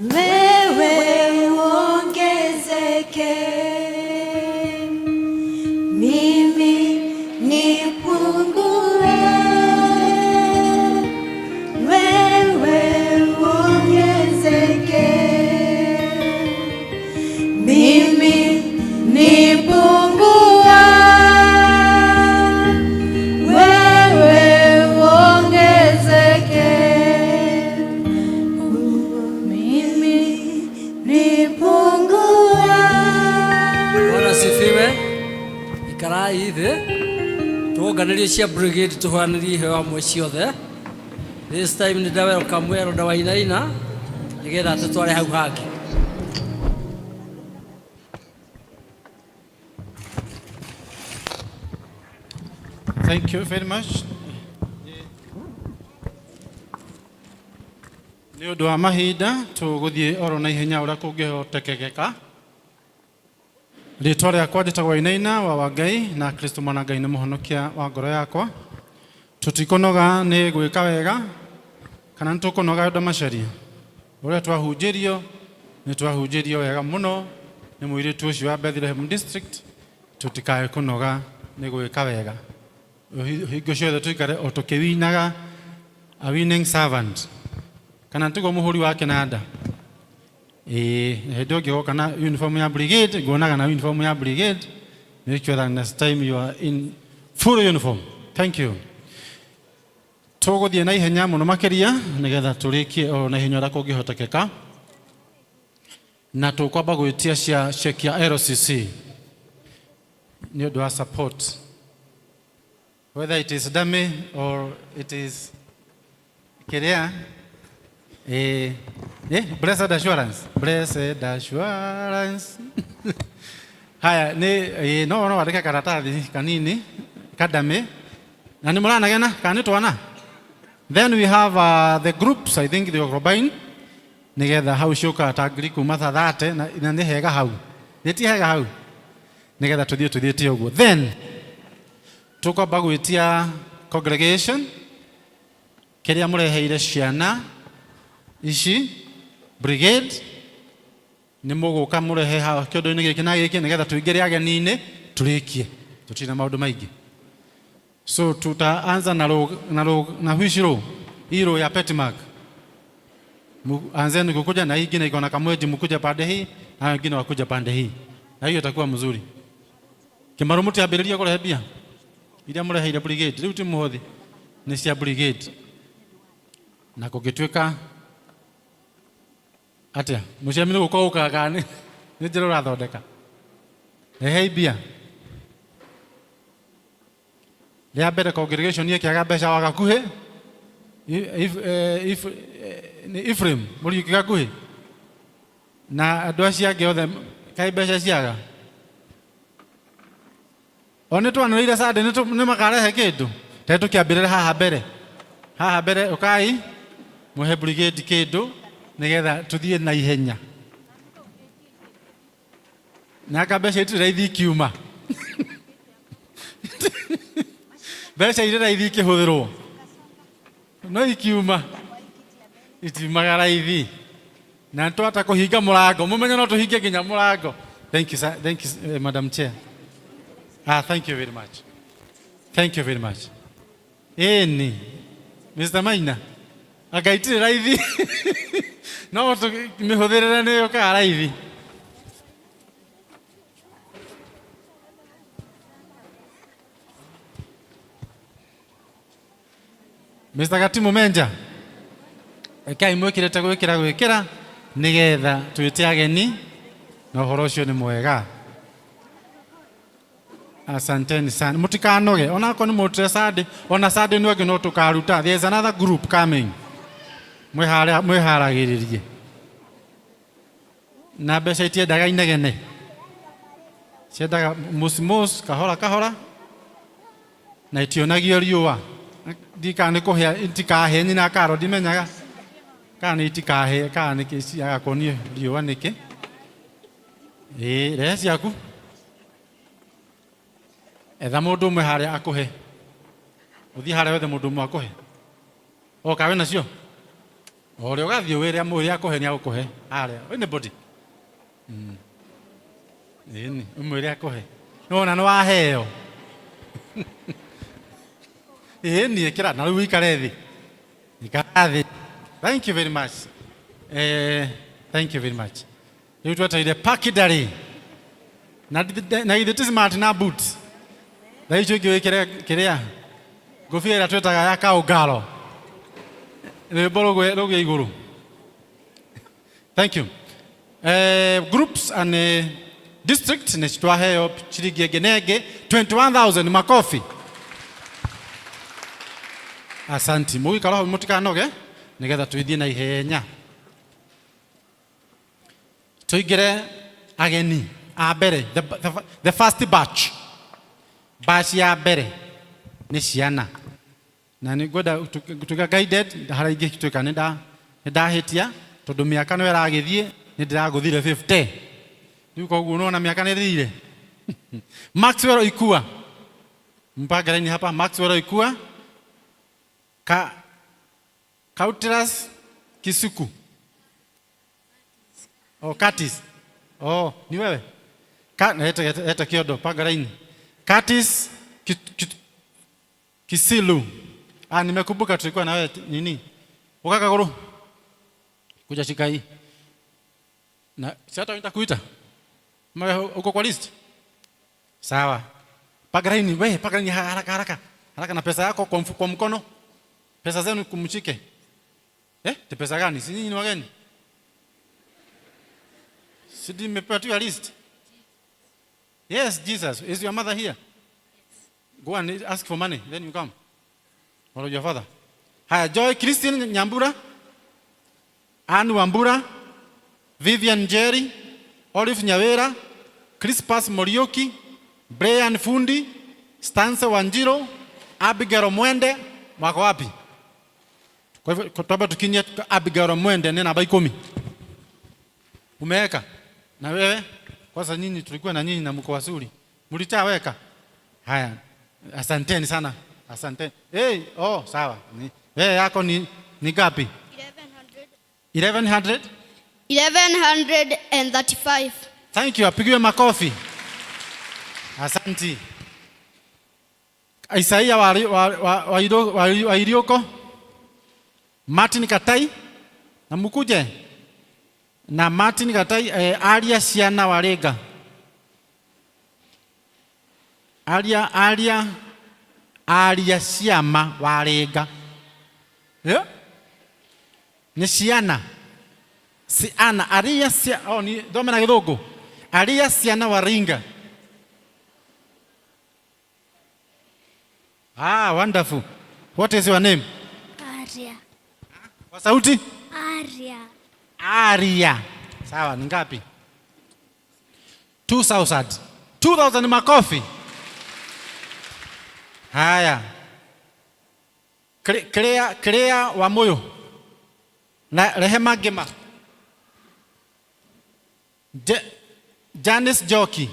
Wewe uongezeke, mimi nipungue. Wewe uongezeke, mimi nipungue. Wewe uongezeke, mimi nipungue. Bwana sifiwe. Ikarai thĩ tũnganĩrie cia brigade tũhoyanĩrie iheo hamwe ciothe. This time nĩ ndawelcome Elda Wainaina nĩgetha tũtware hau hangĩ. Thank you very much. Nĩ ũndũ wa mahinda tũgũthiĩ oro na ihenya ũrĩa kũngĩhotekeka. Rĩtwa rĩakwa njĩtagwo Wainaina wa Wangai na Kristo mwana Ngai nĩ mũhonokia wa ngoro yakwa. Tũtikũnoga nĩ gwĩka wega kana nĩ tũkũnoga ũndũ macaria. Ũrĩa twahunjĩrio nĩ twahunjĩrio wega mũno nĩ mũirĩtu ũcio wa Bethlehem District. Tũtikae kũnoga nĩ gwĩka wega. Hingo ciothe tũikare o tũkĩwinaga a winning servant kana tiguo mũhũri wa kĩnanda. Ĩĩ hĩndĩ ĩngĩ ũgoka na uniform ya brigade, nguonaga na uniform ya brigade. Make sure that next time you are in full uniform. Thank you. Tũgũthiĩ na ihenya mũno makĩria nĩgetha tũrĩkie o na ihenya ũrĩa kũngĩhotekeka, na tũkwamba gwĩtia cia check ya LCC nĩ ũndũ wa support, whether it is dummy or it is kĩrĩa. Blessed assurance, blessed assurance. Haya nĩ no no wandĩke karatathi kanini kadame na nĩ mũranagena kana nĩ twana. Then we have the groups. I think they are combined nĩgetha hau ciũkaga ta ngiri kuma ta 30 na nĩ hega hau, nĩ ti hega hau, nĩgetha tũthiĩ tũthiĩte ũguo. Then tũkwamba gwĩtia congregation kĩrĩa mũreheire ciana ici brigade. Nĩ mũgũka mũrehe haha kĩondo-inĩ gĩkĩ na gĩkĩ nĩgetha tũingĩre ageni-inĩ tũrĩkie, tũtirĩ na maũndũ maingĩ. So tutaanza na row, na row, na which row? Hii row ya Petmark. Anzeni kukuja na hii ingine iko na kamweji, mkuja pande hii na wengine wakuja pande hii, na hiyo itakuwa mzuri. Kimaru mutiambĩrĩria kũrehe mbia iria mũreheire brigade rĩu ti mũhothi, nĩ cia brigade. Na kũngĩtuĩka atĩa mũciami nĩ gũka ũkaga kana nĩ njĩra ũrathondeka, rehei mbia. Rĩa mbere congregation ĩkĩaga mbeca wa gakuhĩ nĩ Ephraim Mũriũki gakuhĩ na andũ acio angĩ othe kaĩ mbeca ciaga o nĩ twanĩrĩire Sunday nĩ makarehe kĩndũ te tũkĩambĩrĩra haha mbere, haha mbere ũkai mũhe brigade kĩndũ nĩgetha tũthiĩ na ihenya na anga mbeca itirĩ raithi ikiuma, mbeca irĩ raithi ikĩhũthĩrwo no ikiuma itiumaga raithi na twata kũhinga mũrango mũmenye no tũhinge nginya mũrango. Thank you, sir. Thank you, Madam Chair. Ah, thank you very much, thank you very much. Ĩni Mr. Maina, anga itirĩ raithi no mĩhũthĩrĩre nĩ yũkaga raithi. Mr. Gatimu Menja, rekei mwĩkĩrĩte gwĩkĩra gwĩkĩra nĩgetha twĩte ageni na ũhoro ũcio nĩ mwega. Asanteni sana, mũtikanoge onakorwo nĩ mũrutire Sunday, ona Sunday nĩ ĩngĩ no tũkaruta. There is another group coming. Mwĩharagĩrĩrie na mbeca itiendaga inegene, ciendaga mũcimũci kahora kahora na itionagio riũa. Ndikana nĩ kũhĩa itikahĩe, nyina karo ndimenyaga kana nĩ itikahĩe kana nĩkĩ ciaga kuonio riũa nĩkĩ. Ĩĩ rehe ciaku, etha mũndũ ũmwe harĩa akũhe, ũthiĩ harĩa wethe mũndũ ũmwe akũhe oka wĩ nacio. O ũrĩa ũgathiĩ wĩre amwĩre akũhe nĩ agũkũhe. Harĩa, anybody. Ĩni, ũmwĩre akũhe. Nĩwona nĩ waheo. Ĩni, ĩkĩra na rĩu ũikare thĩ. Ikara thĩ. Thank you very much. Thank you very much. Rĩu twetereire pakidari. Na na githĩ ti smart na boots. Thaa icio ingĩ wĩkĩre kĩrĩa ngũbia ĩrĩa twĩtaga ya kaũngaro. Rwĩmbo rũgwe rũgĩe igũrũ. Thank you. Groups and district nĩ twaheo ciringi ĩngĩ na ĩngĩ 21,000 makofi. Asanti. Mũgĩikara hau mũtikanoge nĩgetha twĩthiĩ na ihenya. Tũingĩre ageni a mbere the first batch. Batch ya mbere nĩ ciana. Na nĩ ngwenda gũtuĩka guided harĩa ingĩtuĩka nĩ ndahĩtia tondũ mĩaka no ĩragĩthiĩ nĩ ndĩragũthire 50. Rĩu koguo nĩwona mĩaka nĩ ĩthire. Maxwell Ikua. Mpange laini hapa Maxwell Ikua. Kautras Kisuku. Oh, Curtis. Oh, ni wewe? Eta kiodo, panga laini. Curtis Kisilu. Ah, nimekumbuka tulikuwa na wewe nini? Ukaka guru. Kuja shika hii. Na si hata nitakuita. Uko kwa list? Sawa. Panga laini, wewe panga laini haraka haraka. Haraka na pesa yako kwa mfuko, kwa mkono. Pesa zenu kumshike. Ni pesa gani? Si nyinyi ni wageni? Si nimepewa tu ya list. Yes, Jesus. Is your mother here? Go and ask for money, then you come. Or your father. Haya, Joy Christine Nyambura, Anne Wambura, Vivian Jerry, Olive Nyawera, Crispas Morioki, Brian Fundi, Stance Wanjiro, Abigail Mwende. Wako wapi? Kwa hivyo tuombe tukinye Abigail Mwende ni namba 10. Umeweka? Na wewe? Kwanza nyinyi tulikuwa na nyinyi na mko wazuri. Mlitaweka? Haya. Asanteni sana. Asante. Hey, oh, sawa. Wewe yako ni ngapi? 1100. 1135. Thank you. Apigiwe makofi. Asanti. Isaia wa Irioko, Martin Katai na mukuje na Martin Katai, Aria Ciana Warega. Aria, Aria, Aria Ciama Warega. Yeah? Ni Ciana. Ciana, Aria Cia, oh, ni thome na Githũngũ. Aria Ciana Waringa. Ah, wonderful. What is your name? Aria. Kwa sauti? Aria. Aria. Sawa, ni ngapi? 2000. 2000 makofi. Haya. Clea, Clea wa Moyo. Na Rehema Gema. Janice Joki.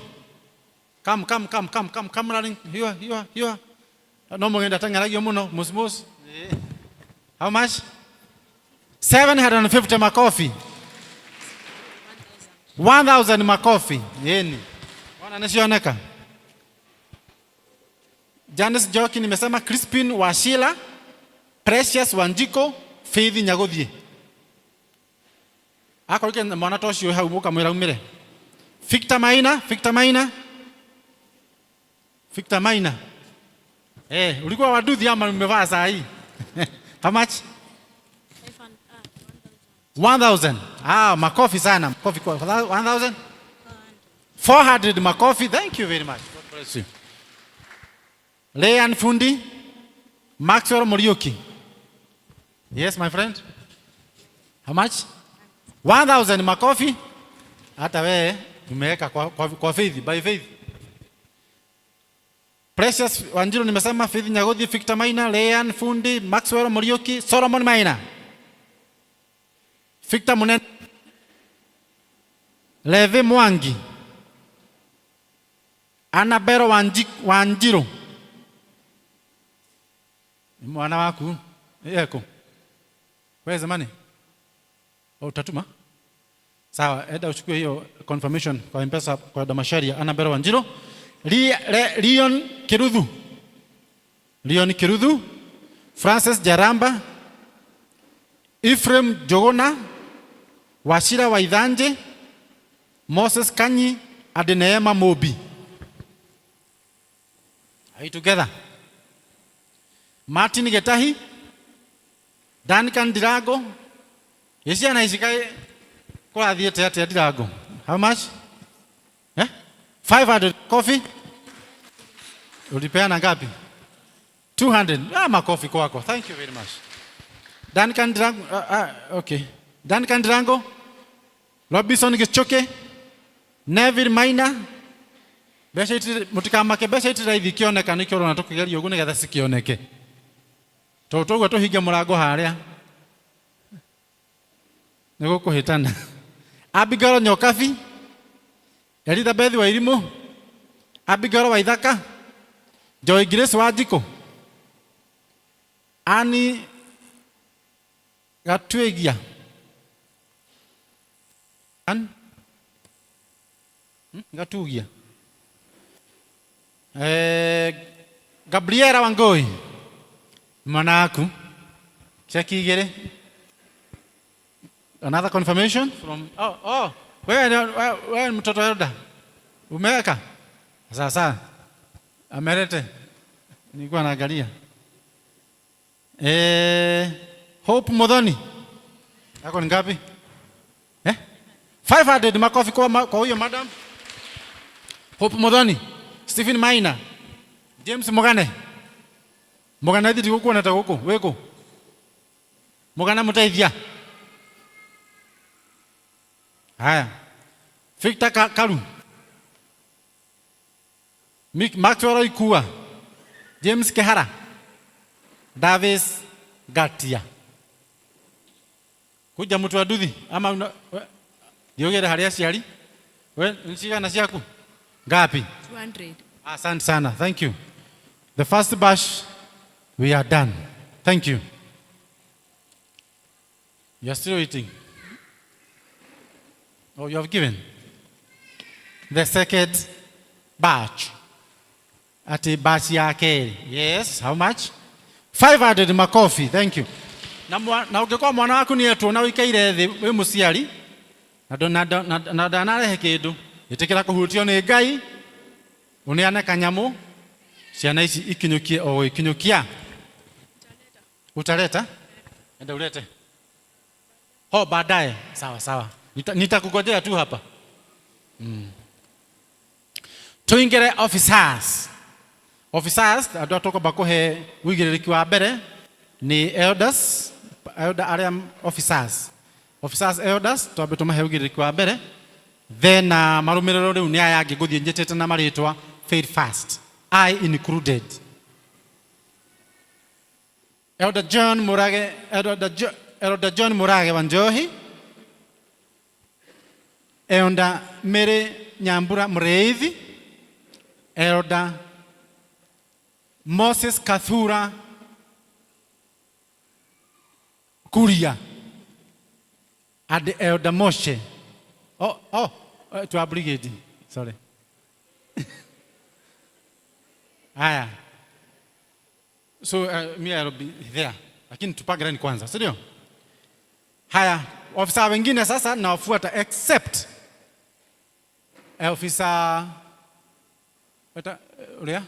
Come, come, come, come, come, come running. Here, here, here. No mugenda tang'aragio muno, musmus. How much? 750 makofi. 1000 makofi. Yeni. Ona nicioneka. Janice Joki nimesema, Crispin Washila, Precious Wanjiko, Faith Nyagothie. Akorwo mwana ta ũcio hau mũkamwĩra umĩre. Victor Maina, Victor Maina. Victor Maina. Ulikuwa waduthi ama umevaa saa hii? How much? 1000. Ah, makofi sana. Makofi kwa 1000? 400 makofi. Thank you very much. God bless you. Leanne Fundi, Maxwell Muriuki. Yes, my friend. How much? 1000 makofi. Hata wewe umeweka kwa faith, by faith. Precious Wanjiru nimesema, Faith Nyagothi, Victor Maina, Leanne Fundi, Maxwell Muriuki, Solomon Maina. Victor Munene, Levi Mwangi, Annabel Wanjiru. Ni mwana waku? Yeko. Where's the money? Oh, utatuma? Sawa, enda uchukue hiyo confirmation kwa M-Pesa kwa Damasharia Annabel Wanjiru. Leon Kiruthu. Leon Kiruthu, Francis Jaramba, Ephraim Jogona, Wachira Waithanje, Moses Kanyi, and Neema Mobi. Are you together? Martin Getahi, Duncan Dirago, Ciana ici kaĩ kũrathiĩte atĩa Dirago? How much? Eh? 500 coffee? Ulipeana ngapi? 200. Ah, makofi kwako. Thank you very much. Duncan Drango, okay. Duncan Drango, Robinson Gichoke, Neville Maina, mbeca itirĩ mũtikamake mbeca itirĩ raithi ikĩoneka nĩkĩo ũrona tũkĩgeria ũguo nĩgetha cikĩoneke tondũ toguo tũhinge mũrango harĩa nĩ gũkũhĩtana. Abigail Nyokabi, Elizabeth Wairimũ, Abigail Waithaka, Joy Grace Wanjikũ, Annie Gatuĩgia, Ann Gatugia, Gabriela Wangoi, mwana waku, cheki igĩrĩ. Another confirmation from oh, wewe ni mtoto Elda. Umeweka? Sasa amelete. Nilikuwa naangalia. Hope Muthoni. Yako ni ngapi? Eh? 500 makofi kwa huyo madam. Hope Muthoni, Stephen Maina, James Mugane. Mugane thiĩ tigukuona ta gũkũ, wĩkũ? Mugane mũteithia. Haya. Victor Karu. Maxwell Ikua. James Kehara. Davis Gatia. Kuja mtu wa nduthi ama una, ndiugire harĩ aciari. We nĩ cigana ciaku? Ngapi? 200. Asante sana. Thank you. The first batch we are done. Thank you. You are still waiting. Oh, you have given. The second batch. Ati batch ya kerĩ. Yes, how much? 500 makofi. Thank you. Na ũngĩkorwo mwana waku nĩ etwo na ũikaire thĩ wĩ mũciari na ndanarehe kĩndũ, ĩtĩkĩra kũhutio nĩ Ngai, ũneane kanyamũ, ciana ici ikinyũkie o gũikinyũkia. Utaleta? Enda ulete. Oh, baadaye. Sawa sawa. Nitakungojea tu hapa. Tuingire officers. Officers, andũ a tũkwamba kũhe ũigĩrĩrĩki wa mbere nĩ elders, elder arĩa officers. Officers elders twambe tũmahe ũigĩrĩrĩki wa mbere. Then marũmĩrĩro rĩu nĩ aya angĩ ngũthiĩ njĩtĩte na marĩtwa fail fast. I included. Elder John Murage, Elder John Murage wa Njohi, Elder Mary Nyambura Mureithi, Elder Moses Kathura Kuria, and Elder Moshe. Oh, to our brigade. Sorry. Haya. So me I will be there. Lakini tupange line kwanza, si ndio? Haya, ofisa wengine sasa nawafuata except ofisa weta uria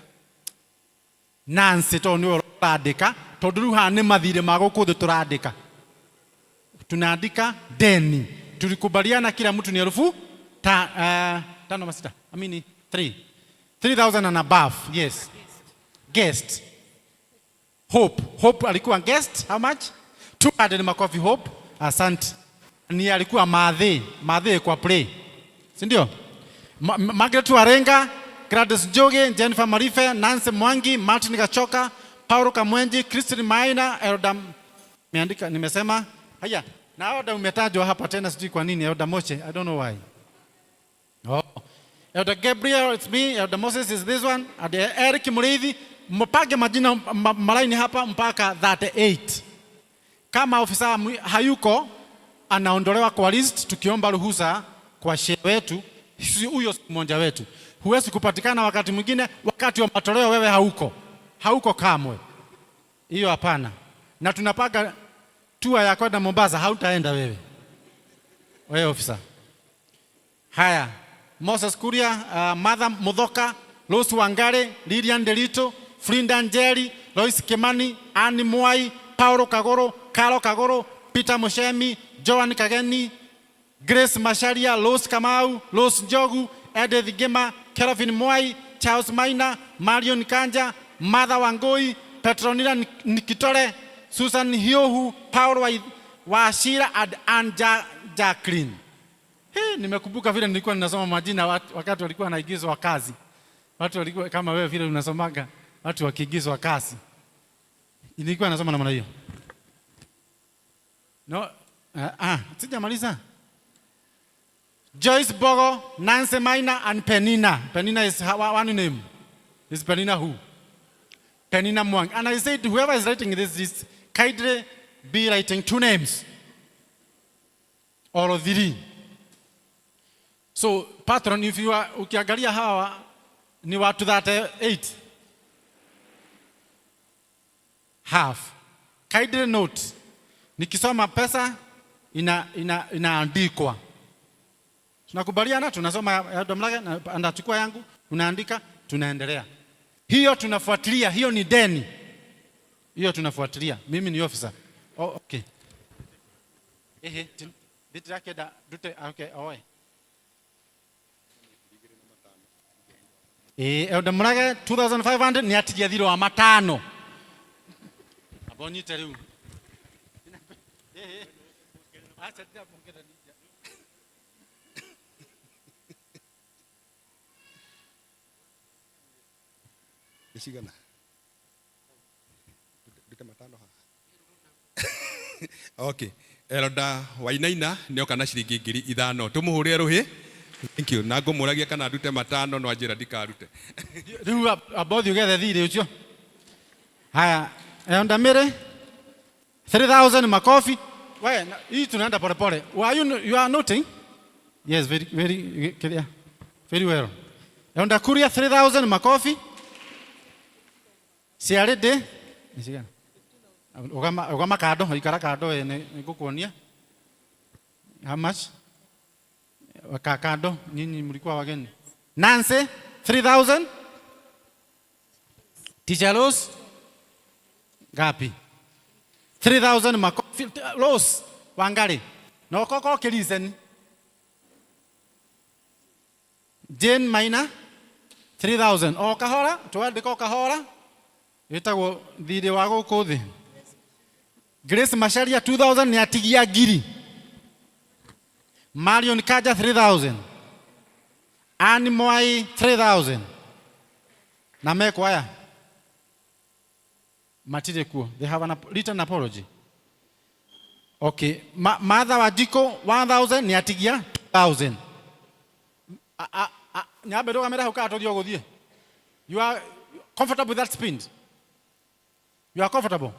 Nancy to niwe ũrandĩka tondũ rĩu haha nĩ mathirĩ ma gũkũ thĩ tũrandĩka, tunaandika deni. Tulikubaliana kila mtu ni elfu 5 masita, I mean 3 3000 and above. Yes, guest Hope. Hope alikuwa guest, how much? 200 makofi Hope. Asante. Ni alikuwa madhe, madhe kwa play. Si ndio? Margaret Warenga, Gladys Njoge, Jennifer Marife, Nancy Mwangi, Martin Gachoka, Paulo Kamwenji, Christine Maina, Elda nimeandika nimesema. Haya, na Elda umetajwa hapa tena sijui kwa nini Elda Moshe, I don't know why. Oh. Elder Gabriel, it's me. Elder Moses is this one. And Eric Muriithi, mpange majina malaini hapa mpaka 38. Kama ofisa hayuko Anaondolewa kwa list tukiomba ruhusa kwa shehe wetu, si huyo si mmoja wetu. Huwezi kupatikana wakati mwingine, wakati wa matoleo wewe hauko, hauko kamwe. Hiyo hapana. Na tunapanga tour ya kwenda Mombasa, hautaenda wewe, wewe ofisa. Haya, Moses Kuria, Martha Muthoka, Rose Wangari, Lilian Delito, Frinda Njeri, Lois Kimani, Anne Mwai, Paulo Kagoro, Carlo Kagoro, Peter Mushemi, Joan Kageni, Grace Masharia, Rose Kamau, Rose Njogu, Edith Gima, Kelvin Mwai, Charles Maina, Marion Kanja, Martha Wangui, Petronila Nikitore, Susan Hiohu, Paul Wachira and Ann Jacqueline. Hey, nimekumbuka vile nilikuwa ninasoma majina wakati walikuwa wanaigizwa kazi. Watu walikuwa kama wewe vile unasomaga watu wakiigizwa kazi. Nilikuwa nasoma namna hiyo. No, sijamaliza. Joyce Bogo, Nancy Maina and Penina. Penina is one name. Is Penina who? Penina Mwang. And I said whoever is writing this list, kindly be writing two names or three. So patron, if you are ukiangalia hawa ni watu 38. Half. Kindly note, nikisoma pesa inaandikwa. Tunakubaliana, tunasoma ya Domlage, na anachukua yangu, unaandika, tunaendelea. Hiyo tunafuatilia, hiyo ni deni. Hiyo tunafuatilia. Mimi ni officer. Oh, okay. Ehe, nditirake da dute, okay, oe. Elder Murage 2500 ni atigia thiro wa matano. Abonyite riu. Ehe. Acha ndamongera nija. Nĩ cigana? Ndute matano haha. Okay. Elder Wainaina nĩoka na ciringi 5,000. Tũmũhũrĩre rũhĩ. Thank you. Na ngũmũragia kana ndute matano no anjĩra ndikarute. Rĩu abothi ũgethe thirĩ ũcio. Haya, Elder Mary 3000 makofi. We, hii tunaenda pole pole. Were you, you are noting? Yes, very, very clear. Very well. Elder Kuria 3000 makofi. Ciarĩ nĩ cigana? Ugama kando, ikara kando, nĩ ngũkuonia. How much? Waka kando, nyinyi mlikuwa wageni. Nancy 3000. Teacher Rose ngapi? 3000 makofi. Rose Wangari. No koko kilisen. Jane Maina 3000. O kahora, twandika o kahora. Ĩtagwo thirĩ wa gũkũ thĩ. Grace Macharia 2000 nĩ atigia ngiri. Marion Kaja 3000. Anne Mwai 3000. Na meko haya matirĩ kuo. They have an written apology. Okay. Martha Wanjikũ 1000 nĩ atigia 2000. Nyambe ndũgamĩre hau kana tũthiĩ o gũthiĩ. You are comfortable with that speed? You are comfortable?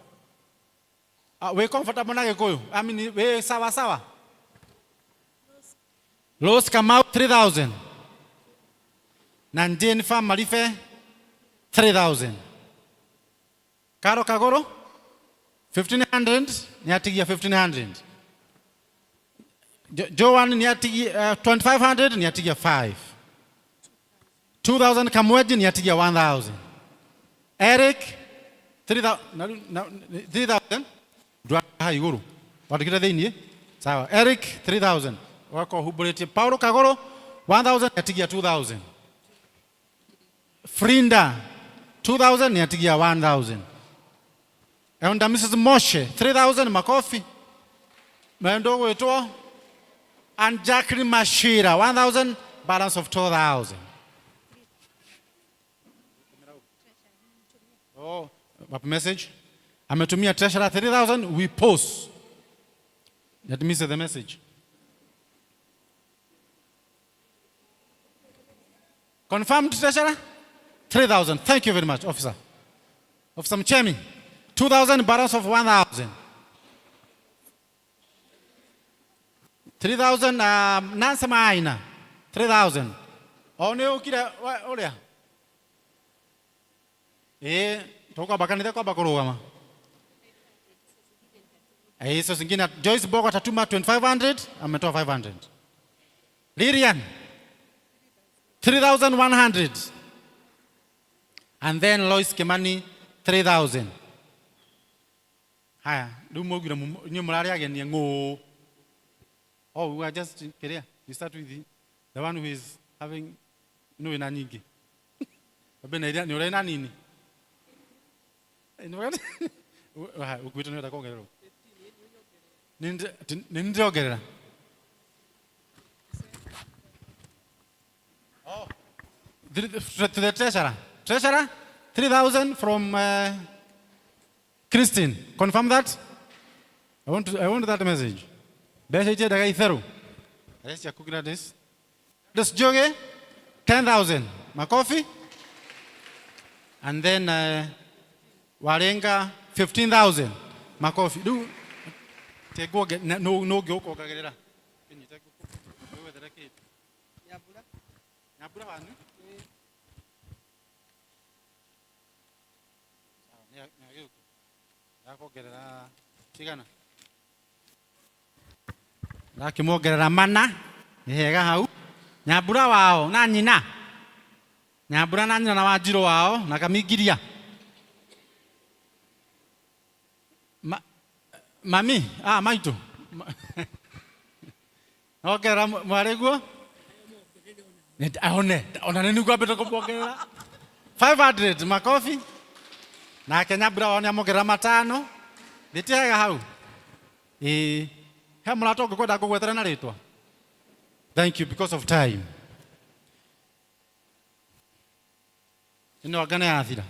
We comfortable na Gĩkũyũ? I mean, we sawa sawa? Rose Kamau 3000. Na Jennifer Marife 3000. Karo Kagoro 1500 ni atigia 1500. Joan ni atigia 2500 ni atigia 5. 2000 Kamweji ni atigia 1000. Eric na, 3000. Ndwa iguru. Wandikire thiini? Sawa. Eric 3000. Wako humbũrĩtie. Paulo Kagoro 1000 ni atigia 2000. Frinda 2000 ni atigia 1000. Elder Mrs. Moshe 3000 makofi. Mendo gwitwo and Jacqueline Mashira 1000 balance of 2000. Oh, what message? Ametumia treasurer 3000, we post. Let me say the message. Confirmed treasurer? 3000. Thank you very much, officer. Officer Mchemi, 2000 balance of 1000. 3000 Nancy Maina 3000 o nĩ ũkire ũrĩa ĩĩ tũkwamba kanitha kwamba kũrũgama. Hizo zingine Joyce Bogo atatuma 2500, ametoa 500. Lilian 3100. And then Lois Kimani 3000. Haya, rĩu mwaugire inyuĩ mũrarĩ ageni ng'ũ. Oh, we are just kiria. You start with the one who is having no wĩna nyingĩ. Wambe na iria nĩ ũrĩ na nini. Ũkuĩte nĩ ũrenda kuongererwo. Nĩ ndĩrongerera. Oh. To the treasurer. Treasurer, 3,000 from Christine. Confirm that? I want that message. Mbeca itiendaga itherũ. Yes, ciaku Gladys. Gladys Njoge, 10,000. Makofi. And then Warenga, 15,000. Makofi. Rĩu teguonge no no ngĩũkongagĩrĩra. Kĩnyite wethere kĩndũ. Nyambura. Nyambura wanyu. Sawa, nĩ agĩũka. Ndakongerera cigana? Ndakĩmuongerera mana nĩ hega hau. Nyambura wao na nyina. Nyambura na nyina na Wanjirũ wao na Kamingiria. Mami, maitũ. Ongerera mwarĩ guo. One, ona nĩ ngwambĩte kũmuongerera. 500 makofi. Nake Nyambura wao nĩ amongerera matano. Thĩ hega hau. Ĩĩ. He mũrata ũngĩkwenda ngũgwetera na rĩtwa? Thank you because of time. Ĩno anga nĩ yathira.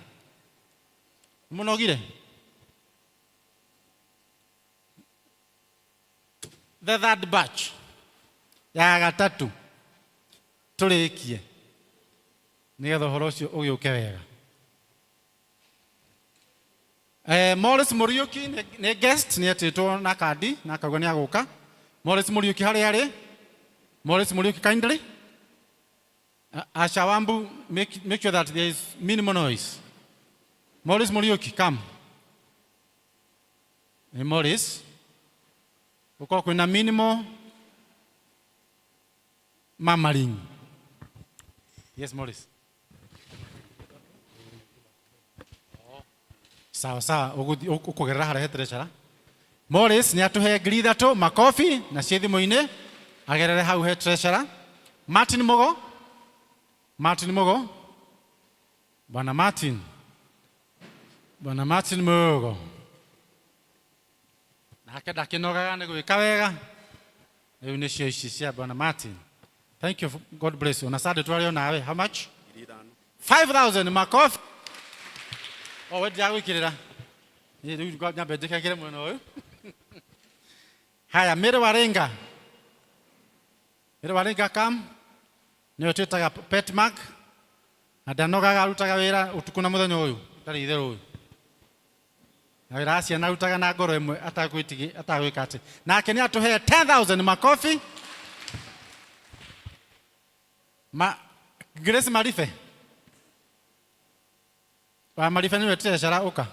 Mũnogire? The third batch ya gatatũ tũrĩkie nĩgetha ũhoro ũcio ũgĩũke wega. Morris Muriuki nĩ guest, nĩ etĩtwo na kandi na akauga nĩ agũka. Morris Muriuki harĩa arĩ? Morris Muriuki, kindly. Asha Wambu, make sure that there is minimal noise. Morris Muriuki, come. Ni Morris. Uko kwina minimal murmuring. Yes, Morris. Sawa sawa, ũkũgerera harĩa he treasurer. Morris nĩ atũhe 3,000 makofi na ciĩ thimũ-inĩ agerere hau he treasurer. Martin Mugo. Martin Mugo. Bwana Martin. Bwana Martin Mugo. Nake ndakĩnogaga nĩ gwĩka wega. Rĩu nĩcio ici cia Bwana Martin. Thank you. God bless you. Na Sunday twarĩ o nawe. How much? 5000 makofi. Oh, we ndiragwĩkĩrĩra. Niĩ rĩu nyambe njĩkagĩre mwena ũyũ. Haya, Mary Warenga. Mary Warenga, come. Nĩwe twĩtaga Pet Mark. Na ndanogaga, arutaga wĩra ũtukũ na mũthenya ũyũ. Ndarĩ itherũ ũyũ. Na wĩra wa ciana arutaga na ngoro ĩmwe atagwĩtigi atagwĩka atĩ. Nake nĩ atũhe 10,000 makofi. Ma Grace Marife. Wa Marife nĩwe treasurer, ũka.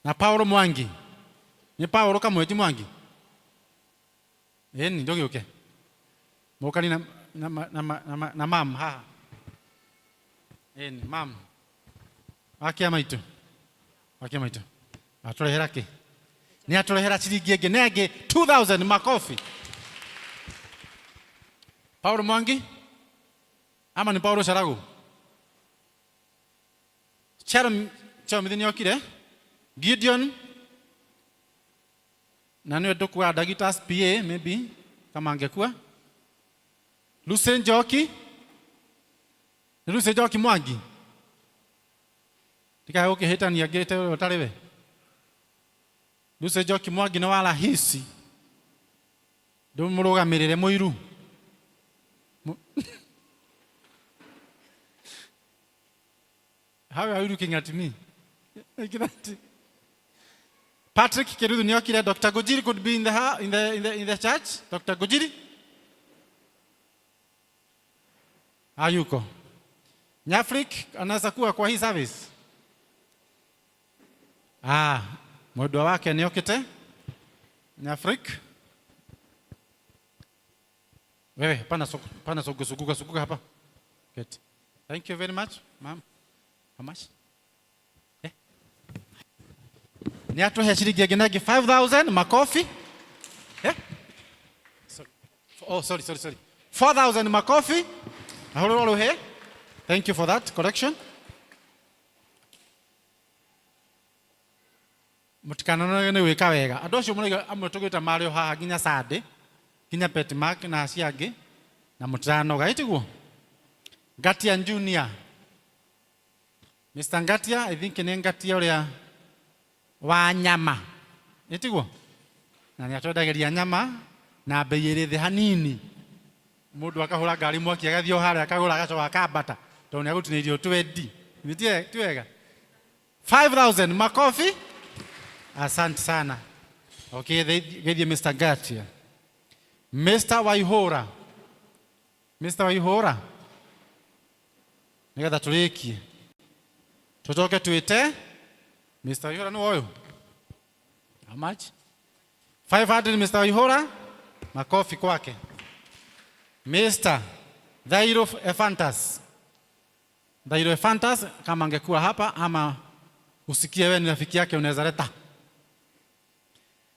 Na Paulo Mwangi. Nĩ Paulo Kamwenji Mwangi. Ĩni ndũgĩũke. Mũkani na mam haha. Ĩni mam. Wakia maitũ. Wakia maitũ. Atũrehera kĩ? Nĩ atũrehera ciringi ĩngĩ na ĩngĩ 2000 makofi. Paulo Mwangi ama ni Paulo Sharagu? Sharon Charomithi nĩ okire. Gideon na nĩwe ndũkuaga Dagitas PA maybe kama angekuwa. Lucy Njoki. Nĩ Lucy Njoki Mwangi. Ndikae gũkĩhĩtania ngĩte ũrĩa ũtarĩ we. Lucy Njoki Mwangi nĩ wa Rahisi. Ndũmũrũgamĩrĩre mũiru. How are you looking at me? Like that. Patrick Kiruthu nĩokire. Dr. Gujiri could be in the, in the, in the, in the church. Dr. Gujiri hayuko. Nyafrik anaweza kuwa kwa hii service. Ah, mwendwa wake nĩokĩte. Nyafrik, wewe hapana, hapana suguka suguka hapa. Good. Thank you very much, ma'am. How much? Eh? Nĩ atũhe ciringi ĩngĩ na ĩngĩ 5000 makofi. Eh? Sorry. Oh, sorry, sorry, sorry. 4000 makofi. Ahũrĩrwo rũhĩ. Thank you for that correction. Mũtikananoge nĩ gwĩka wega. Andũ acio mũraiga amwe tũgĩta marĩ o haha nginya Sunday, nginya Petmark na acio angĩ, na mũtiranoga, ĩ tiguo? Ngatia Junior. Mr. Ngatia, I think nĩ Ngatia ũrĩa wa nyama. Ĩ tiguo? Na nĩ atwendagĩria nyama na bei ĩrĩ thĩ hanini. Mũndũ akahũra ngari mwaki agathiĩ o harĩa akagũra agacoka akambata tondũ nĩ agũtinĩirio twendi. Nĩ ti wega? 5000 makofi. Asante sana. Okay, geithie Mr. Ngatia. Mr. Waihura. Mr. Waihura. Nĩgetha tũrĩkie. Tũcoke twĩte Mr. Waihura nĩ ũyũ. How much? 500 Mr. Waihura. Makofi kwake. Mr. Thairo Ephantus. Thairo Ephantus kama angekuwa hapa ama usikie wewe ni rafiki yake unaweza leta.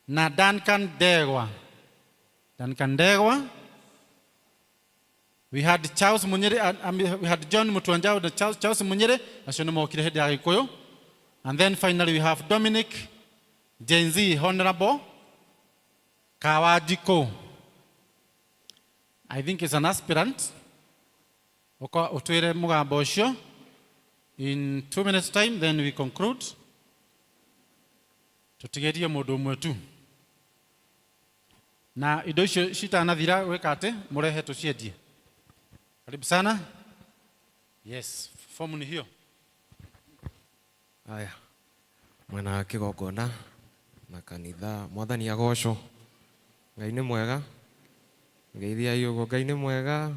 Na Duncan Ndegwa. Duncan Ndegwa. We had Charles Munyere, we had John Mutuanjao na Charles Munyere, acio nĩ mokire hĩndĩ ya Gĩkũyũ. And then finally we have Dominic Gen Z Honorable Kawajiko. I think is an aspirant. Ũka ũtwĩre mũgambo ũcio. In 2 minutes time then we conclude. Tũtigĩrie mũndũ ũmwe tu. Na indo icio citanathira gwĩka atĩ mũrehe tũciendie. Karibu sana. Yes, fomu ni hiyo. Haya, mwena wa kĩgongona na kanitha, mwathani agocwo. Ngai nĩ mwega. Ngeithiai ũguo, Ngai nĩ mwega.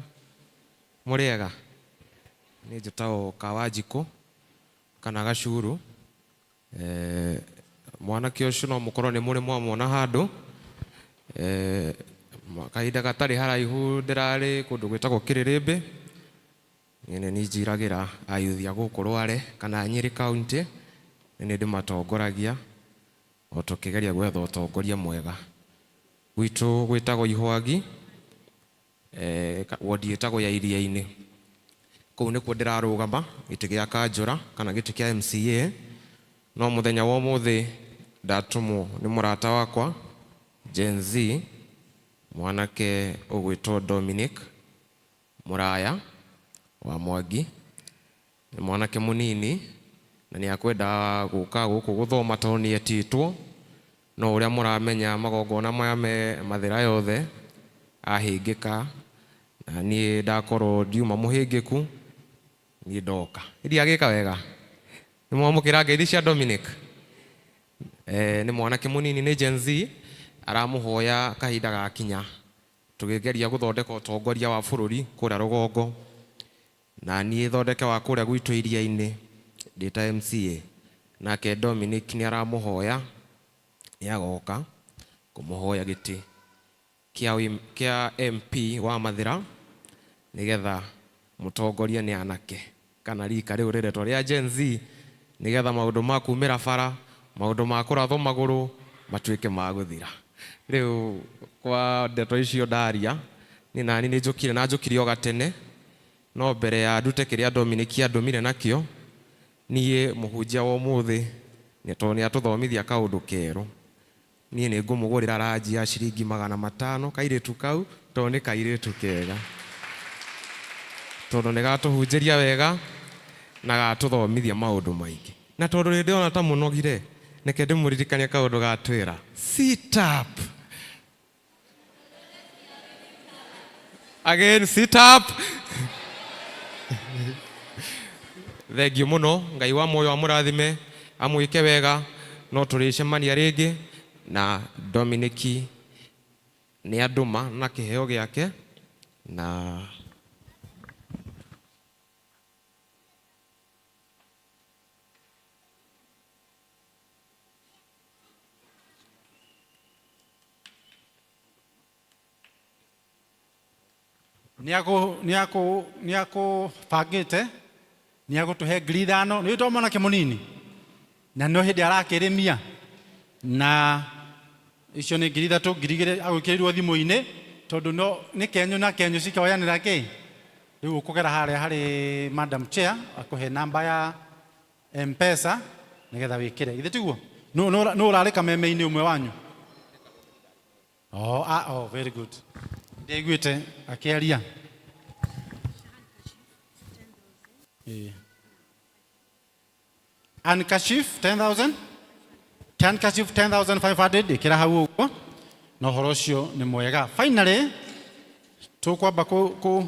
Mũrĩega. Niĩ njĩtagwo Kawanjikũ kana Gacuru. Mwanake ũcio no mũkorwo nĩ mũrĩ mwamwona handũ. Kahinda gatarĩ haraihu ndĩrarĩ kũndũ gwĩtagwo Kĩrĩrĩmbĩ. Niĩ nĩ niĩ njiragĩra ayuthi a gũkũ Rware kana Nyĩrĩ County. Nĩ niĩ ndĩmatongoragia o tũkĩgeria gwetha ũtongoria mwega. Gwitũ gwĩtagwo Ihwagi, wodi ĩtagwo ya Iria-inĩ. Kũu nĩkuo ndĩrarũgama gĩtĩ gĩa kanjũra kana gĩtĩ kĩa MCA. No mũthenya wa ũmũthĩ ndatũmwo nĩ mũrata wakwa Gen Z, mwanake ũgwĩtwo Dominic Mũraya wa Mwangi. Nĩ mwanake mũnini na nĩ akwenda gũka gũkũ gũthoma tondũ nĩ etĩtwo. No ũrĩa mũramenya magongona maya me Mathĩra yothe ahĩngĩka, na niĩ ndakorwo ndiuma mũhĩngĩku, niĩ ndoka. Ndiagĩka wega. Nĩ mwamũkĩra ngeithi cia Dominic? Nĩ mwanake mũnini, nĩ Gen Z, aramũhoya kahinda gakinya tũgĩgeria gũthondeka ũtongoria wa bũrũri kũrĩa rũgongo, na niĩ thondeke wa kũrĩa gwitũ Iria-inĩ ndĩ ta MCA. Nake Dominic nĩ aramũhoya, nĩ agoka kũmũhoya gĩtĩ kĩa MP wa Mathĩra, nĩgetha mũtongoria nĩ anake kana rika rĩu rĩretwo rĩa Gen Z, nĩgetha maũndũ ma kumĩra bara, maũndũ ma kũrathwo magũrũ matuĩke ma gũthira. Rĩu kwa ndeto icio ndaria, niĩ nani nĩ njũkire na njũkire o gatene, no mbere ya ndute kĩrĩa Dominic andũmire nakĩo, niĩ mũhunjia wa ũmũthĩ nĩ tondũ nĩ atũthomithia kaũndũ kerũ. Niĩ nĩ ngũmũgũrĩra ranji ya ciringi 500 kairĩtu kau, tondũ nĩ kairĩtu kega, tondũ nĩ gatũhunjĩria wega na gatũthomithia maũndũ maingĩ. Na tondũ nĩ ndĩrona ta mũnogire, reke ndĩmũririkanie kaũndũ gatwĩra sit up. Again, sit up. Thengiũ mũno, Ngai wa muoyo amũrathime, amwĩke wega. No tũrĩcemania rĩngĩ na Dominiki nĩ andũma na kĩheo gĩake na Nĩ akũbangĩte nĩ agũtũhe 5,000 nĩ wĩtwa mwanake mũnini na no hĩndĩ arakĩrĩmia na icio nĩ 3,000 2,000 agwĩkĩrĩirwo thimũ-inĩ tondũ no nĩ kenyũ na kenyũ cikoyanĩra kĩ rĩu ũkũgera harĩa harĩ madam chair akũhe namba ya mpesa nĩgetha wĩkĩre githĩ tiguo nũ ũrarĩ kameme-inĩ ũmwe wanyu? Oh, ah, oh, very good. Ndĩiguĩte akĩaria. Ĩĩ. Handkerchief 10,000. Handkerchief 10,500 ĩkĩra hau ũguo. Na ũhoro ũcio nĩ mwega. Finally, tũkwamba kũ, kũ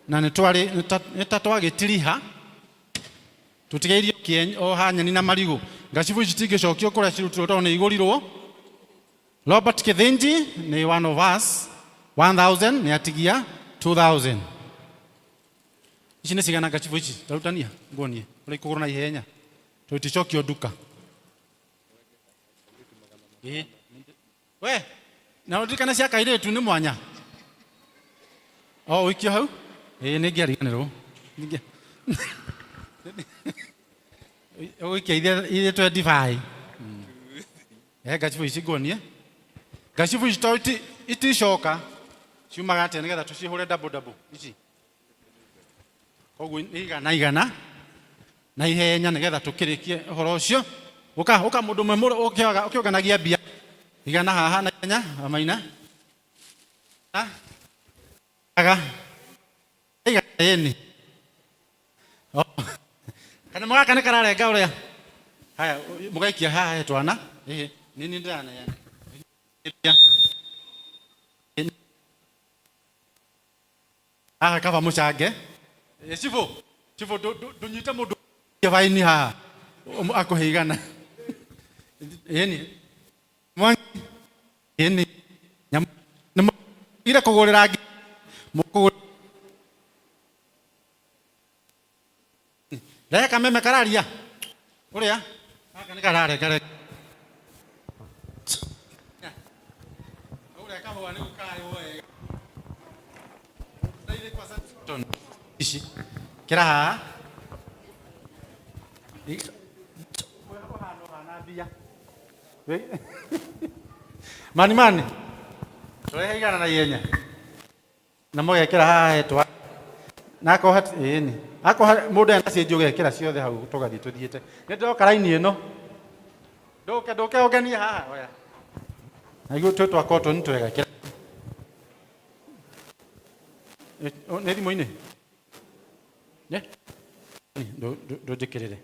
na nĩ twarĩ nĩ ta twagĩtiriha tũtigairio kĩen o ha nyeni na marigũ. Ngacibu ici citingĩcokio kũrĩa cirutirwo tondũ nĩ igũrirwo. Robert Kithinji nĩ one of us 1000 nĩ atigia 2000. Ici nĩ cigana ngacibu ici? Tarutania nguonie ũrĩa ikũgũrwo na ihenya tondũ iticokio nduka. Ĩĩ. We, na ũririkane cia kairĩtu nĩ mwanya. O ũikio hau? Ĩĩ nĩ ngĩariganĩrwo. Ũgũikia iria 25. He ngacibu ici nguonie. Ngacibu ici to iticoka ciumaga atĩa nĩgetha tũcihũre double double ici. Koguo nĩ igana igana na ihenya nĩgetha tũkĩrĩkie ũhoro ũcio. Ũka ũka mũndũ ũmwe ũkĩũnganagia mbia igana haha na ihenya amaina. Aga. Igana ĩni. Oh. Kana mũgaka nĩ kararenga ũrĩa. Haya mũgaikia haha he twana. Ĩhĩ, nĩ niĩ ndĩraneana. Haha kaba mũcange. Ĩ, Cibũ, cibũ ndũnyite mũndũ baini haha akũhe igana. Ĩni. Mwangi. Ĩni. Nĩ mũgire kũgũrĩra ngi. Mũkũgũrĩra. Rehe kameme kararia. Ũrĩa? Gaka nĩ kararenga renga. Ũrĩa kahũa nĩ kararĩo wega. Ici. Kĩra haha. Mani mani. Tũrehe igana na ihenya. Na mũgekĩra haha hetwa. Na akorwo hati ĩni. Akorwo mũndũ ena cienji ũgekĩra ciothe hau tũgathiĩ tũthiĩte. Nĩ ndĩroka raini ĩno. Ndũke ndũke ũngenie haha oya. Na ithuĩ twĩ twa cotton twega kĩra. Nĩ thimũ-inĩ? Nĩ? Ndũnjĩkĩrĩre.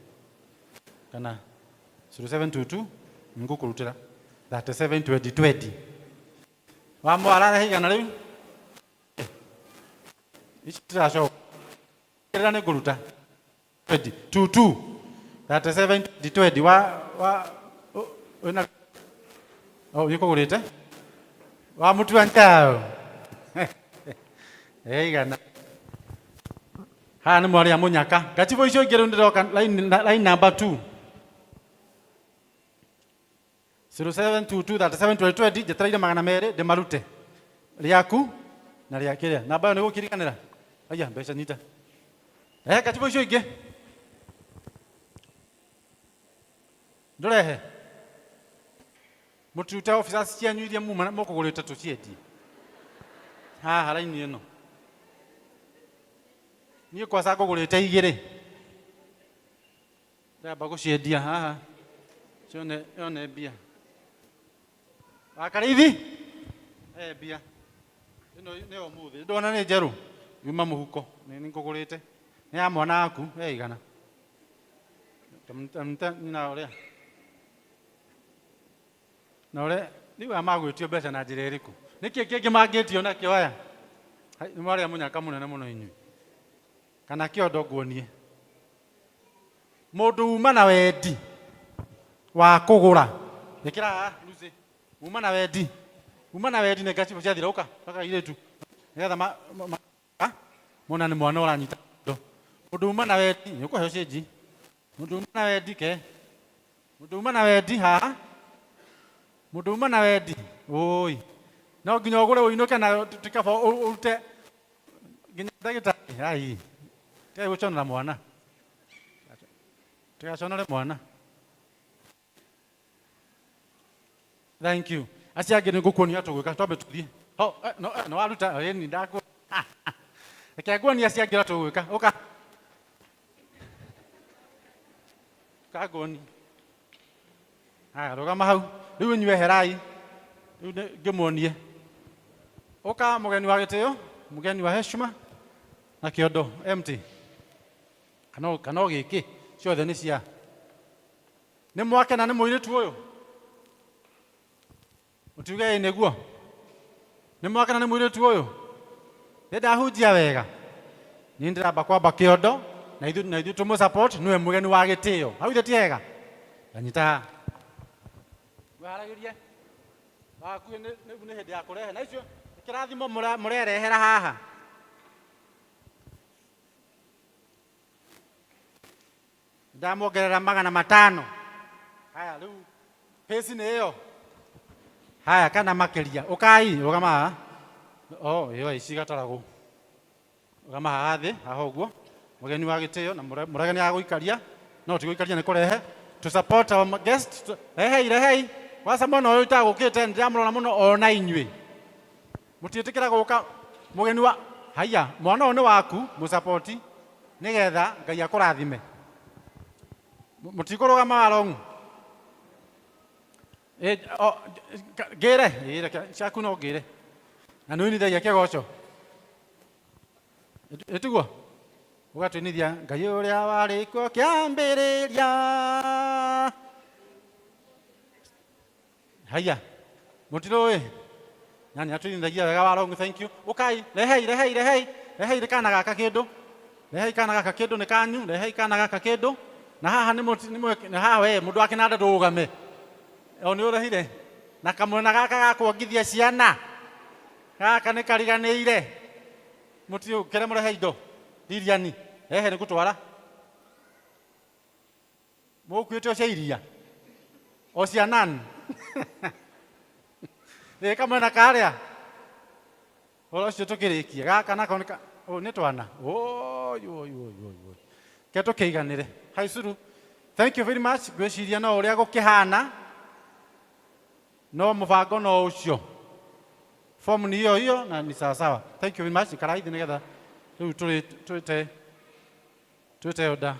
Kana 0722 ngũkũrutĩra 37 20 20. Wa mwara igana rĩu? Ici tiracoka. Kĩrĩra nĩ ngũruta. 20 22 37 20 wa wa wĩna oh nĩ ũkũgũrĩte wa mũtua njao igana haha nĩ mwarĩ a mũnyaka ngachibũ icio ingĩ rĩu ndĩroka line line number 2 0722 37 20 njetereire 200 ndĩmarute rĩaku na rĩa kĩrĩa namba ĩyo nĩ gũkiriganĩra aya mbeca nyita rehe katibu icio ingĩ ndũrehe mũtirute officers cianyu iria muma mũkũgũrĩte tũciendie haha raini ĩno niĩ kwaca ngũgũrĩte igĩrĩ Ndamba gũciendia haha cione yone mbia. Wakarĩithi he mbia ĩno nĩ ya ũmũthĩ ndona nĩ njerũ yuma mũhuko nĩ ngũgũrĩte nĩ ya mwana waku he igana na ũrĩa na ũrĩa rĩu aya magwĩtio mbeca na njĩra ĩrĩkũ nĩkĩ kĩngĩ mangĩtio nakĩo aya nĩ mwarĩa mũnyaka mũnene mũno inyuĩ kana kĩondo nguonie Mũndũ uma na wendi. Wa kũgũra. Ĩkĩra haha Lucy. Uma na wendi. Uma na wendi nĩ ngacibũ ciathira ũka. Gaka kairĩtu. Nĩgetha ma, ma, ma, mona nĩ mwana ũranyita ndo. Mũndũ uma na wendi nĩ ũkũheo cĩnji. Mũndũ uma na wendi ke. Mũndũ uma na wendi haha. Mũndũ uma na wendi. Ũi. No nginya ũgũre ũinũke nayo ti kaba ũrute nginya ndagĩtarĩ. Ai. Tigai gũconora mwana. Tigaconore mwana. Thank you. Acio angĩ nĩ ngũkuonia tũgwĩka twambe tũthiĩ. Ho, eh, no, eh, no waruta ĩni ndaku. Reke nguonie acio angĩ ũrĩa tũgwĩka. Ũka. Ũka nguonie. Haya, rũgama hau. Rĩu inyuĩ eherai. Rĩu ngĩmuonie. Ũka mũgeni wa gĩtĩo, mũgeni wa heshima na kĩondo empty. Kana kana o gĩkĩ ciothe nĩ cia. Nĩ mwakena nĩ mũirĩtu ũyũ? Mũtiuge ĩ nĩguo. Nĩ mwakena nĩ mũirĩtu ũyũ? Nĩ ndahunjia wega? Niĩ ndĩramba kwamba kĩondo na ithuĩ na ithuĩ tũmũ support nĩwe mũgeni wa gĩtĩo. Hau ithe ti hega? Anyita haha. Mwĩharagĩrie. Hakuhĩ nĩ nĩ hĩndĩ ya kũrehe. Na icio nĩ kĩrathimo mũrerehera haha. Ndamuongerera 500. Haya rĩu pĩci nĩ ĩyo. Haya kana makĩria. Ũkai rũgama haha. Oh, ĩyo ici gataragwo. Rũgama haha thĩ, haha ũguo. Mũgeni wa gĩtĩo na mũrege nĩ agũikaria. No ti gũikaria nĩ kũrehe. To support our guest. Rehei, rehei. Kwanza mwana ũyũ ũtagũkĩte nĩndĩramũrora mũno ona inyuĩ. Mũtiĩtĩkĩra gũka mũgeni wa haiya mwana ũyũ nĩ waku mũsapoti nĩgetha Ngai akũrathime. Mũtikũrũgama warong'u. Ngĩre, ĩ, reke ciaku no ngĩre. Na nĩ ũinithagia kĩgoco. Ĩtiguo? Ũgatũinithia Ngai ũrĩa warĩ kuo kĩambĩrĩria. Haiya, mũtirũĩ? Na nĩ atũinithagia wega warong'u, thank you. Ũkai, rehei, rehei, rehei, rehei kana gaka kĩndũ. Rehei kana gaka kĩndũ nĩ kanyu, rehei kana gaka kĩndũ. Na haha nĩ mũti, nĩ mwe, na haha we mũndũ wa kĩnanda ndũgame. O nĩ ũrehire. Na kamwena gaka ga kuongithia ciana. Gaka nĩ kariganĩire. Mũtiũ, kĩrĩa mũrehe indo. Lilian, rehe nĩ ngũtwara. Mũkuĩte o cia iria? O cia nan? Ĩ kamwena karĩa? Ũhoro ũcio tũkĩrĩkie. Gaka nako nĩ ka, ũũ nĩ twana? Ũũi ũũi ũũi ũũi ũũi. Reke tũkĩiganĩre. Haicuru, thank you very much. Ngwĩciria no ũrĩa gũkĩhana, no mũbango no ũcio. Form ni hiyo hiyo na ni sawa sawa. Thank you very much. Ikarai thĩ nĩgetha rĩu tũrĩ twĩte twĩte elder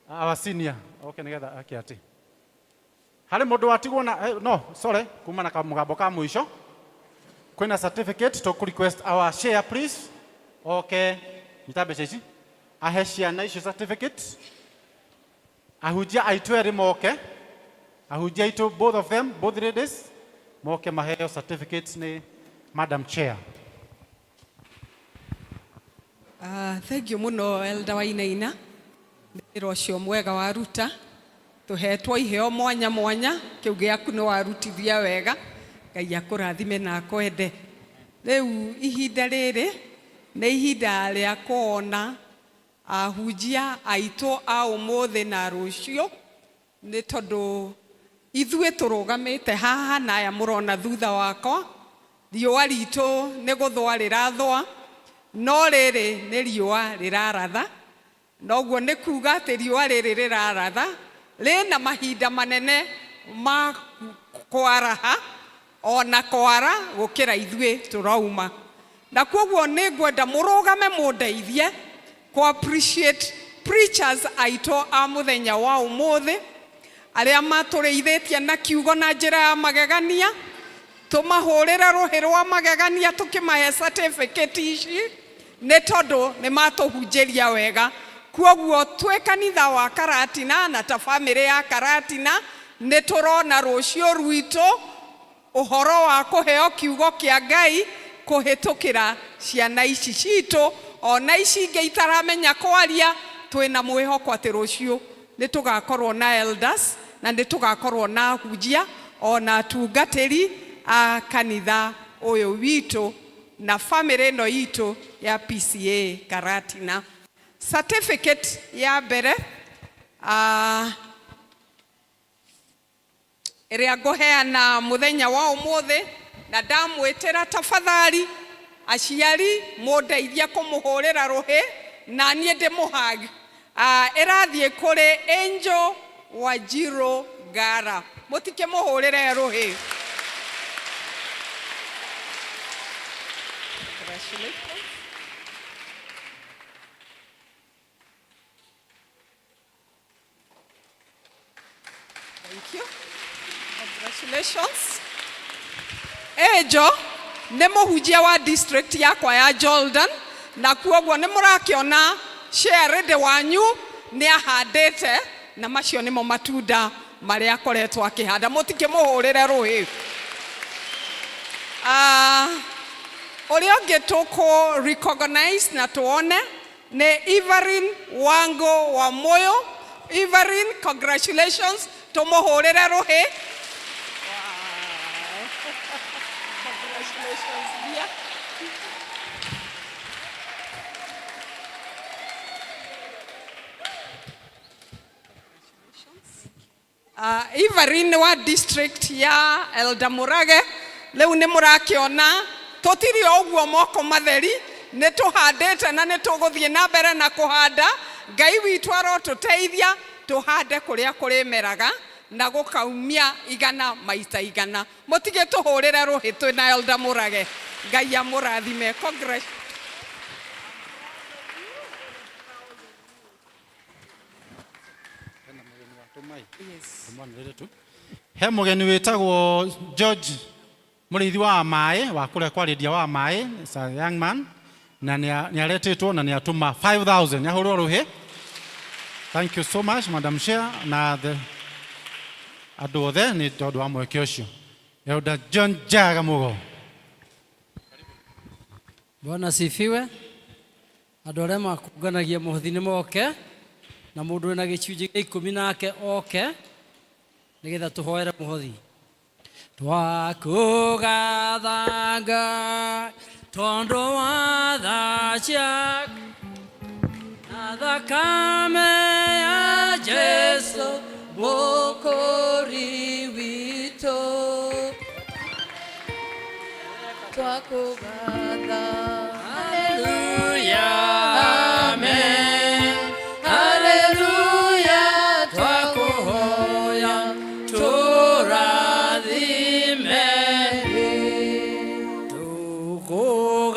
our senior oke nĩgetha ake atĩ harĩ mũndũ watigwo na eh, no sorry kuma na kamũgambo ka mũico kwĩna certificate tũkũ request our share please oke nyita mbeca ici ahe ciana icio certificate ahunjia aitũ erĩ moke ahunjia aitũ both of them both ladies moke maheo certificates nĩ madam chair. Ah, thank you mũno Elder Wainaina nĩ wĩra ũcio mwega waruta tũhetwo iheo mwanya mwanya kĩu gĩaku nĩ warutithia wega Ngai akũrathime na akwende rĩu ihinda rĩrĩ nĩ ihinda rĩa kuona ahunjia aitũ a ũmũthĩ na rũciũ nĩ tondũ ithuĩ tũrũgamĩte haha na aya mũrona thutha wakwa riũa ritũ nĩ gũthũa rĩrathũa no rĩrĩ nĩ riũa rĩraratha noguo nĩ kuga atĩ riũa rĩrĩ rĩraratha rĩna mahinda manene ma kwaraha ona kwara gũkĩra ithuĩ tũrauma na koguo nĩ ngwenda mũrũgame mũndeithie kũ appreciate preachers aitũ a mũthenya wa ũmũthĩ arĩa matũrĩithĩtie na kiugo na njĩra ya magegania tũmahũrĩre rũhĩ rwa magegania tũkĩmahe certificate ici nĩ tondũ nĩ matũhunjĩria wega kuoguo twĩ kanitha wa Karatina na ta bamĩrĩ ya Karatina nĩ tũrona rũciũ rwitũ ũhoro wa kũheo kiugo kĩa Ngai kũhĩtũkĩra ciana ici citũ ona ici ingĩ itaramenya kwaria twĩna mwĩhoko atĩ rũciũ nĩ tũgakorwo na elders Na nĩ tũgakorwo na ahunjia ona atungatĩri a kanitha ũyũ witũ na family ĩno itũ ya PCA Karatina. Certificate ya mbere ĩrĩa ngũheana mũthenya wa ũmũthĩ, na ndamwĩtĩra tafadhali aciari mũndeithie kũmũhũrĩra rũhĩ na niĩ ndĩmũhag. Ĩrathiĩ kũrĩ Angel Wanjiru Ngara, mũtikĩmũhũrĩre rũhĩ. Congratulations. Thank you. Congratulations. Angel nĩ mũhunjia wa district yakwa ya Jordan, na kuoguo nĩ mũrakĩona share wanyu nĩ ahandĩte, na macio nĩmo matunda marĩa akoretwo akĩhanda. Mũtikĩmũhũrĩre rũhĩ. Ũrĩa ũngĩ tũkũ recognize na tuone nĩ Everin Wango wa Moyo. Everin, congratulations, tũmũhũrĩre rũhĩ. Wow. Congratulations, dear. Everin wa district ya Elda Murage, rĩu nĩ mũrakĩona tũtirĩ o ũguo moko matheri, nĩ tũhandĩte na nĩ tũgũthiĩ na mbere na kũhanda. Ngai witũ arotũteithia tũhande kũrĩa kũrĩmeraga na gũkaumia igana maita igana. Mũtige tũhũrĩre rũhĩ twĩ na Elda Murage. Ngai amũrathime. Congrats. He mũgeni wĩtagwo George mũrĩithi wa maĩ wa kũrĩa kwa Lydia wa maĩ, is a young man, na nĩ aretĩtwo na nĩ atũma 5000, nĩ ahũrwo rũhĩ. Thank you so much, Madam Chair, na the andũ othe nĩ tondũ wa mweke ũcio. Elder John Jaga Mugo. Bwana sifiwe. Andũ arĩa makũnganagia mũhothi nĩ moke, na mũndũ wĩna gĩcunjĩ gĩa ikũmi nake oke, nĩgetha tũhoere mũhothi. Twakũgatha Ngai tondũ wa tha ciaku na thakame ya Jesu mũkũri witũ. Twakũgatha. Hallelujah, amen. Hallelujah, twakũhoya tũrathime. Tũkũgatha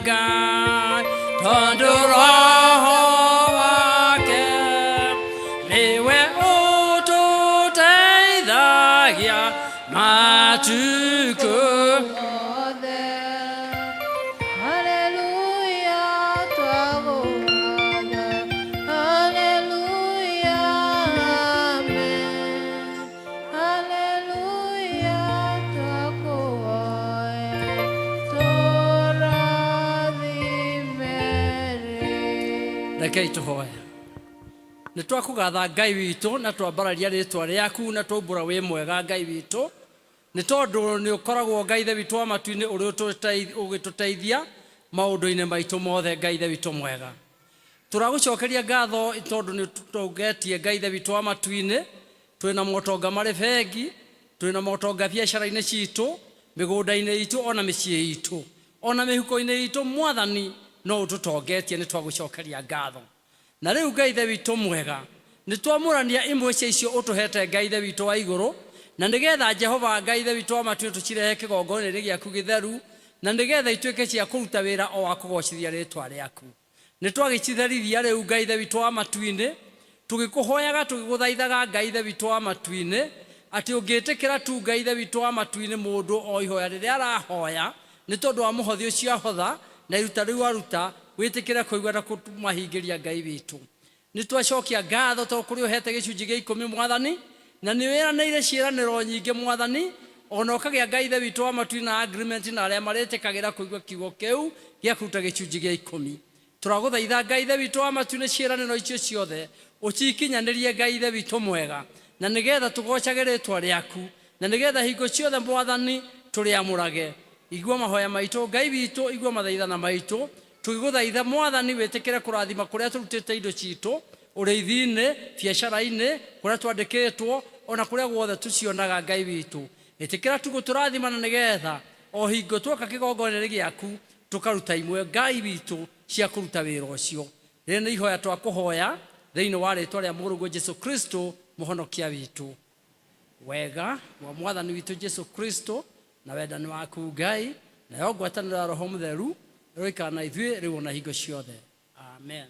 Ngai tondũ Roho wake nĩwe ũtũteithagia matukũ mothe. Hallelujah, twagũgatha. Hallelujah, amen. Hallelujah, twakũhoya tũrathime. Rekei tũhoe. Nĩ twakũgatha Ngai witũ na twambararia rĩtwa rĩaku na twaumbũra wĩ mwega Ngai witũ, nĩ tondũ nĩ ũkoragwo Ngai ithe witũ wa matu-inĩ ũrĩ ũgĩtũteithia maũndũ-inĩ maitũ mothe. Ngai ithe witũ mwega, tũragũcokeria ngatho tondũ nĩ tũtongetie Ngai ithe witũ wa matu-inĩ. Twĩna motonga marĩ bengi, twĩna motonga biacara-inĩ citũ, mĩgũnda-inĩ itũ, ona mĩciĩ itũ, ona mĩhuko-inĩ itũ. Mwathani, no ũtũtongetie, nĩ twagũcokeria ngatho. Na rĩu Ngai ithe witũ mwega, nĩ twamũrania imwe cia icio ũtũhete Ngai ithe witũ wa igũrũ, na nĩgetha Jehova Ngai ithe witũ wa matu-inĩ tũcirehe kĩgongona-inĩ gĩaku gĩtheru, na nĩgetha ituĩke cia kũruta wĩra o wa kũgocithia rĩtwa rĩaku. Nĩ twagĩcitherithia rĩu Ngai ithe witũ wa matu-inĩ, tũgĩkũhoyaga tũgĩgũthaithaga Ngai ithe witũ wa matu-inĩ, atĩ ũngĩtĩkĩra tu Ngai ithe witũ wa matu-inĩ mũndũ o ihoya rĩrĩa arahoya nĩ tondũ wa mũhothi ũcio ahotha na iruta rĩu aruta, wĩtĩkĩre kũigua na kũmahingĩria Ngai witũ. Nĩ twacokia ngatho tondũ kũrĩ ũhete gĩcunjĩ gĩa ikũmi Mwathani, na nĩ wĩranĩire ciĩranĩro nyingĩ Mwathani, ona ũkagĩa Ngai ithe witũ wa matu-inĩ na agreement na arĩa marĩtĩkagĩra kũigua kiugo kĩu gĩa kũruta gĩcunjĩ gĩa ikũmi. Tũragũthaitha Ngai Ithe witũ wa matu-inĩ ciĩranĩro icio ciothe ũcikinyanĩrie Ngai Ithe witũ mwega, na nĩgetha tũgocage rĩtwa rĩaku, na nĩgetha hingo ciothe Mwathani tũrĩamũrage. Igua mahoya maitũ Ngai witũ, igua mathaithana maitũ, tũgĩgũthaitha Mwathani wĩtĩkĩre kũrathima kũrĩa tũrutĩte indo citũ, ũrĩithi-inĩ, biacara-inĩ, kũrĩa twandĩkĩtwo, ona kũrĩa guothe tũcionaga Ngai witũ. Ĩtĩkĩra tu gũtũrathima na nĩgetha o hingo tuoka kĩgongona-inĩ gĩaku tũkaruta imwe Ngai witũ cia kũruta wĩra ũcio. Rĩrĩ nĩ ihoya twakũhoya thĩinĩ wa rĩtwa rĩa Mũrũguo Jesu Kristo mũhonokia witũ. Wega wa Mwathani witũ Jesu Kristo na wendani waku Ngai nayo ngwatanĩro ya Roho Mũtheru ĩroikara na ithuĩ rĩu ona hingo ciothe. Amen.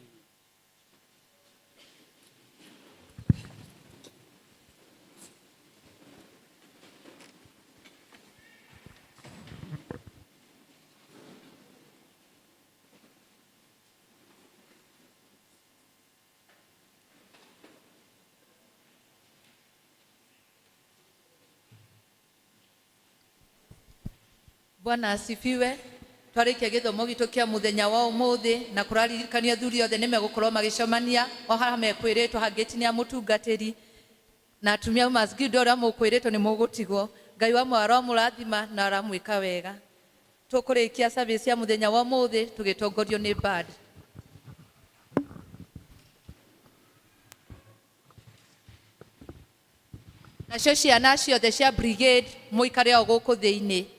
Bwana asifiwe. Twarikia githomo gitu kia muthenya wa umuthi na kuraririkania athuri othe nimegukorwo magicemania o haha mekwiritwo hangĩti ya mutungatiri na atumia a masgid uria mukwiritwo ni mugutigwo. Ngai wa mwe aromurathima na aramwika wega. Tukurikia service ya muthenya wa umuthi tugitongorio ni band. Nacio ciana ciothe cia brigade muikare o guku thiini.